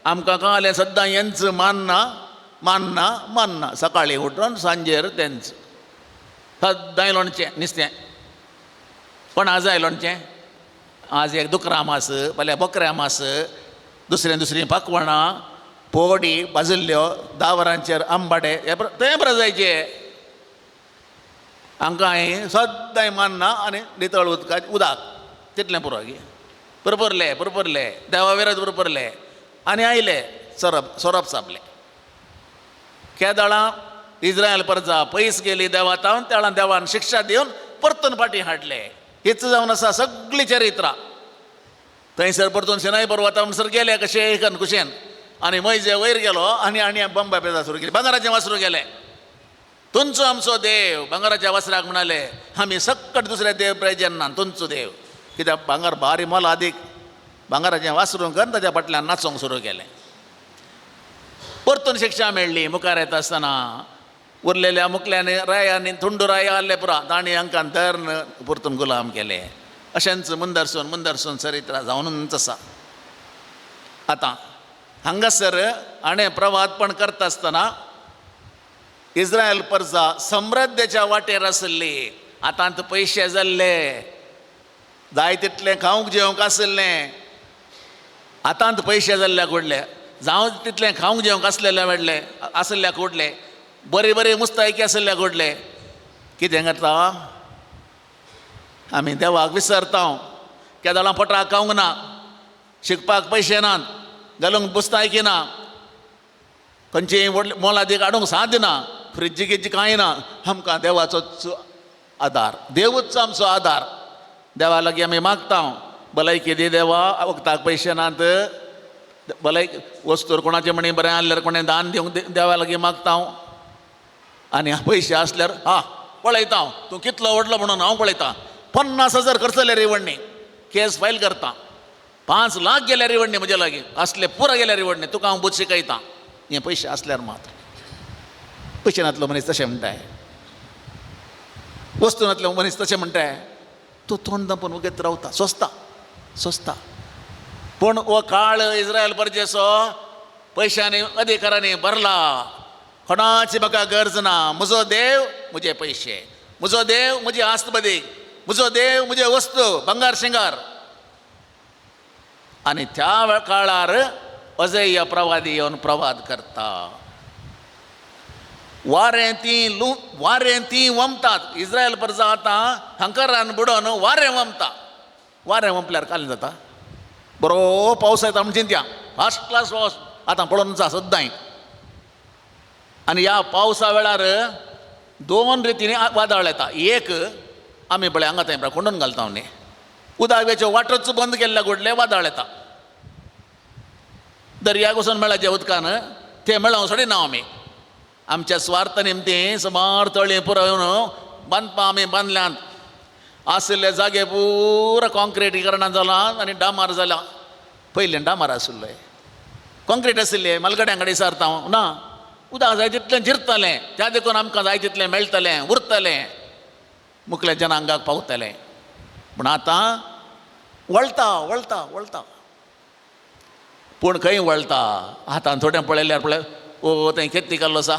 आमकां कळ्ळें सद्दां हेंच मानना मानना मानना, सकाळीं उठून सांजेर तेंच सद्दां लोणचें नुस्तें. पण आज जाय लोणचें, आज एक दुकरा मास, फाल्यां बोकऱ्या मास, दुसरें दुसरीं पाकवणां, पोडी भाजिल्ल्यो, 10 वरांचेर आंबाडे, हे तें बरें जायचे. हांकां हांवें सद्दां मानना आनी नितळ उदका उदक तितलें पुरो. पुरपुरले पुरपुरले देवा विरोध पुरपुरले आनी आयले सोरोप सोरोप सापले. केदळां इस्रायल परजा पयस गेली देवा तावन, तेळां देवान शिक्षा दिवन परतून फाटीं हाडले. हीच जावन आसा सगळी चरित्रां. थंयसर परतून सिनाय पर्वता म्हणसर गेले कशे एकन कुशेन, आनी मैजे वयर गेलो आनी आनी बंबा पेजा सुरू केली, भांगराचें वासरू गेलें. तुमचो आमचो देव भांगराच्या वासराक म्हणाले, आमी सक्कट दुसरे देव प्रयोजन ना, तुमचो देव. कित्याक भांगर भारी मोलादीक, भांगराचें वासरूं करून ताच्या फाटल्यान नाचोंक सुरू केलें. परतून शिक्षा मेळ्ळी. मुखार येता आसतना उरलेल्या मुकल्यानी रायांनी थुंडू राया आहले पुरा तांणी हांकां धरून परतून गुलाम केले. अशेंच मुंदरसून मुंदरसून चरित्र जावनूच आसा. आतां हांगासर हाणें प्रवादपण करता आसतना इस्रायल परजा समृद्धेच्या वाटेर आसली. आतां पयशे जाल्ले, जाय तितलें खावंक जेवंक आसलें. आतां पयशे जाल्ल्या कुडले, जावं तितलें खावंक जेवंक आसलेले मेळ्ळे आसल्या कुडले, बरे बरे मुस्तायकी आसल्या कुडले. कितें करता आमी? देवाक विसरता. केदोळां पोटाक खावंक ना, शिकपाक पयशे नात, घालूंक मुस्तायकी ना, खंयची व्हडली मोलादीक हाडूंक साध्य ना, फ्रिज गिज्ज कांय ना. आमकां देवाचोच आदार, देवूच आमचो आदार. देवा लागीं आमी मागता भलायकी दी देवा, वखदाक पयशे नात, भलायकी वस्तूर कोणाचें म्हणी बरें आहल्यार कोणें दान दिवंक देवा लागीं मागता. आनी पयशे आसल्यार हा पळयता हांव तूं कितलो व्हडलो म्हणून हांव पळयता. 50,000 खर्च जाल्या रिवणणी, केस फायल करता. 5 लाख गेल्या रिवणणी म्हज्या लागीं आसले, पुरा गेल्या रिवणणी. तुका हांव बूद शिकयता. हे पयशे आसल्यार मात्र. पयशे नातलो मनीस तशें म्हणटाय, वस्तू नातलो मनीस तशें म्हणटाय, तूं तोंड दांपून वगत रावता, सोंसता सोंसता. पूण हो काळ इस्रायल परजेचो पयशांनी अधिकारांनी भरला. कोणाची म्हाका गरज ना. म्हजो देव म्हजे पयशे, म्हजो देव म्हजी आस्त बदीक, म्हजो देव म्हजे वस्तू बंगार शिंगार. आनी त्या काळार अजय प्रवादी येवन प्रवाद करता. वारें ती लू वारें ती वमतात. इस्रायल परजा आतां हंकरान बुडोवन वारें वमता. वारें वमल्यार काल जाता, बरो पावस येता म्हण चिंत्या, फर्स्ट क्लास पावस आतां पळोवन आसा सद्दांय. आनी ह्या पावसा वेळार 2 रितींनी वादळ येता. एक आमी पळय हांगा थंय कोंडून घालता न्ही, उदक वेच्यो वाटोच बंद केल्ल्या घडले वादळ येता. दर्याक वचून मेळाचें उदकान तें मेळोवंक सोडिना आमी. आमच्या स्वार्थ निमतीं सुमार तळीं पुरोवन बांदपां आमी बांदल्यांत. आशिल्ले जागे पुरा कॉन्क्रिटीकरणां जालां आनी डामार जालां. पयलीं डामार आशिल्ले, कॉन्क्रीट आशिल्ले. मलगड्यां कडेन विचारता हांव ना, उदक जाय तितलें जिरतलें, त्या देखून आमकां जाय तितलें मेळटलें, उरतलें, मुखल्या जनांगाक पावतलें. पूण आतां वळता वळता वळता. पूण खंय वळता? आतां थोडें पळयल्यार पळय, ओ थंय केत्ती काल्लो आसा,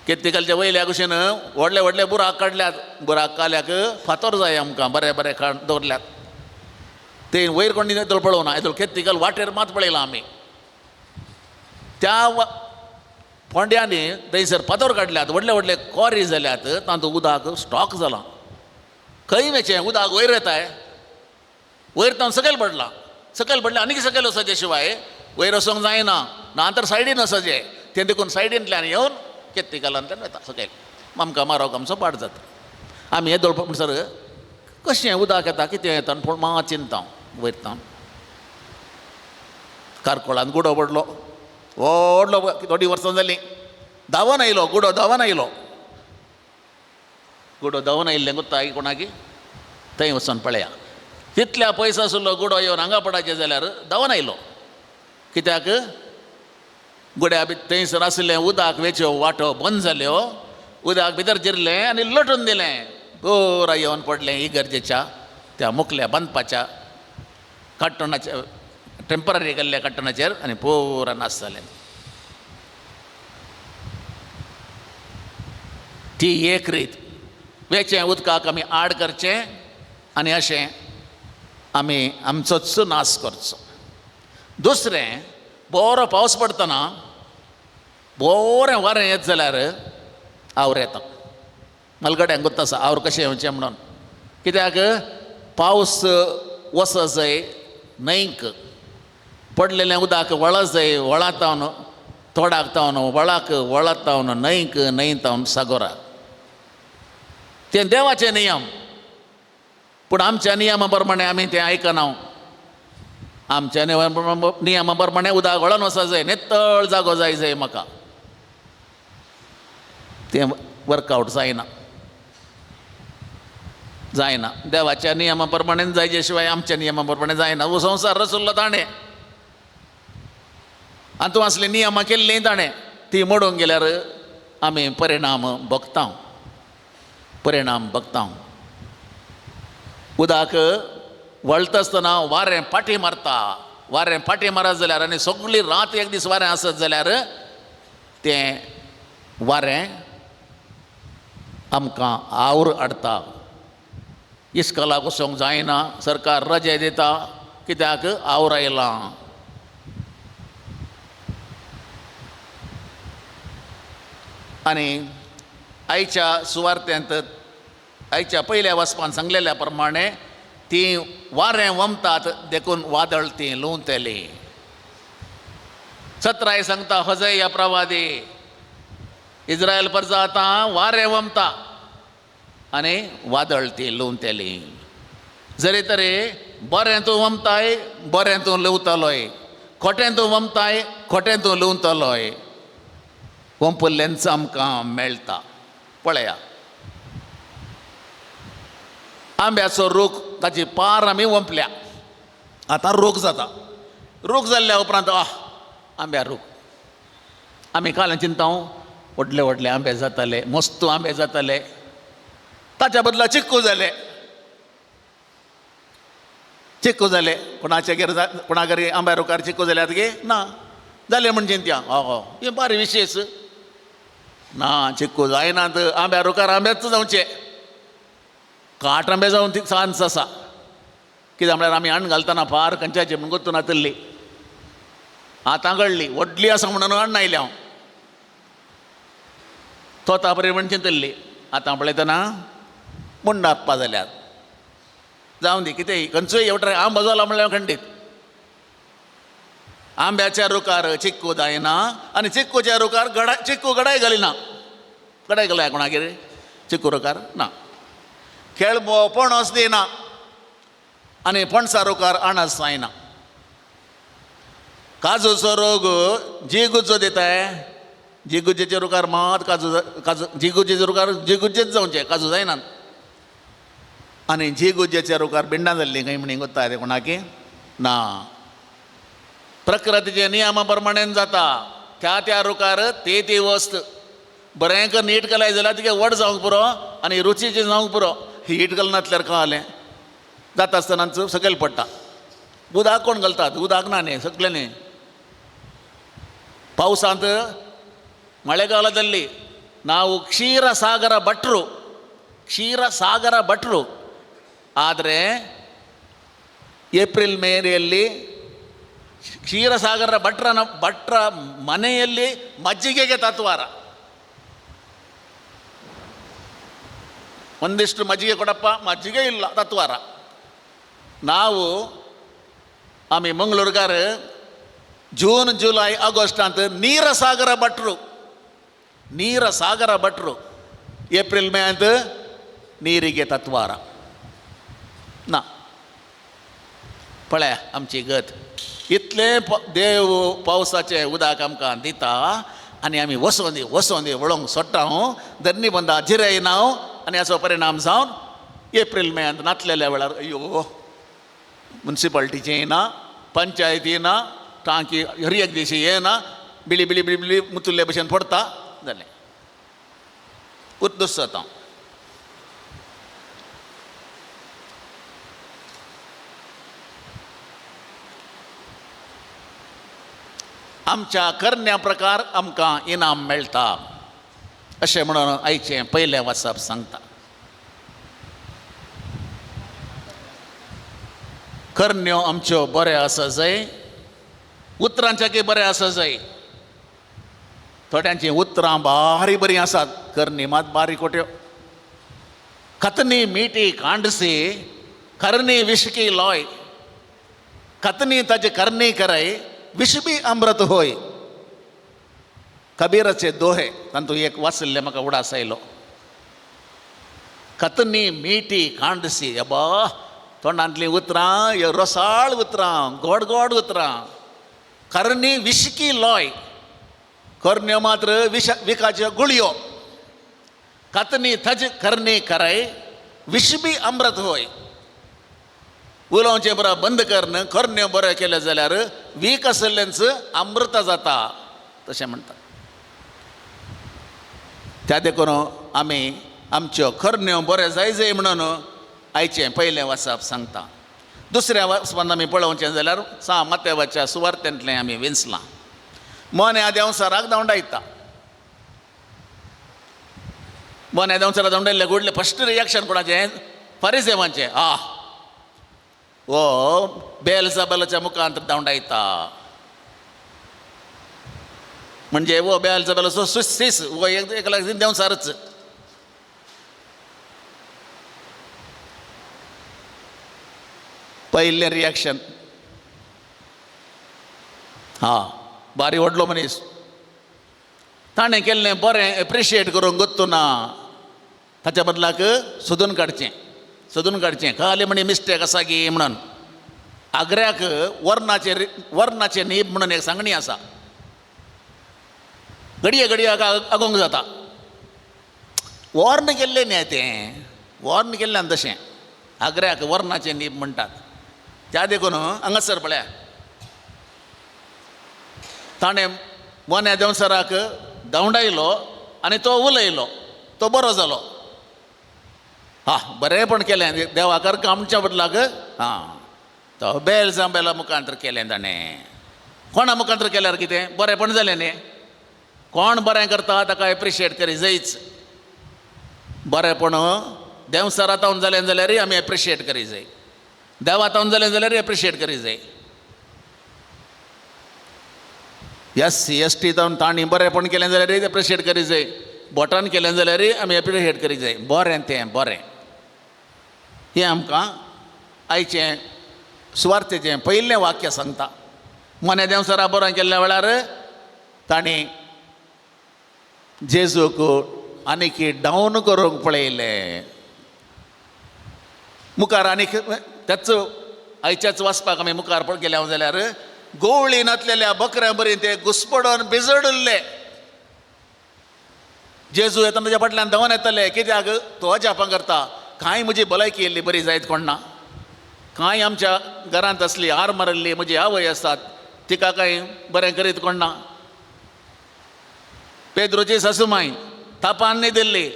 केत्तिकालच्या वयल्या कुशीन व्हडले व्हडले बुराक काडल्यात. बुराक काल्याक फातर जाय आमकां, बरे बरे काड दवरल्यात. ते वयर कोण येदोळ पळोवना, येदोळ केत्तिकाल वाटेर मात पळयलां आमी. त्या फोंड्यांनी थंयसर फातर काडल्यात, व्हडले व्हडले कॉरी जाल्यात, तातूंत उदक स्टॉक जालां. खंय वेचें उदक वयर येताय, वयर तावन सकयल पडलां, सकयल पडलें आनीक सकयल वचचें शिवाय वयर वचोंक जायना, ना तर सायडीन वचचें. तें देखून सायडींतल्यान येवन केत्तिकालांतल्यान वता सकयल. आमकां मारोक आमचो पाड जाता. आमी येदोळ म्हणसर कशें उदक येता कितें येता पूण मात चिंता वयर तावन. कारकोळान गुडो पडलो व्हडलो, थोडीं वर्सां जालीं, धांवन आयलो गुडो, धांवन आयलो गुडो, धांवन आयिल्लें गुत्ता कोणाकी थंय वचोन पळया. तितल्या पयस आशिल्लो गुडो येवन हांगा पडाचें जाल्यार धांवन आयलो. कित्याक? गुड्या बी थंयसर आशिल्लें उदक वेच्यो वाटो बंद जाल्यो, उदक भितर जिरलें आनी लोटून दिलें, पुरा येवन पडलें इगर्जेच्या त्या मुखल्या बांदपाच्या काट्टणाच्या टेंपररी केल्ल्या काट्टणाचेर आनी पुरा नाश जालें. ती एक रीत वेचें उदकाक आमी आड करचें आनी अशें आमी आमचोच नाश करचो. दुसरें, बरो पावस पडटना बरें वारें येत जाल्यार आवर येता. मलगड्यांक गोत्त आसा आवर कशें येवचें म्हणून. कित्याक पावस वचत जाय न्हंयक, पडलेलें उदक वळत जाय, वळात तावन तोडाक तावन वळाक, वळात तावन न्हंयक, न्हंय तावन सागोराक. तें देवाचे नियम. पूण आमच्या नियमा प्रमाणे आमी तें आयकना. आमच्या नियमा प्रमाणे उदक वळोन वचत जाय, नितळ जागो जाय जाय म्हाका. तें वर्कआवट जायना जायना. देवाच्या नियमा प्रमाणे जायचे शिवाय आमच्या नियमा प्रमाणे जायना. हो संवसार रचल्लो ताणें आनी तूं असली नियमां केल्लीं ताणें, ती मोडूंक गेल्यार आमी परिणाम भोगता, परिणाम भोगता. उदक वळटा आसतना वारें पाटी मारता, वारें पाटी मारत जाल्यार आनी सगळी रात एक दीस वारें आसत जाल्यार तें वारें आमकां आवर हाडटा. इस्कोलाक वचोंक जायना, सरकार रजा दिता कित्याक आवर आयलां. आनी आयच्या सुवार्थ्यांत आयच्या पयल्या वाचपान सांगलेल्या प्रमाणे ती वारें वमतात देखून वादळ ती लुंवतली. सत्राय सांगता हजय ह्या प्रवादी इस्रायल परजा आतां वारें वमता आनी वादळ ती लुंवतली. जरी तरी बरें तूं वमताय बरें तूं लुवतलोय, खोटें तूं वमताय खोटें तूं लुवतलोय. वंपल्ल्यांच आमकां मेळटा. पळया आंब्याचो रूख ताची पार आमी वंपल्या, आतां रूख जाता. रूख जाल्ल्या उपरांत आह आंब्या रूख आमी काल चिंता व्हडले व्हडले आंबे जाताले, मस्त आंबे जाताले, ताच्या बदला चिक्कू जाले, चिक्कू जाले. कोणाच्या घेर कोणा घरी आंब्या रुखार चिक्कू जाल्यात गे ना जाले म्हण चिंत्या हय हें बारी विशेश ना. चिक्कू जायनात आंब्या रुखार आंब्याच जावचे, काट आंबे जावन ती चान्स आसा. कित्याक म्हळ्यार आमी हण्ण घालतना फार खंयच्याचे म्हण गोत्तू नातल्ली, आतां कळ्ळी व्हडली आसा म्हणून हण्ण आयल्या हांव तोता बरी म्हण चिंतल्ली. आतां पळयतना मुंडाप्पा जाल्यात. जावं दी कितेंय खंयचोय एवट्राय आंबो जाला म्हणल्यार खंडीत. आंब्याच्या रुखार चिक्कू जायना आनी चिक्कूच्या रुखार गडा चिक्कू गडाय घालिना. गडाय घालया कोणागेर चिक्कू रुखार ना. केळबो पणस दिना आनी पणसा रुखार अणस जायना. काजूचो रोग जिगुजो दिताय, जिगुजेच्या रुखार मात काजू काजू जिगुजेच्या रुखार जिगुजेच जावचे, काजू जायनात. आनी जिगुजेच्या रुखार बिंडां जाल्लीं खंय म्हणी गोत्ता ते कोणाकी ना. प्रकृतीचे नियमा प्रमाणेन जाता. त्या त्या रुखार ते ती वस्त बरें कर नीट केलाय जाल्यार तिगे व्हड जावंक पुरो आनी रुचीचें जावंक पुरो. हीट घालनातल्यार कळालें जाता आसतनाच सकयल पडटा. उदक कोण घालतात? उदक ना न्ही सगळें न्ही. पावसांत ಮಳೆಗಾಲದಲ್ಲಿ ನಾವು ಕ್ಷೀರಸಾಗರ ಭಟ್ರು, ಕ್ಷೀರಸಾಗರ ಭಟ್ರು. ಆದರೆ ಏಪ್ರಿಲ್ ಮೇಯಲ್ಲಿ ಕ್ಷೀರಸಾಗರ ಭಟ್ರ ಮನೆಯಲ್ಲಿ ಮಜ್ಜಿಗೆಗೆ ತತ್ವಾರ. ಒಂದಿಷ್ಟು ಮಜ್ಜಿಗೆ ಕೊಡಪ್ಪ, ಮಜ್ಜಿಗೆ ಇಲ್ಲ, ತತ್ವಾರ. ನಾವು ಆಮಿ ಮಂಗಳೂರುಗಾರ ಜೂನ್ ಜುಲೈ ಆಗಸ್ಟ್ ಅಂತ ನೀರಸಾಗರ ಭಟ್ರು, ನೀರಸಾಗರ ಭಟ್ರು. ಏಪ್ರಿಲ್ ಮೇ ಅಂತ ನೀರಿಗೆ ತತ್ವಾರ ना. पळया आमची गत. इतलें देव पावसाचें उदक आमकां दिता आनी आमी वसोंदी वसोंदी वळोंक सोडटा. धरणी बंदा जिरयना आनी हाचो परिणाम जावन एप्रील मे अंत नातलेल्या वेळार अय्यो मुन्सिपाल्टीचें येना, पंचायती येना, टांकी हर एक दिशी येना, बिळी बिळी बिळी बिळी मुतुल्ले भशेन पडटा जालें. उद्दोस जाता. आमच्या करण्या प्रकार आमकां इनाम मेळटा अशें म्हणून आयचें पयलें वाचप सांगता. करण्यो आमच्यो बऱ्यो आसा जाय, उतरांच्याकी बरें आसा जाय. थोड्यांचीं उतरां बारी बरीं आसात, करणी मात बारी कोट्यो. कथनी मिठी कांडसी करणी विशकी लॉय, कथनी ताजे करणी कराय विष बी अमृत होय. कबीराचे दोहे तातूंत एक वाचिल्लें म्हाका उडास आयलो. कथनी मिठी कांडसी, अबा तोंडांतलीं उतरां रसाळ उतरां, गोड गोड उतरां. करणी विशकी लॉय, करण्यो मात्र विश विखाच्यो गुळयो. कथनी थज करणी कराय विष बी अमृत होय. उलोवचें बरें बंद करून करण्यो बरें केलें जाल्यार वीक आशिल्ल्यांच अमृत जाता तशें म्हणटा. त्या देखून आमी आमच्यो करण्यो बऱ्यो जाय जाय म्हणून आयचें पयलें वाचप सांगता. दुसऱ्या वाचपान आमी पळोवचें जाल्यार सा मातेवाच्या सुवार्थेंतलें आमी विंचलां. मोन्या देंवचाराक धांवडायता. मोन्या देंवचाराक धांवडायल्ले घडलें फस्ट रिएक्शन कोणाचें? फारिजेवांचें. आ ओ बेलजबेलाच्या मुखांत धांवडायता म्हणजे वो बेलजबेलाचो सुसीस वो एक लागीं देंवचारच. पयलें रिएक्शन हा बारी व्हडलो मनीस ताणें केल्लें बरें एप्रिशिएट करूंक गोत्तू ना, ताच्या बदलाक सोदून काडचें सोदून काडचें खाली म्हणी मिस्टेक आसा गी म्हणून. आग्र्याक वर्णाचें वर्णाचें न्हीब म्हणून एक सांगणी आसा. घडये घडये आगोंक जाता. वॉर्न केल्लें न्ही तें, वॉर्न केल्ल्यान तशें आग्र्याक वर्णाचें न्हीब म्हणटात. त्या देखून हांगासर पळया ताणें मोन्या देंवचाराक धांवडायलो आनी तो उलयलो, तो बरो जालो. हा बरेंपण केलें देवाकार आमच्या बदलाक. हां तो बेल जांबेला मुखांतर केलें ताणें. कोणा मुखांतर केल्यार कितें बरेंपण जालें न्ही. कोण बरें करता ताका एप्रिशिएट करी जायच. बरेंपण देंवचारा तावन जालें जाल्यारय आमी एप्रिशिएट करी जाय, देवा तावन जालें जाल्यार एप्रिशिएट करी जाय. एस सी एस टी तावन तांणी बरेंपण केलें जाल्यारय एप्रिशिएट करी जाय, बोटान केलें जाल्यारय आमी एप्रिशिएट करी जाय. बरें तें बरें. हें आमकां आयचें सुवार्थेचें पयलें वाक्य सांगता. मोन्या देंवचारा बरें केल्ल्या वेळार तांणी जेजूक आनीक डावन करूंक पळयलें. मुखार आनीक त्याच आयच्याच वाचपाक आमी मुखार गेल्या जाल्यार गोवळी नातलेल्या बकऱ्यां बरी ते घुसपडोन भिजडुल्ले. जेजू येतना ताच्या फाटल्यान धांवन येतले कित्याक तो अजापां करता. कांय म्हजी भलायकी येयल्ली बरी जायत कोण ना, कांय आमच्या घरांत आसली हार मारिल्ली म्हजी आवय आसतात तिका कांय बरें करीत कोण ना. पेद्रोची सासूमाय तापान न्हिदिल्ली,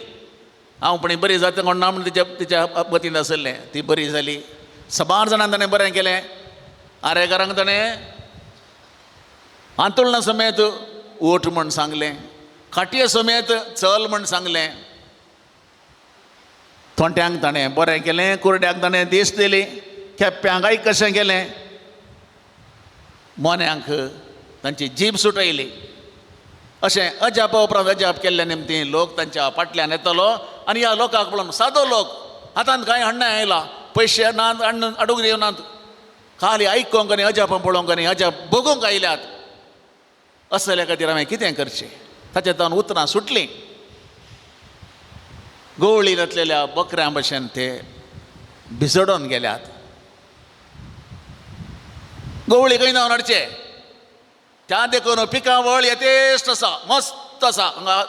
हांव पण बरी जाता कोण ना म्हण तिच्या तिच्या वतीन आशिल्लें, ती बरी जाली. सबार जाणांक ताणें बरें केलें. आरेकारांक ताणें आंतोळणा समेत ओठ म्हण सांगलें, खाटये समेत चल म्हण सांगलें. थोंट्यांक ताणें बरें केलें, कुरड्यांक ताणें दीस दिली, खेप्प्यांक आयक कशें केलें, मोन्यांक तांची जीब सुटयली. अशें अजापा उपरांत अजाप केल्ल्या निमतीं लोक तांच्या फाटल्यान येतलो आनी ह्या लोकांक पळोवन सादो लोक हातांत कांय हाडणा आयला, पयशे नात, हाडूंक येवनात, खाली आयकोंक आनी अजापां पळोवंक आनी अजाप भोगूंक आयल्यात. असल्या खातीर हांवें कितें करचें? ताच्या तावन उतरां सुटलीं. गोवळी घातलेल्या बकऱ्यां भशेन ते भिजडोन गेल्यात. गोवळी खंय धांवन हाडचे? त्या देखून पिकावळ यथेश्ट आसा, मस्त आसा हांगा,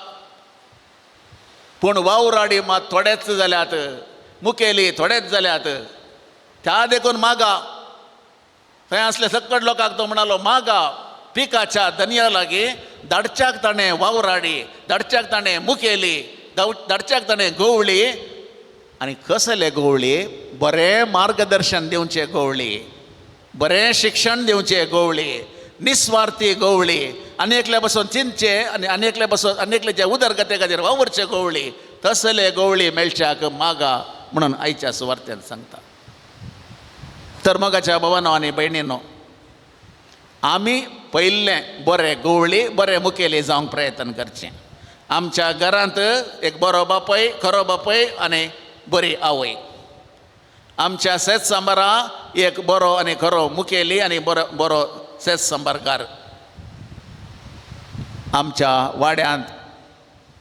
पूण वावराडी मात थोडेच जाल्यात, मुखेली थोडेच जाल्यात. त्या देखून मागा थंय आसले सकट लोकांक तो म्हणालो, मागा पिकाच्या धनया लागीं धाडच्याक ताणें वावराडी, धाडच्याक ताणें मुखेली, धाडच्याक ताणें गवळी. आनी कसले गवळी? बरें मार्गदर्शन दिवचें गवळी, बरें शिक्षण दिवचें गवळी, निस्वार्थी गवळी, आनी एकल्या पासून चिंतचे आनी आनी एकल्या पासून आनी एकल्याच्या उदरगते खातीर वावुरचे गवळी, तसले गवळी मेळच्याक मागा म्हणून आयच्या सुवार्थ्यान सांगता. तर मोगाच्या भावानो आनी भयणीनो, आमी पयलें बरें गवळी बरें मुखेली जावंक प्रयत्न करचें. आमच्या घरांत एक बरो बापय, खरो बापय आनी बरी आवय. आमच्या शेत सांबारा एक बरो आनी खरो मुखेली आनी बरो बरो शेत सांबारकार. आमच्या वाड्यांत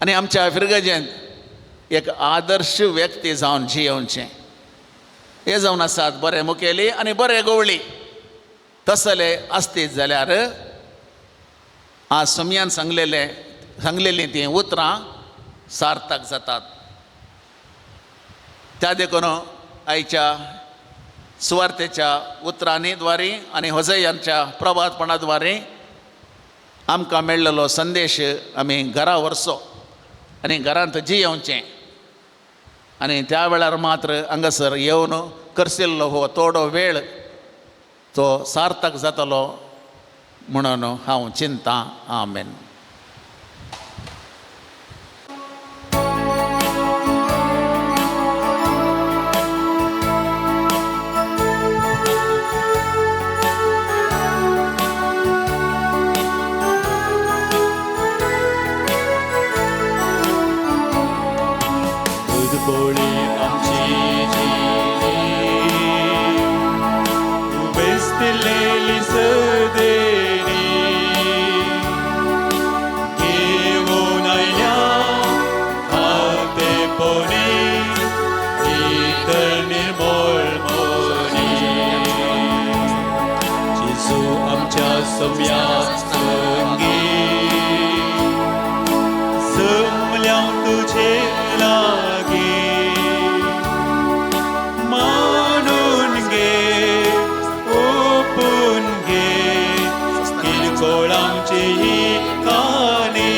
आनी आमच्या फिरगजेंत एक आदर्श व्यक्ती जावन जियोवचें. हे जावन आसात बरे मुखेली आनी बरे गवळी. तसले आसतीत जाल्यार आज सोमयान सांगलेलीं तीं उतरां सार्थक जातात. त्या देखून आयच्या सुवार्थेच्या उतरांनी द्वारी आनी होजयांच्या प्रभातपणा द्वारे आमकां मेळ्ळेलो संदेश आमी घरा व्हरचो आनी घरांत जियेवचें आनी त्या वेळार मात्र हांगासर येवन करशिल्लो हो थोडो वेळ तो सार्थक जातलो म्हणून हांव चिंता. आमेन. दुदपोळी आमची जिणी उबेसलेली सदेणी घेऊन आयल्या खातेपणी इतर निर्मळ मनी जेजू आमच्या सम्या संगी जमल्या तुझे लागी मानून घे ओपून घे किरकोळ आमची ही काणी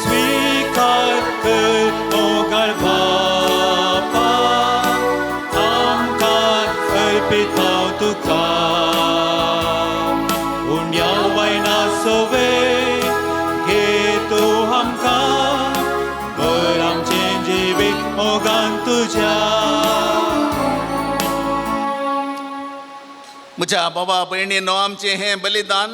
स्वीकार कर मोगाळ बापा आमकां अर्पित हांव तुका उण्या वयना सोवे घे तूं आमकां भर आमचें जिवीत मोगान तुज्या. म्हज्या बाबा भयणीनो, आमचें हें बलिदान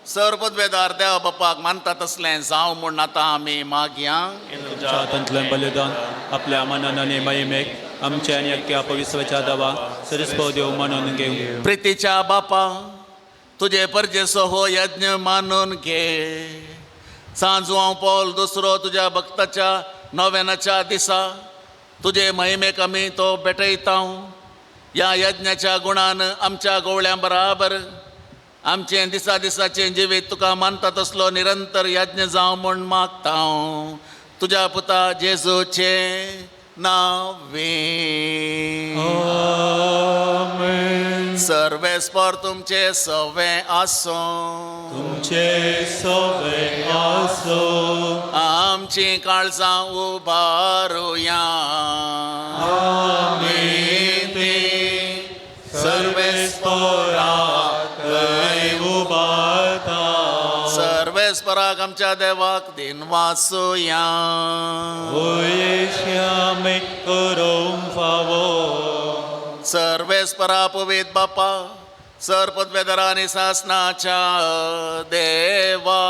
सर्वपदवेदार देवा बापाक मानता तसलें जावं म्हूण आतां आमी मागया. तुमच्या हातांतलें बलिदान आपल्या मनान आनी महिमेक आमच्या आनी अख्ख्या पवित्रच्या दावा सरिस्पव देव मानून घेवं. प्रितीच्या बापा, तुजे परजेचो हो यज्ञ मानून घे. सांजू पौल दुसरो तुज्या भक्ताच्या नव्यानाच्या दिसा तुजे महिमेक आमी तो भेटयता. ह्या यज्ञाच्या गुणान आमच्या गोवळ्यां बराबर आमचें दिसा दिसाचें जिवीत तुका मानता तसलो निरंतर यज्ञ जावं म्हूण मागता तुज्या पुता जेजूचे नावे. सर्वेस्पर तुमचे सवे आसूं. तुमचे सवे आसो. आमची काळजां उबारुया. आमी ती सर्वेस्पराक उबारता. सर्वेस्पराक आमच्या देवाक दिन वाचुया. होय करूंक फावो. सर्वेस्परा पवीत बापा, सर पदवेदरा आनी सासनाच्या देवा,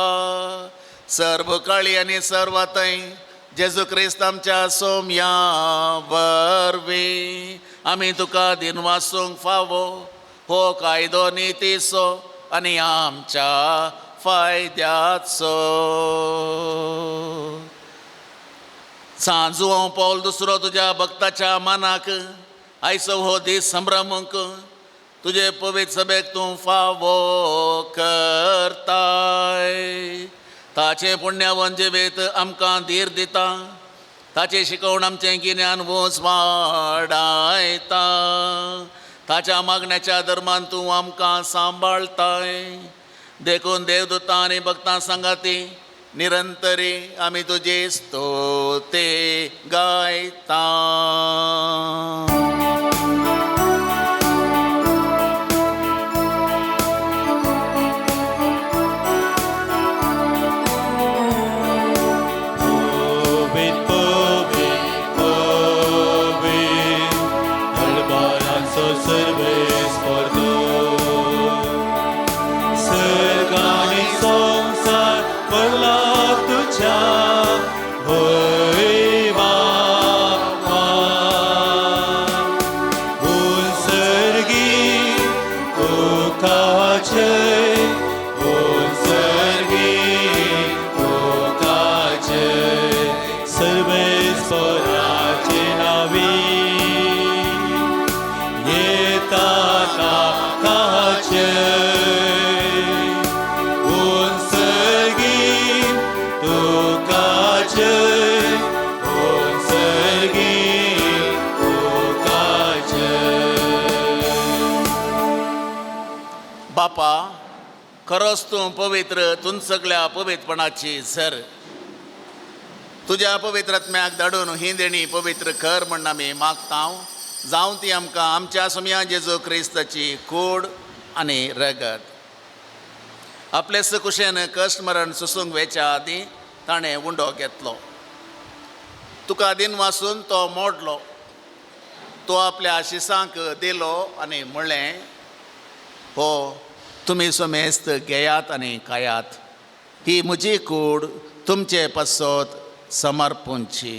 सर्व काळी आनी सर्व थंय जेजू क्रिस्त आमच्या सोम्या वरवीं आमी तुका दिन वाचूंक फावो. हो कायदो नितीचो आनी आमच्या फायद्याचो. सांजू पौल दुसरो तुज्या भक्ताच्या मनाक आयचो हो दीस संभ्रमूंक तुजे पवित्र सभेक तूं फावो करताय. ताचें पुण्यावन जिवीत आमकां धीर दिता, ताचें शिकवण आमचें गिन्यान वोस वाडायता. ताच्या मागण्याच्या धर्मान तूं आमकां सांबाळताय. देखून देवदूतां आनी भक्तां सांगाती निरंतरी आमी तुजी स्तोते गायता. पवीत पवीत पवीत दरबाराचो सर्वेस्पर तूं. सर्ग आनी संवसार भरला तुज्या वैभवान. उंचर्गी तुका जय, उंचर्गी तुका जय, सर्वेस्पराचे नावी येता ताका जय. उंचर्गी तुका जय, उंचर्गी तुका जय. बापा, खरोच तूं पवित्र, तूं सगळ्या पवित्रपणाची सर. तुज्या पवित्र आत्म्याक धाडून ही देणी पवित्र कर म्हण आमी मागता. जावं ती आमकां आमच्या सोमया जेजू क्रिस्ताची कूड आनी रगत. आपले कुशेन कश्ट मरण सुसूंक वेच्या आदीं ताणें उंडो घेतलो. तुका दिन वासून तो मोडलो. तो आपल्या शिसांक दिलो आनी म्हणलें, हो तुमी समेस्त घेयात आनी खायात. ही म्हजी कूड तुमचे पासत समर्पूंची.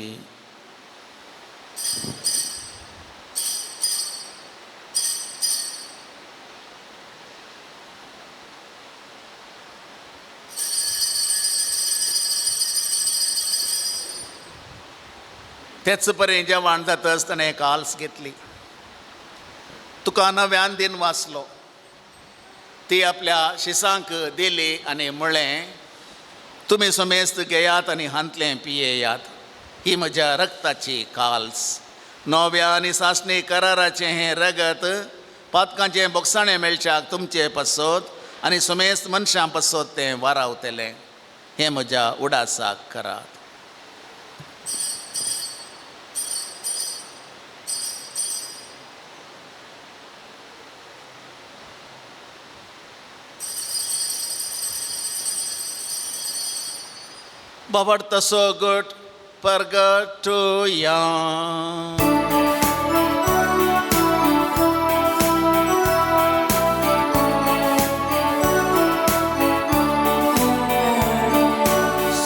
तेच परी जेवण जातच ताणें काल्स घेतली. तुका नव्यान दिन वाचलो. ती आपल्या शिसांक दिली आनी म्हणलें, तुमी समेस्त घेयात आनी हांतलें पियेयात. ही म्हज्या रक्ताची काल्स. नव्या आनी सासणी कराराचें हें रगत पातकांचें बोगसाणें मेळच्याक तुमचे पासत आनी समेस्त मनशां पासत तें वारावतलें. हें म्हज्या उडासाक करात. बाबड तसो गट परगटुया.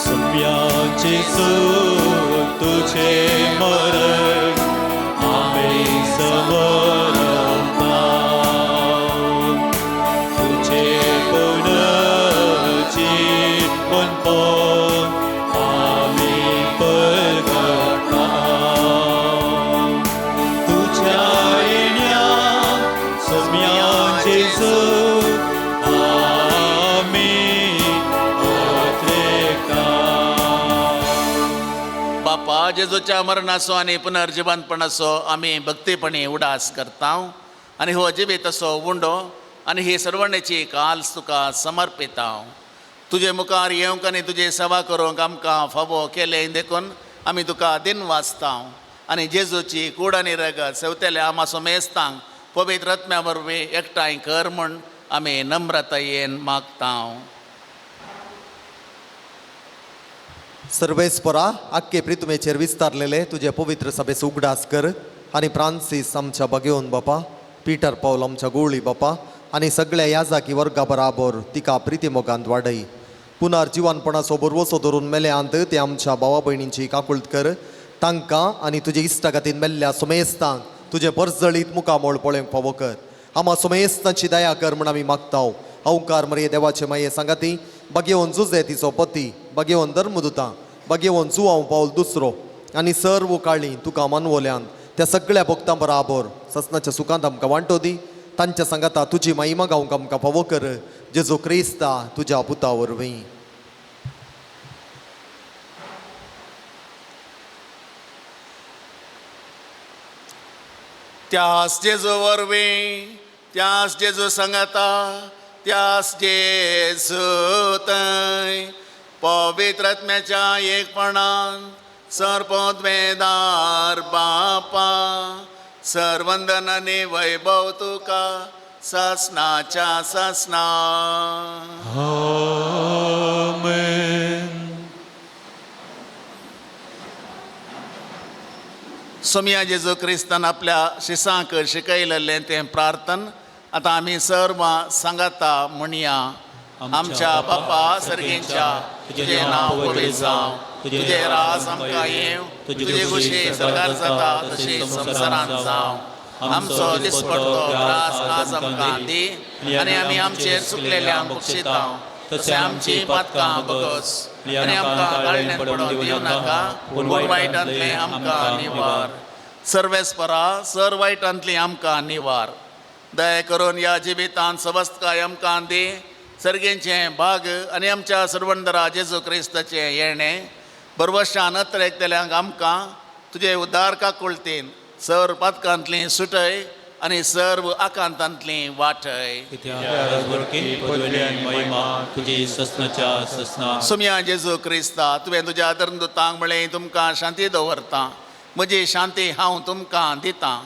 सम्याचे तुझे मरण आम्ही समरता. तुझे पुनर्जीवन आम्ही परगटा. तुझ्या येण्या सम्याचे आम्ही अत्रेका. बापा जेजूच्या मरणाचो आनी पुनर्जिवंतपणाचो आमी भक्तीपणी उडास करता आनी हो जिवीत असो उंडो आनी ही सर्वणेची काल्स तुका समर्पिता. तुजे मुखार येवंक आनी तुजी सेवा करूंक आमकां फावो केलें देखून आमी तुका दिन वाचता. आनी जेजूची कूड आनी रगत सेवतेल्या आमा सोमेस्तांक पवित्र आत्म्या वरवीं एकठांय कर म्हूण आमी नम्रतायेन मागता. सर्वेस्परा आख्खे प्रितुमेचेर विस्तारलेले तुजे पवित्र सभेचो उगडास कर आनी फ्रांसीस आमच्या बगेवन बापा, पीटर पावल आमच्या गोळी बापा आनी सगळ्या याजाकी वर्गा बराबर तिका प्रितीमोगांत वाडय. पुनर्जिवनपणाचो भरवसो धरून मेल्यांत ते आमच्या भावा भयणींची काकुळत कर. तांकां आनी तुजे इश्टागतीन मेल्ल्या सोमेस्तांक तुजें परजळीत मुखामोळ पळोवंक फावो कर. आमा सोमेस्तांची दया कर म्हूण आमी मागता. अवकार मरे देवाचे माये सांगाती बगेवन जुजे तिचो पती, बगेवन धर्मदुतां, बगेवन जुवांव पावल दुसरो आनी सर्व काळी तुका मानवल्यान त्या सगळ्या भक्तां बराबर ससनाच्या सुखांत आमकां वांटो दी. तांच्या सांगाता तुजी महिमा गावंक आमकां फावो कर. जेजू क्रिस्ता तुज्या पुता वरवीं. त्यास जेजू वरवीं, त्यास जेजू सांगाता, त्यास जेजू थंय पवित्र आत्म्याच्या एकपणान सर्पोद्वेदार बापा सर्वंदन आनी वैभव तुका सासनाच्या सासना. आमेन. सोमया जेजू क्रिस्तान आपल्या शिसांक शिकयलेलें तें प्रार्थन आतां आमी सर्व सांगाता म्हणया. आमच्या बापा सर्गेंच्या, तुजें नांव पवित्र जावं, तुजें राज आमकां येवं, तुजे खुशी सरकार जाता तशी संवसारांत जावं. आमचो दिसपडतो ग्रास आज आमकां दी आनी आमी आमचेर चुकलेल्यांक बक्षिता तशें आमची पातकां बगस आनी आमकां काळण्यान पडोवंक दिवं नाका, पूण वायटांतलें आमकां निवार. सर्वेस्परा सर वायटांतली आमकां निवार. दया करून ह्या जिवितांत सवस्तकाय आमकां दी. सर्गेंचें भाग आनी आमच्या सर्वंदरा जेजू क्रिस्ताचें येणें बरवशान अत्रेकतल्यांक आमकां तुजे उद्धार काकुळतीन सर पातकांतली सुटय आनी सर्व आकांतांतली वाटय. कित्याक महिमा तुजी ससनाच्या ससना. सुमया जेजू क्रिस्ता, तुवें तुज्या धर्मदूतांक म्हळें, तुमकां शांती दवरता, म्हजी शांती हांव तुमकां दितां.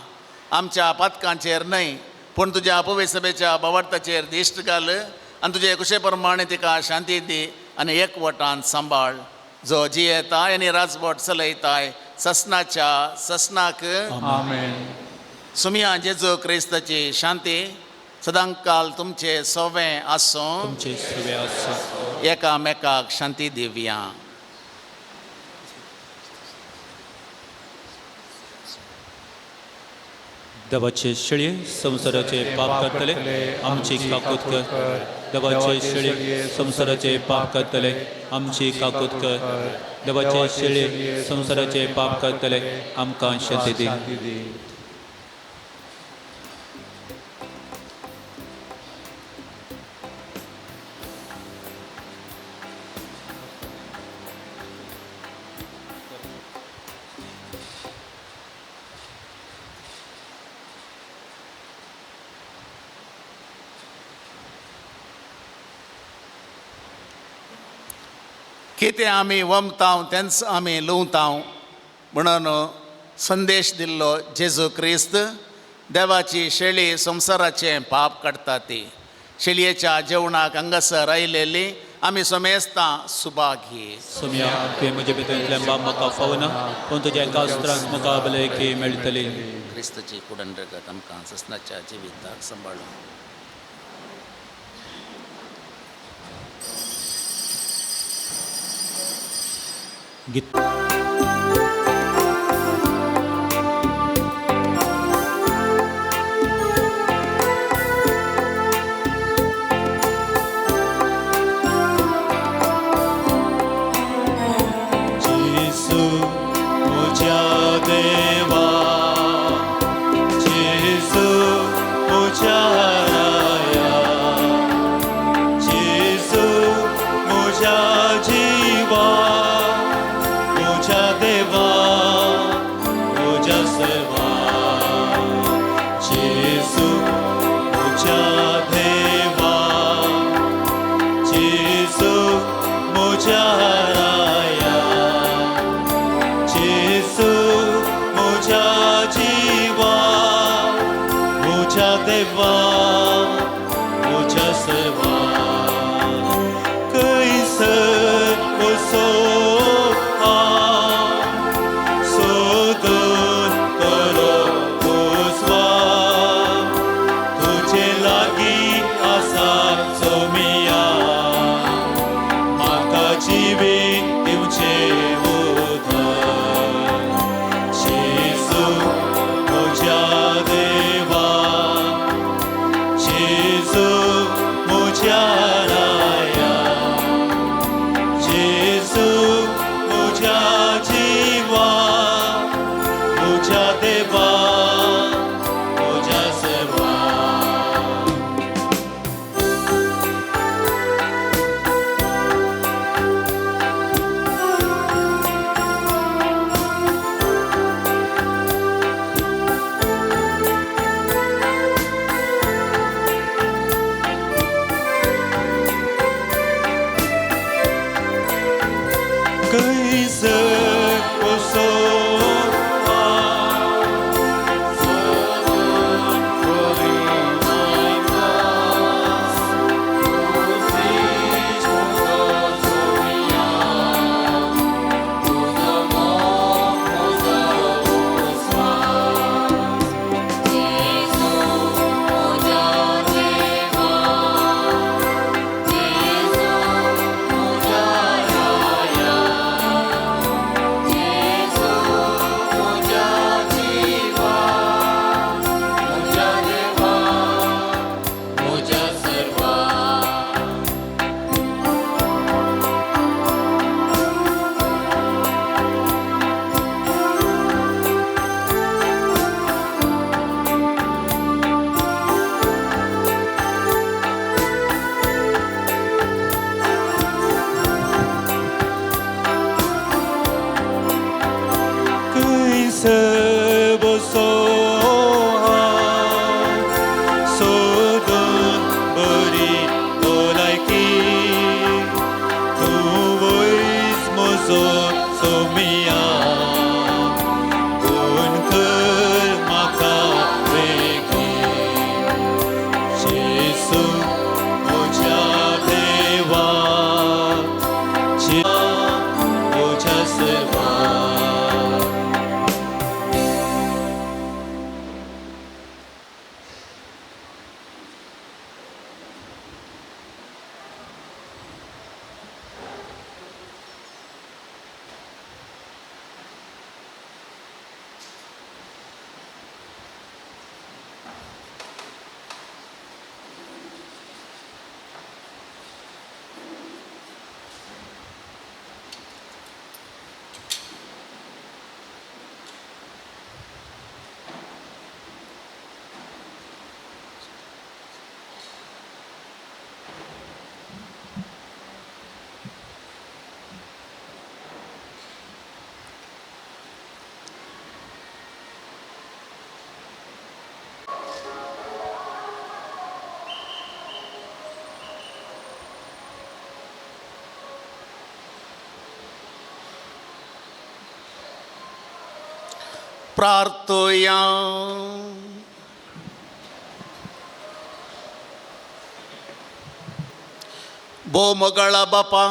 आमच्या पातकांचेर न्हय पूण तुज्या पवित्र भावार्थाचेर दिश्ट घाल आनी तुजे कुशे प्रमाणे तिका शांती दी आनी एकवटान सांबाळ, जो जियेताय आनी राजवट चलयताय ससनाच्या ससनाक. आमेन. सुमया जेजू क्रिस्ताची शांती सदांकाल तुमचे सोवें आसूं. तुमचे सुवे आसूं. एकामेकाक शांती दिवया. देवाचे शेळये संवसाराचे पाप करतले आमची काकूत कर. देवाचे शेळये संवसाराचे पाप करतले आमची काकूत कर. देवाचे शेळये संवसाराचे पाप करतले आमकां शांती दी. कितें आमी वमतांव तेंच आमी लुंवतांव म्हणून संदेश दिल्लो जेजू क्रिस्त. देवाची शेळी संवसाराचें पाप काडटा ती शेळयेच्या जेवणाक हांगासर आयलेली आमी समेस्तां सुभागी. सोम्या, तुवें म्हजे भितरल्यान बाब म्हाका फावना, पूण तुज्या एका उतरान म्हाका भलायकी मेळटली. क्रिस्ताची कुडन रगत आमकां ससनाच्या जिविताक सांबाळून. गीत. जेसू म्हज्या देवा, जेसू म्हज्या राया, जेसू म्हज्या जिवा, म्हज्या देवा, म्हज्या सेवा. जेसू म्हज्या देवा, जेसू म्हज्या राया, जेसू म्हज्या जिवा, म्हज्या देवा, म्हज्या सेवा. खंयसर वचो हांव सोदून तरो उजवा, तुजे लागीं. प्रार्थोया. भोव मोगाळा बापा,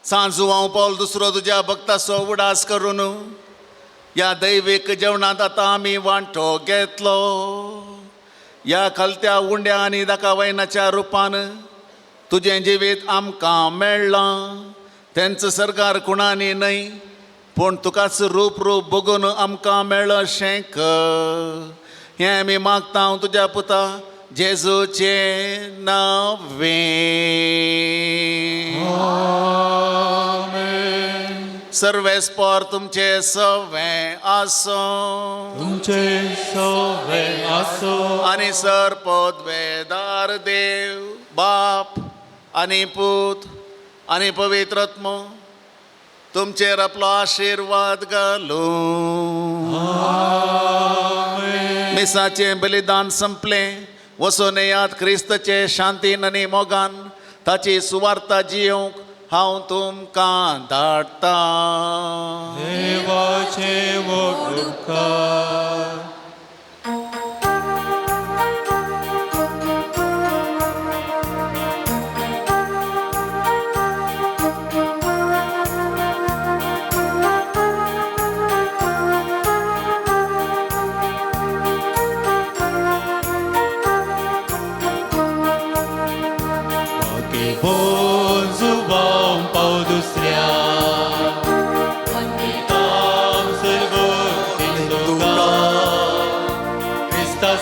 सांजू हांव पावल दुसरो तुज्या भक्ताचो उडास करून ह्या दैवीक जेवणांत आतां आमी वांटो घेतलो. ह्या खालत्या उंड्या आनी दाका वयनाच्या रुपान तुजें जिवीत आमकां मेळ्ळां. तेंच सरकार खुणांनी न्हय पूण तुकाच रूप रूप बगून आमकां मेळशें कर. हें आमी मागता हांव तुज्या पुता जेजूचें नांवें. सर्वेस्पोर तुमचे सवें आसूं. तुमचे सवे आसो. आनी सर पदवेदार देव बाप आनी पूत आनी पवित्र आत्मो तुमचेर आपलो आशिर्वाद घालूं. मिसाचें बलिदान संपलें. वचून येयात क्रिस्तचे शांतीन आनी मोगान ताची सुवार्ता जियोवंक हांव तुमकां धाडटां. देवाचे व्हड उपकार.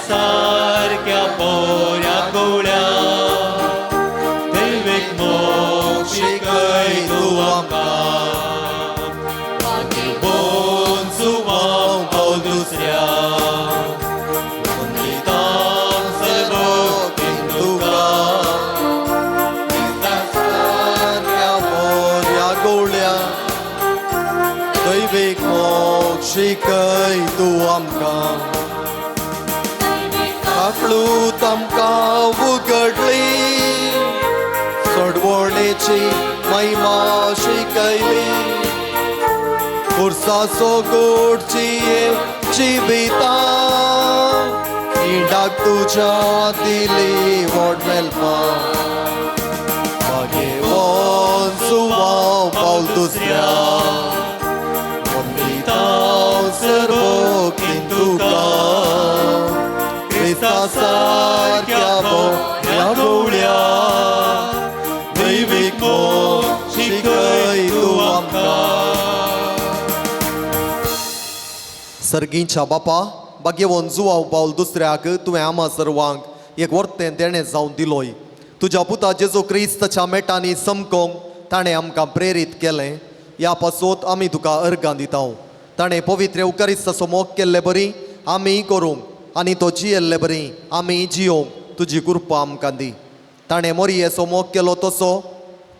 सारक्या पोऱ्या गोळ्या दैवीक मोग शिकय तूं आमकां. बोन पावल दुसऱ्या मोऱ्या गोळ्या दैवीक मोग शिकय तूं आमकां. काकळूत आमकां उगडली सोडवणेची महिमा शिकयली. पुरसाचो गोडची जिविता इंडाक तुज्या दिली व्हड मेलपा. मागीर सुवाव पावल दुसऱ्या वंदिता सर्वोक्तीन तुका. क्रिस्ता सारक्या बोऱ्या गोवळ्या दैवीक मोग शिकय तूं आमकां. सर्गींच्या बापा, भाग्यवंत जुवाव पावल दुसऱ्याक तुवें आमा सर्वांक एक वर्तें देणें जावन दिलोय. तुज्या पुता जेजू क्रिस्ताच्या मेटांनी समकोंक ताणें आमकां प्रेरीत केलें. ह्या पासत आमी तुका अर्गां दिता. ताणें पवित्र उकारिस्ताचो मोग केल्ले बरी आमी करूंक आनी तो जियेल्ले बरी आमी जियोवंक तुजी कृपा आमकां दी. ताणें मोरयेचो मोग केलो तसो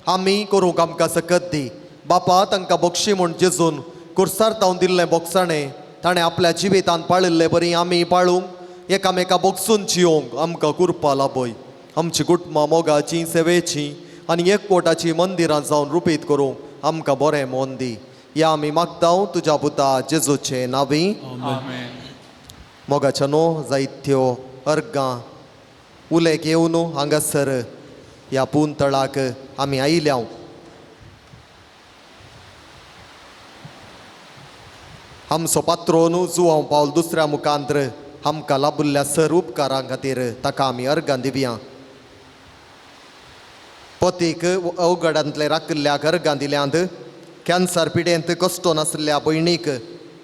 आमी करूंक आमकां सकत दी. बापा, तांकां बक्षी म्हूण जेजून कुर्सार तावन दिल्लें बोगसाणें ताणें आपल्या जिवितांत पाळिल्ले बरी आमी पाळूंक एकामेका बोगसून जियोवंक आमकां कृपा लाभय. आमची कुटुंबां मोगाची सेवेची आनी एकवटाची मंदिरां जावन रुपीत करूंक आमकां बरें मन दी. ह्या आमी मागता तुज्या पुता जेजूचे नांवी. मोगाच्या न्हू जायत्यो अर्गां उले घेवन हांगासर ह्या पुंतळाक आमी आयल्या. आमचो पात्रोन जुवांव पावल दुसऱ्या मुखांत्र आमकां लाभिल्ल्या सर उपकारां खातीर ताका आमी अर्गां दिवया. पतीक अवघडांतले राखिल्ल्या अर्गां दिल्यांत. कॅन्सर पिडेंत कश्टो नाशिल्ल्या भयणीक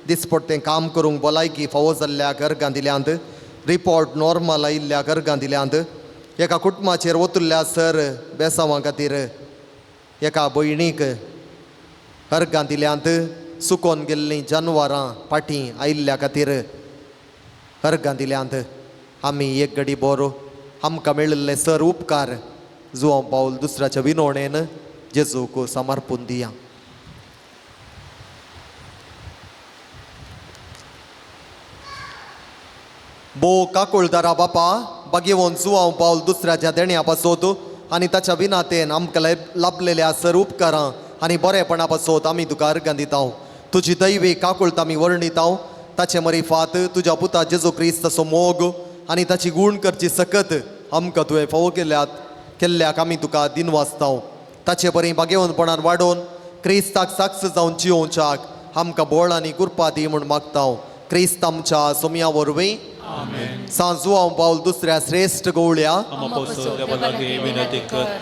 दिसपट्टें काम करूंक भलायकी फावो जाल्ल्या अर्गां दिल्यांत. रिपोर्ट नॉर्मल आयिल्ल्या अर्गां दिल्यांत. एका कुटुंबाचेर वतुल्ल्या सर बेसांवां खातीर एका भयणीक अर्गां दिल्यांत. सुकोन गेल्लीं जनवरां फाटीं आयिल्ल्या खातीर अर्गां दिल्यांत. आमी एक घडी बरो आमकां मेळिल्ले सर उपकार जुवांव पावल दुसऱ्याच्या विनोणेन जेजूक समर्पून दिया. बो काकुळदारा बापा, बागेवन जुवांव पावल दुसऱ्याच्या देण्या पासत आनी ताच्या विनातेन आमकां लाभलेल्या सर उपकारां आनी बरेपणा पासत आमी तुका अर्गां दिता. तुजी दैवी काकुळत आमी वर्णिता. ताचे मरिफात तुज्या पुता जेजू क्रिस्ताचो मोग आनी ताची गूण करची सकत आमकां तुवें फावो केल्यात केल्ल्याक आमी तुका दिनवासताव. ताचे बरी भागेवनपणान वाडोवन क्रिस्ताक साक्ष जावन जियोवच्याक आमकां बोळ आनी कृपा दी म्हूण मागताव. क्रिस्त आमच्या सोमया वरवीं. सांजुआंव पावल दुसऱ्या श्रेश्ठ गवळ्या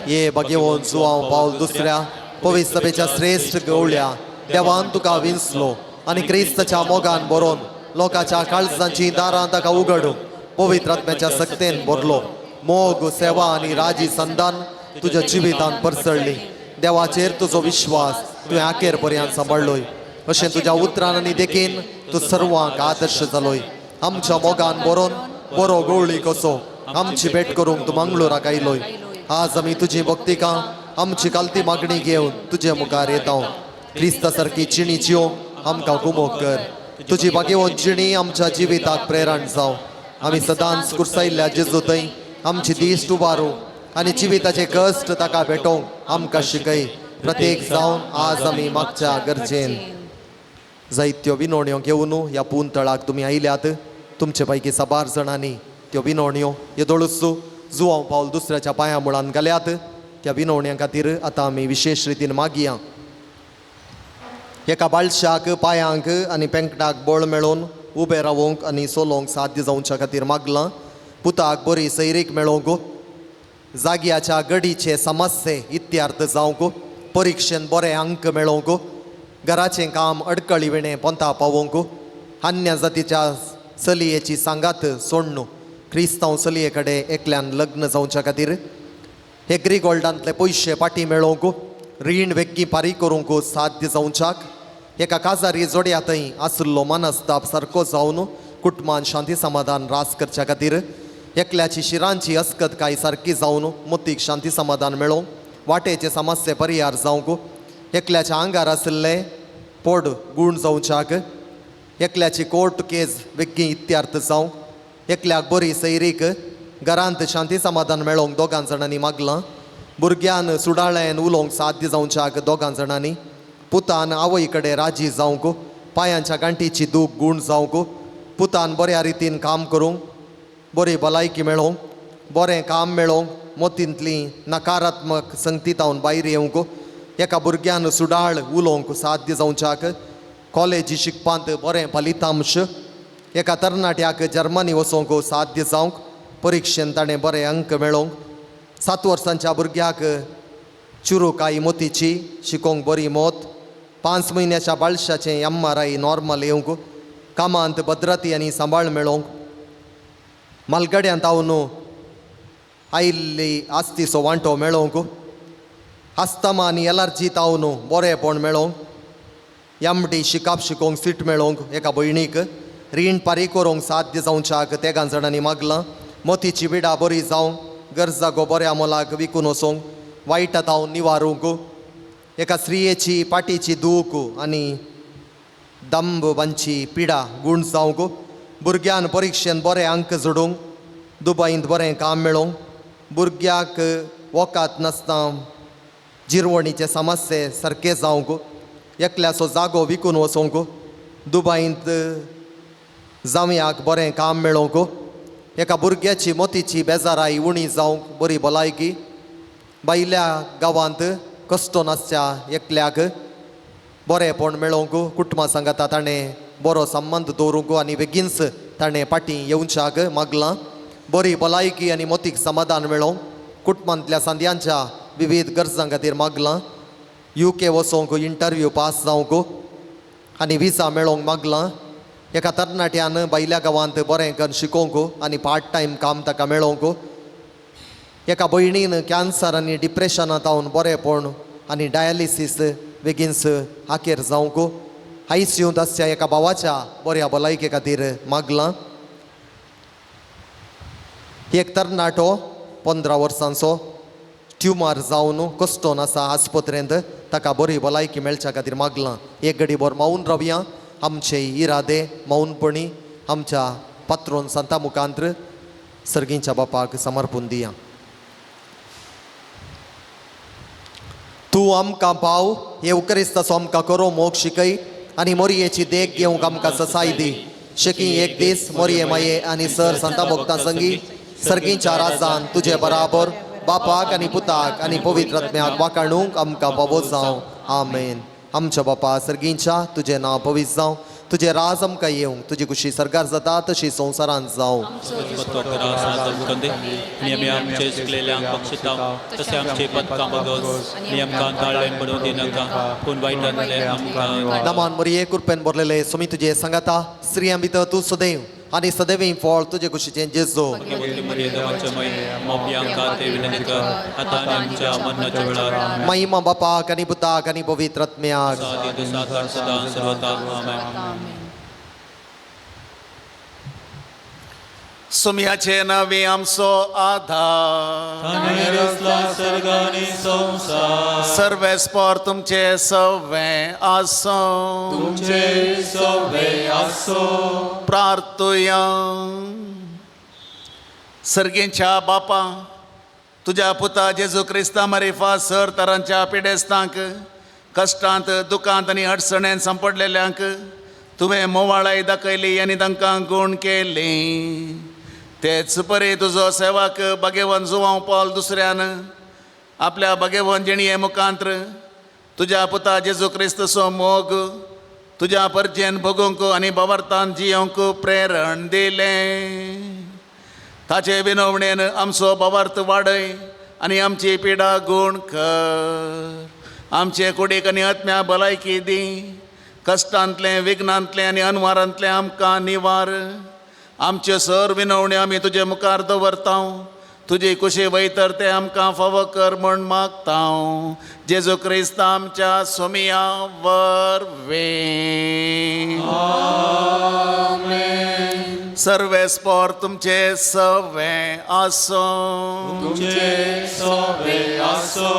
ये भगेवन जुआंव पावल दुसऱ्या पवित्र सभेच्या श्रेश्ठ गवळ्या देवान तुका विंचलो आनी क्रिस्ताच्या मोगान बरोवन लोकांच्या काळजांची दारां ताका उगडूंक पवित्र आत्म्याच्या सक्तेन भरलो. मोग, सेवा आनी राजी संदान तुज्या जिवितान परसळ्ळी. देवाचेर तुजो विश्वास तुवें आखेर पर्यंत सांबाळ्ळोय. अशें तुज्या उतरान आनी देखीन तूं सर्वांक आदर्श जालोय. आमच्या मोगान बरोवन बरो गवळी कसो आमची भेट करूंक तूं मंगळुराक आयलोय. आज आमी तुजी भक्तिका आमची कालती मागणी घेवन तुजे मुखार येता. क्रिस्ता सारकी जिणी जियोंक आमकां गुमोक कर. तुजी भागेवन जिणी आमच्या जिविताक प्रेरण जावं. आमी सदांच कुर्सायल्ल्या जेजू थंय आमची दिश्ट उबारूं आनी जिविताचे कश्ट ताका भेटोवंक आमकां शिकय. प्रत्येक जावन आज आमी मागच्या गरजेन जायत्यो विनोण्यो घेवन ह्या पुंतळाक तुमी आयल्यात. तुमचे पैकी साबार जाणांनी त्यो विनोण्यो येदोळूच जुवांव पावल दुसऱ्याच्या पांया मुळान घाल्यात. त्या विनोवण्यां खातीर आतां आमी विशेश रितीन मागया. एका बाळशाक पांयांक आनी पेंकटाक बळ मेळोवन उबें रावोंक आनी चलोवंक साध्य जावच्या खातीर मागलां. पुताक बरी सैरीक मेळोवंक, जाग्याच्या गडीचे समस्ये इत्यार्थ जावंक, परिक्षेन बरे अंक मेळोवंक, घराचें काम अडकळी विणें पोंता पावोवंक, अन्य जातीच्या चलयेची सांगात सोडणू क्रिस्तांव चलये कडेन एकल्यान लग्न जावच्या खातीर, एग्री गोल्डांतले पयशे पाटी मेळोवंक, रीण वेगळी फारीक करूंक साध्य जावच्याक, एका काजारी जोड्या थंय आशिल्लो मनस्ताप सारको जावन कुटुंबान शांती समाधान रास करच्या खातीर, एकल्याची शिरांची अस्कतकाय सारकी जावन मोतीक शांती समाधान मेळोवंक, वाटेचे समस्ये परिहार जावंक, एकल्याच्या आंगार आशिल्ले पोड गूण जावच्याक, एकल्याची कोर्ट केस बेगीन इत्यार्थ जावंक, एकल्याक बरी सैरीक घरांत शांती समाधान मेळोवंक दोगां जाणांनी मागलां. भुरग्यान सुडाळ्यान उलोवंक साध्य जावच्याक दोगां जाणांनी, पुतान आवय कडेन राजी जावंक, पांयांच्या गांठीची दूख गूण जावंक, पुतान बऱ्या रितीन काम करूंक, बरी भलायकी मेळोवंक, बरें काम मेळोवंक, मोतींतली नकारात्मक संगती भायर येवंक, एका भुरग्यान सुडाळ उलोवंक साध्य जावच्याक, कॉलेजी शिकपांत बरें फलितांश, एका तरणाट्याक जर्मनी वचोंक साध्य जावंक, परिक्षेन ताणें बरे अंक मेळोवंक, 7 वर्सांच्या भुरग्याक चुरुकाय मोतीची शिकोवंक बरी मोत, 5 म्हयन्याच्या बाळशाचें एमआरआय नॉर्मल येवंक, कामांत भद्रती आनी सांबाळ मेळोवंक, मालगड्यांत हांव आयिल्ली आस्तीचो वांटो मेळोवंक, आस्तमा आनी एलर्जी तावन बरेंपण मेळोवंक, एमडी शिकाप शिकोवंक सीट मेळोवंक एका भयणीक, रीण फारीक करूंक साध्य जावच्याक तेगां जाणांनी मागलां. मोतीची बिडा बरी जावंक, गरजागो बऱ्या मोलाक विकून वचोंक, वायटा तावन निवारूंक, एका स्त्रियेची पाटीची दूख आनी दंब बांची पिडा गूण जावंक, भुरग्यान परिक्षेन बरे अंक जोडूंक, दुबायंत बरें काम मेळोवंक, भुरग्याक वकात नासतना जिरवणीचे समस्ये सारके जावंक, एकल्याचो जागो विकून वचोंक, दुबायंत जावयाक बरें काम मेळोवंक, एका भुरग्याची मोतीची बेजाराय उणी जावंक बरी भलायकी, भायल्या गांवांत कश्टो नासच्या एकल्याक बरेंपण मेळोवंक, कुटुंबा सांगाता ताणें बरो संबंद दवरूंक आनी बेगीनच ताणें फाटीं येवच्याक मागलां. बरी भलायकी आनी मोतीक समाधान मेळोवंक, कुटुंबांतल्या सांद्यांच्या विविध गरजां खातीर मागलां. युके वचोंक इंटरव्यू पास जावंक आनी विजा मेळोवंक मागलां. एका तरणाट्यान भायल्या गांवांत बरें करून शिकोवंक आनी पार्ट टायम काम ताका मेळोवंक, एका भयणीन कॅन्सर आनी डिप्रेशनांत हांव बरेंपण आनी डायलिसीस बेगीनच आखेर जावंक, आयसीयूंत आसच्या एका भावाच्या बऱ्या भलायके खातीर मागलां. एक तरणाटो 15 वर्सांचो ट्युमर जावन कश्टोन आसा आस्पत्रेंत, ताका बरी भलायकी मेळच्या खातीर मागलां. एक घडीभर मौन रावया. आमचे इरादे मौनपणी आमच्या पात्रोन सांता मुखांत्र सर्गींच्या बापाक समर्पून दिया. तूं आमकां पाव हे उकरिस्ताचो आमकां करो मोग शिकय आनी मोरयेची देख घेवंक आमकां ससाय दी. शेकी एक दीस मोरये माये आनी सर संता भोगता संगी सर्गींच्या राजान तुजे बराबर बापाक आनी पुताक आनी पवित्र आत्म्याक वाकाणूंक आमकां बाबो जावं. आमेन. आमच्या बापा सर्गींच्या तुजें नांव पवित्र जावं, तुजें राज आमकां येवंक, तुजी कुशी सरकार जाता तशी संवसारांत जावं. पत्तो करा सादर दे आनी आमी आमचे चुकलेल्यांक बक्षिता तशें आमचे पदकां बगस आनी आमकां ताळ्ळें पडूं दिनाका पूण वायटांतलें आमकां. नमान मरिये, कृपेन भरलेले, सुमी तुजे सांगाता, स्त्रियां भितर तूं सदैव आनी सदैव फळ तुजे कुशीचें जेजू. भगवती मरिये, देवाचे माय, मोपयांका ते विनंती कर आतां आनी आमच्या मरणाच्या वेळार. महिमा बापाक आनी पुताक आनी पवित्र आत्म्याक. आदी सात सदां सर्वता. आमेन. सुमयाचे नावे आमचो आधार, ताणें रचला सर्ग आनी संवसार. सर्वेस्पोर तुमचे सवे आसो. तुमचे सवे आसो. प्रार्थुया. सर्गींच्या बापा, तुज्या पुता जेजू क्रिस्ता मारिफा सर तरांच्या पिडेस्तांक, कश्टांत, दुखांत आनी अडचणेंत सांपडलेल्यांक तुवें मोवाळाय दाखयली आनी तांकां गूण केली. तेच परी तुजो सेवाक बागेवन जुवांव पावल दुसऱ्यान आपल्या बागेवन जिणये मुखांत्र तुज्या पुता जेजू क्रिस्तचो मोग तुज्या परजेन भोगूंक आनी बावरतान जियोंक प्रेरण दिलें. ताचे विनवणेन आमचो बावार्थ वाडय आनी आमची पिडा गूण कर. आमचे कुडीक आनी आत्म्या भलायकी दी. कश्टांतलें, विघ्नांतलें आनी अनवारांतलें आमकां निवार. आमच्यो सर विनवण्यो आमी तुजे मुखार दवरता. तुजी कुशी वयतर ते आमकां फावो कर म्हूण मागता, जेजू क्रिस्त आमच्या सोमिया वरवीं. सर्वेस्पोर तुमचे सवे आसो. तुमचे सवे आसो.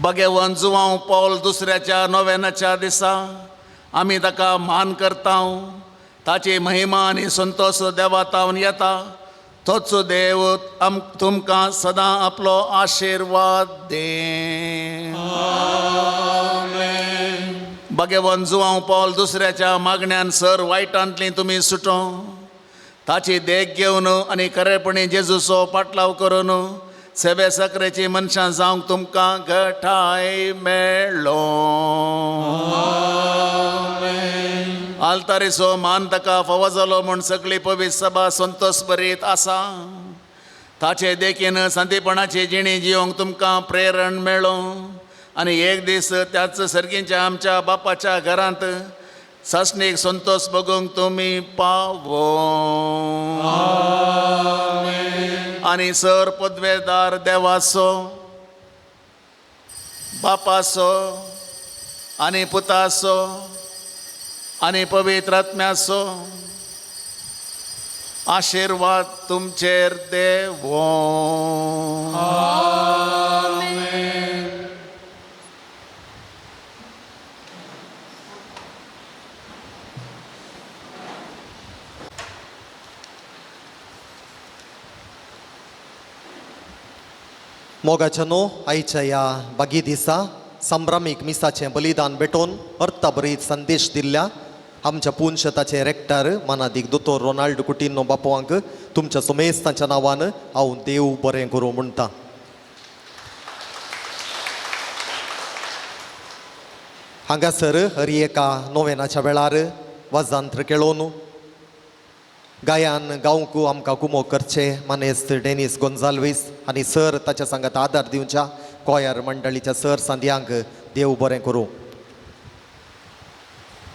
भगवान जुवांव पावल दुसऱ्याच्या नोवेनाच्या दिसा आमी ताका मान करता. ताची महिमा आनी संतोश देवा तावन येता. तोच देव आम तुमकां सदां आपलो आशिर्वाद दे. भगवान जुवांव पावल दुसऱ्याच्या मागण्यान सर वायटांतली तुमी सुटो. ताची देख घेवन आनी खरेपणी जेजूचो पाटलाव करून सेवे सकरेची मनशां जावंक तुमकां घटाय मेळ्ळो. आल्तारीचो मान ताका फावो जालो म्हूण सगळी पवित्र सभा संतोश बरीत आसा. ताचे देखीन सांतीपणाची जिणी जिवंक तुमकां प्रेरण मेळो आनी एक दीस त्याच सर्गींच्या आमच्या बापाच्या घरांत सासणीक संतोश बगूंक तुमी पावो. आनी सर पदवेदार देवाचो, बापाचो आनी पुताचो आनी पवित्र आत्म्याचो आशिर्वाद तुमचेर देवो. मोगाच्या न्हू, आयच्या ह्या बागी दिसा संभ्रमीक मिसाचें बलिदान भेटोवन अर्थभरीत संदेश दिल्ल्या आमच्या पुनशताचे रेक्टर मानादीक दोतोर रोनाल्ड कुटिन्हो बापूंक तुमच्या सुमेस्तांच्या नांवान हांव देव बरें करूं म्हणटा. हांगासर हर एका नोवेनाच्या वेळार वाजांत्र केळोवन गायान गावंक आमकां कुमो करचे मानेस्त डेनीस गोन्जाल्वीस आनी सर ताच्या सांगात आदार दिवच्या कोयर मंडळीच्या सर सांद्यांक देव बरें करूं.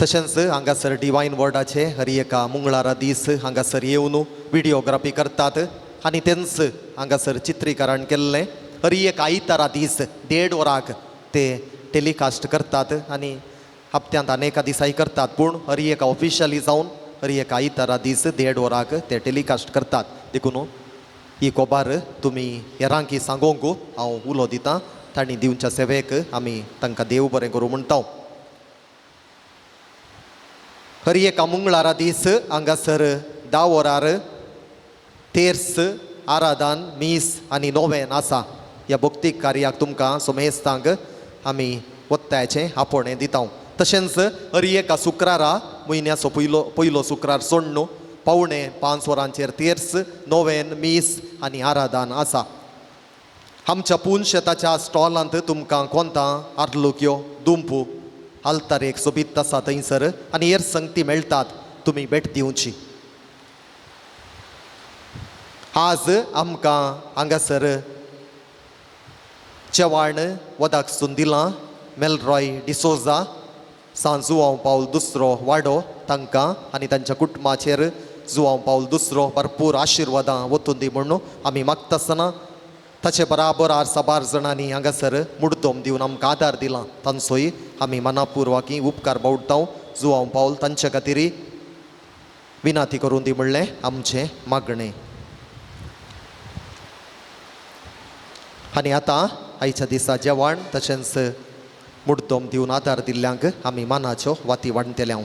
तशेंच हांगासर डिवायन वर्डाचे हर एका मंगळारा दीस हांगासर येवन विडियोग्राफी करतात आनी तेंच हांगासर चित्रीकरण केल्लें हर एक आयतारा दीस 1.5 वराक ते टेलिकास्ट करतात आनी हप्त्यांत अनेका दिसाय करतात, पूण हर एक ऑफिशियली जावन हर एक आयतारा दीस 1.5 वराक ते टेलिकास्ट करतात. देखून ही कोबार तुमी हेरांकी सांगोंक हांव उलो दितां. तांणी दिवच्या सेवेक आमी तांकां देव बरें करूं म्हणटा. हर एका मंगळारा दीस हांगासर 10 वरार तेर्स आराधन मीस आनी नोवेन आसा. ह्या भक्तीक कार्याक तुमकां सुमेस्तांक आमी वत्तायचें आपोवणें दिता. तशेंच हर एका शुक्रारा म्हयन्याचो पयलो पयलो शुक्रार सोडणू 4:45 वरांचेर तेर्स, नोवेन, मीस आनी आराधन आसा. आमच्या पून शेताच्या स्टॉलांत तुमकां कोंतां, आर्लुक्यो, दुंपू, आल्तार एक सोबीत आसा थंयसर आनी हेर संगती मेळटात, तुमी भेट दिवची. आज आमकां हांगासर जेवण वदाक सून दिलां मेलरॉय डिसोजा, सांत जुवांव पावल दुसरो वाडो. तांकां आनी तांच्या कुटुंबाचेर जुवांव पावल दुसरो भरपूर आशिर्वादां वतून दी म्हणून आमी मागता आसतना ताचे बराबर आर साबार जाणांनी हांगासर मुडदोम दिवन आमकां आदार दिला, तांचोय आमी मनापुर्वाकी उपकार बावडटा. जुवांव पावल तांचे खातीर विनाती करून दी म्हणलें आमचें मागणें. आनी आतां आयच्या दिसा जेवण तशेंच मुडदोम दिवन आदार दिल्ल्यांक आमी मानाच्यो वाती वाडटले.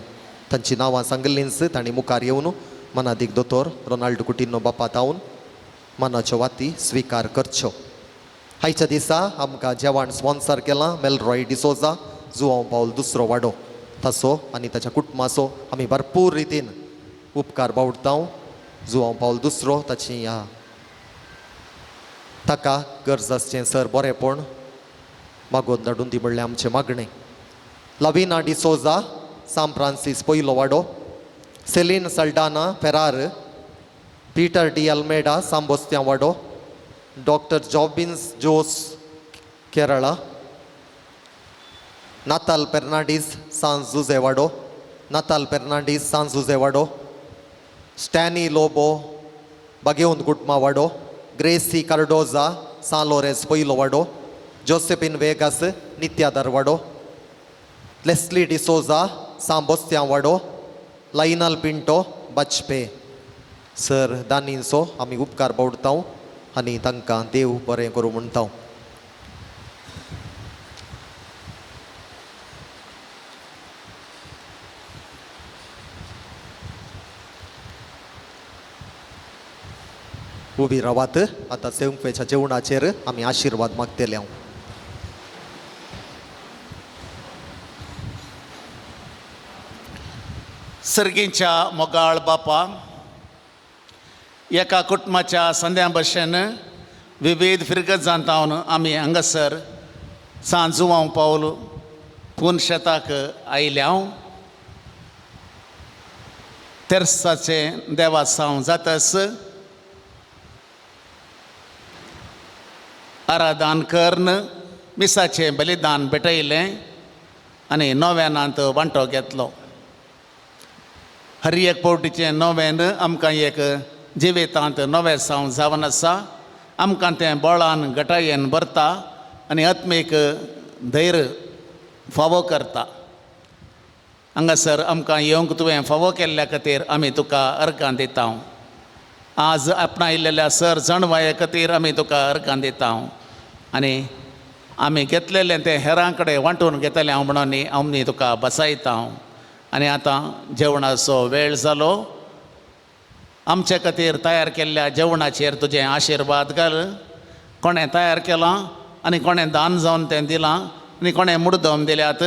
तांची नांवां सांगिल्लींच तांणी मुखार येवन मनादीक दोतोर रोनाल्ड कुटिन्हो बापा तावन मानाच्यो वाती स्विकार करच्यो. आयच्या दिसा आमकां जेवण स्पॉन्सर केलां मेलरॉय डिसोजा, जुवांव पावल दुसरो वाडो. ताचो आनी ताच्या कुटुंबाचो आमी भरपूर रितीन उपकार बावडटा. जुवांव पावल दुसरो ताची ह्या ताका गरज आसचें सर बरेंपण मागोवन धाडून दी म्हणलें आमचें मागणें. लविना डिसोजा, सांत फ्रांसीस पयलो वाडो, सेलीन सल्डाना फेरार, पीटर डी अल्मेडा, सांबोस्त्यां वाडो, डॉक्टर जॉबिन्स जोस केरळा, नाताल फेर्नांडीस सांत जुजे वाडो, नाताल फेर्नांडीस सांत जुजे वाडो, स्टॅनी लोबो बागेवंत कुटमा वाडो, ग्रेसी कार्डोजा सांत लोरेंस पयलो वाडो, जोसेफिन वेगास नित्यादर वाडो, लेस्ली डिसोजा सांबोस्त्यां वाडो, लायनल पिंटो बाजपे. सर दानींचो आमी उपकार बावडटा आनी तांकां देव बरें करूं म्हणटा. उबी रावात आतां सेवपेच्या जेवणाचेर आमी आशिर्वाद मागतले. हांव सर्गीच्या मोगाळ बापा, एका कुटुंबाच्या संद्या भशेन विविध फिरगत जावन आमी हांगासर सांत जुवांव पावल पून शेताक आयल्या. तेर्साचें देवासांव जातस आराधन करून मिसाचें बलिदान भेटयलें आनी नोव्यानांत वांटो घेतलो. हर एक पावटीचें नोवेन आमकां एक जिवितांत नवें साव जावन आसा. आमकां तें बळान गटायेन भरता आनी आत्मीक धैर्य फावो करता. हांगासर आमकां येवंक तुवें फावो केल्ल्या खातीर आमी तुका अर्गां दिता. आज आपणायलेल्या सर जाणवाये खातीर आमी तुका अर्गां दिता आनी आमी घेतलेलें तें हेरां कडेन वांटून घेतलें हांव म्हणून आमी तुका बसायता. आनी आतां जेवणाचो वेळ जालो. आमचे खातीर तयार केल्ल्या जेवणाचेर तुजें आशिर्वाद घाल. कोणें तयार केलां आनी कोणें दान जावन तें दिलां आनी कोणें मुडदम दिल्यात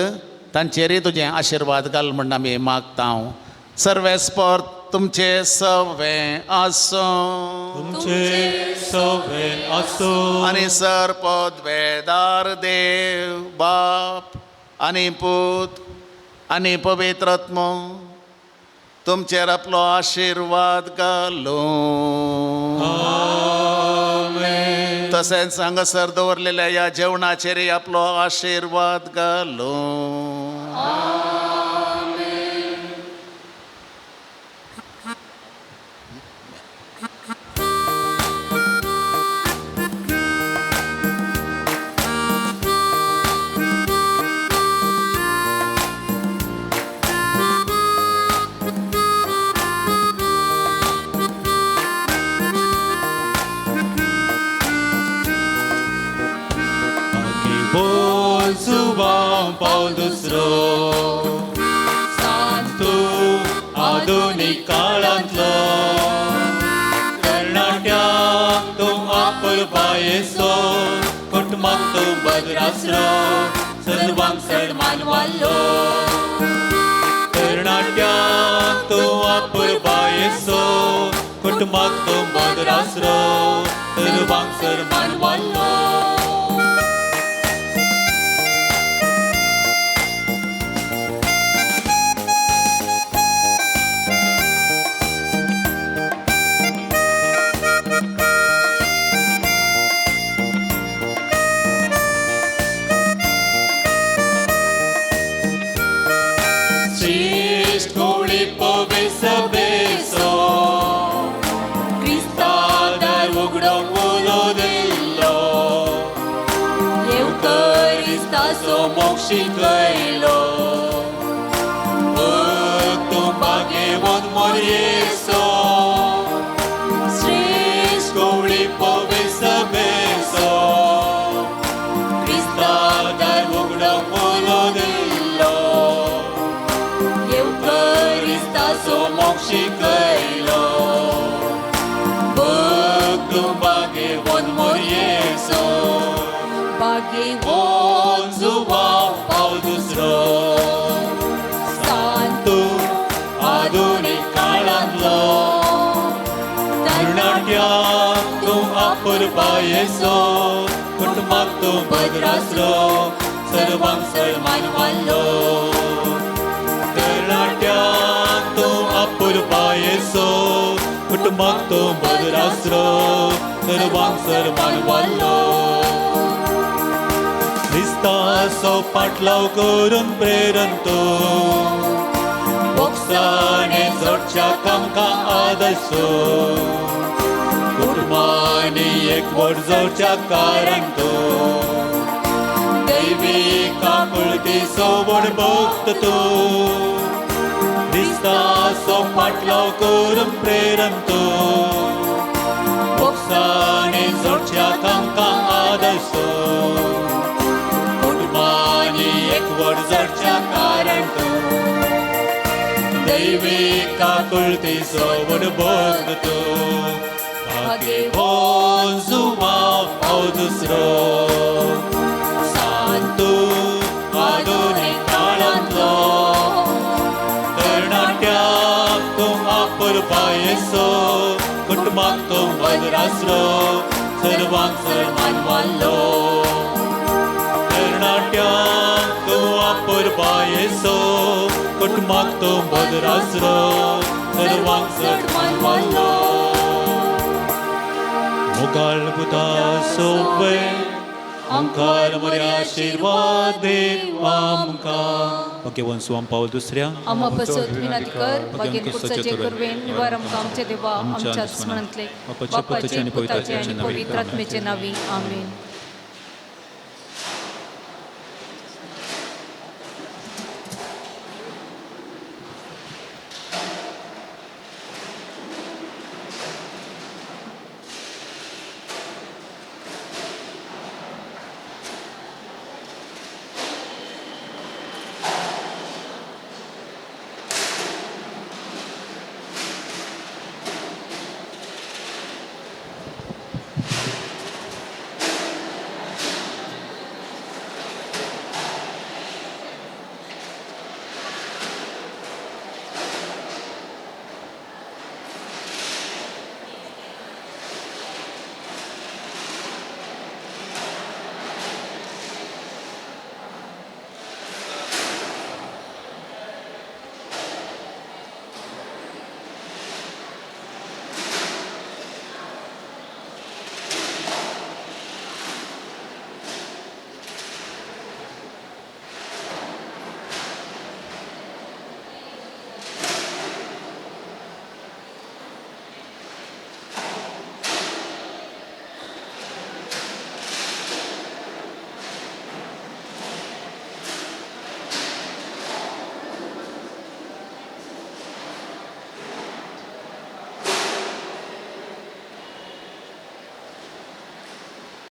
तांचेरय तुजें आशिर्वाद घाल म्हूण आमी मागता. सर्वेस्पर तुमचे सवे आसूं, तुमचे सवे आसूं. आनी सर पदवेदार देव बाप आनी पूत आनी पवित्र आत्मो तुमचेर आपलो आशिर्वाद घालूं. तशेंच हांगासर दवरलेल्या ह्या जेवणाचेरय आपलो आशिर्वाद घालूं. बोल जुवांव पावल दुसरो सांतू आधुनीक काळांतलो, तरणाट्यांक तूं आपुलबायेचो, कुटुंबाक तूं बद्रासरो, सर्वांक सन्मान वाडलो. तरणाट्यांक तूं अपुरबायेचो, कुटुंबाक तूं बदरासरो, सर्वांक सर्मान वाडलो. श्रेष्ठ कोळी पोवे सभेचो, क्रिस्तादार उगडोंक उलो दिल्लो, येवकरिस्ताचो मोग शिकयलो, भक्त बागेवन मोरयेचो, श्रेष्ठ कोळी पोवे सभेचो, क्रिस्तादार उगडोंक उलो दिल्लो, येवकरिस्ताचो मोग शिकयलो, भक्त बागेवन मोरयेचो, बागेवन जुवांव पाव दुसरो, सांतू आधुनीक काळांतलो, तरणाट्यांक तूं अपुरबायेचो, कुटुंबाक तूं बदरासरो, सर्वांक सन्मान वाडलो. तरणाट्यांक तूं अपुरबायेचो, कुटुंबाक तूं बदरासरो, सर्वांक सन्मान वाडलो. क्रिस्ताचो पाटलाव करून प्रेरण तूं, मोगसाणे जोडच्या कामकां आदर्शो, कुटुंबांनी एकवट जोडच्या कारण तूं, दैवी काकुळतीचो व्हड भक्त तूं, क्रिस्ताचो पाटलाव करून प्रेरण तूं, मोगसाणे जोडच्या कामकां आदर्शो, कुटुंबांनी एकवट जोडच्या कारण तूं, दैवी काकुळतीचो व्हड भक्त तूं, भाग्यवान जुवांव पाव दुसरो, सांतू आधुनीक काळांतलो, तरणाट्यांक तूं अपुरबायेचो, कुटुंबाक तूं बदरासरो, सर्वांक सन्मान वाडलो. तरणाट्यांक तूं अपुरबायेचो, कुटुंबाक तूं बदरासरो, सर्वांक सन्मान वाडलो. मोगाळ पुता सोवे, आमकार बरे आशिर्वाद देव आमकां. भाग्यवान सुवाम पावल दुसऱ्या, आमा पसत विनंती कर, भाग्यन कुर्साचे करवेन निवार आमकां आमच्या देवा आमच्या दुस्मनांतले, बापाचे पुताचे आनी पवित्र आत्म्याचे नांवी, आमेन.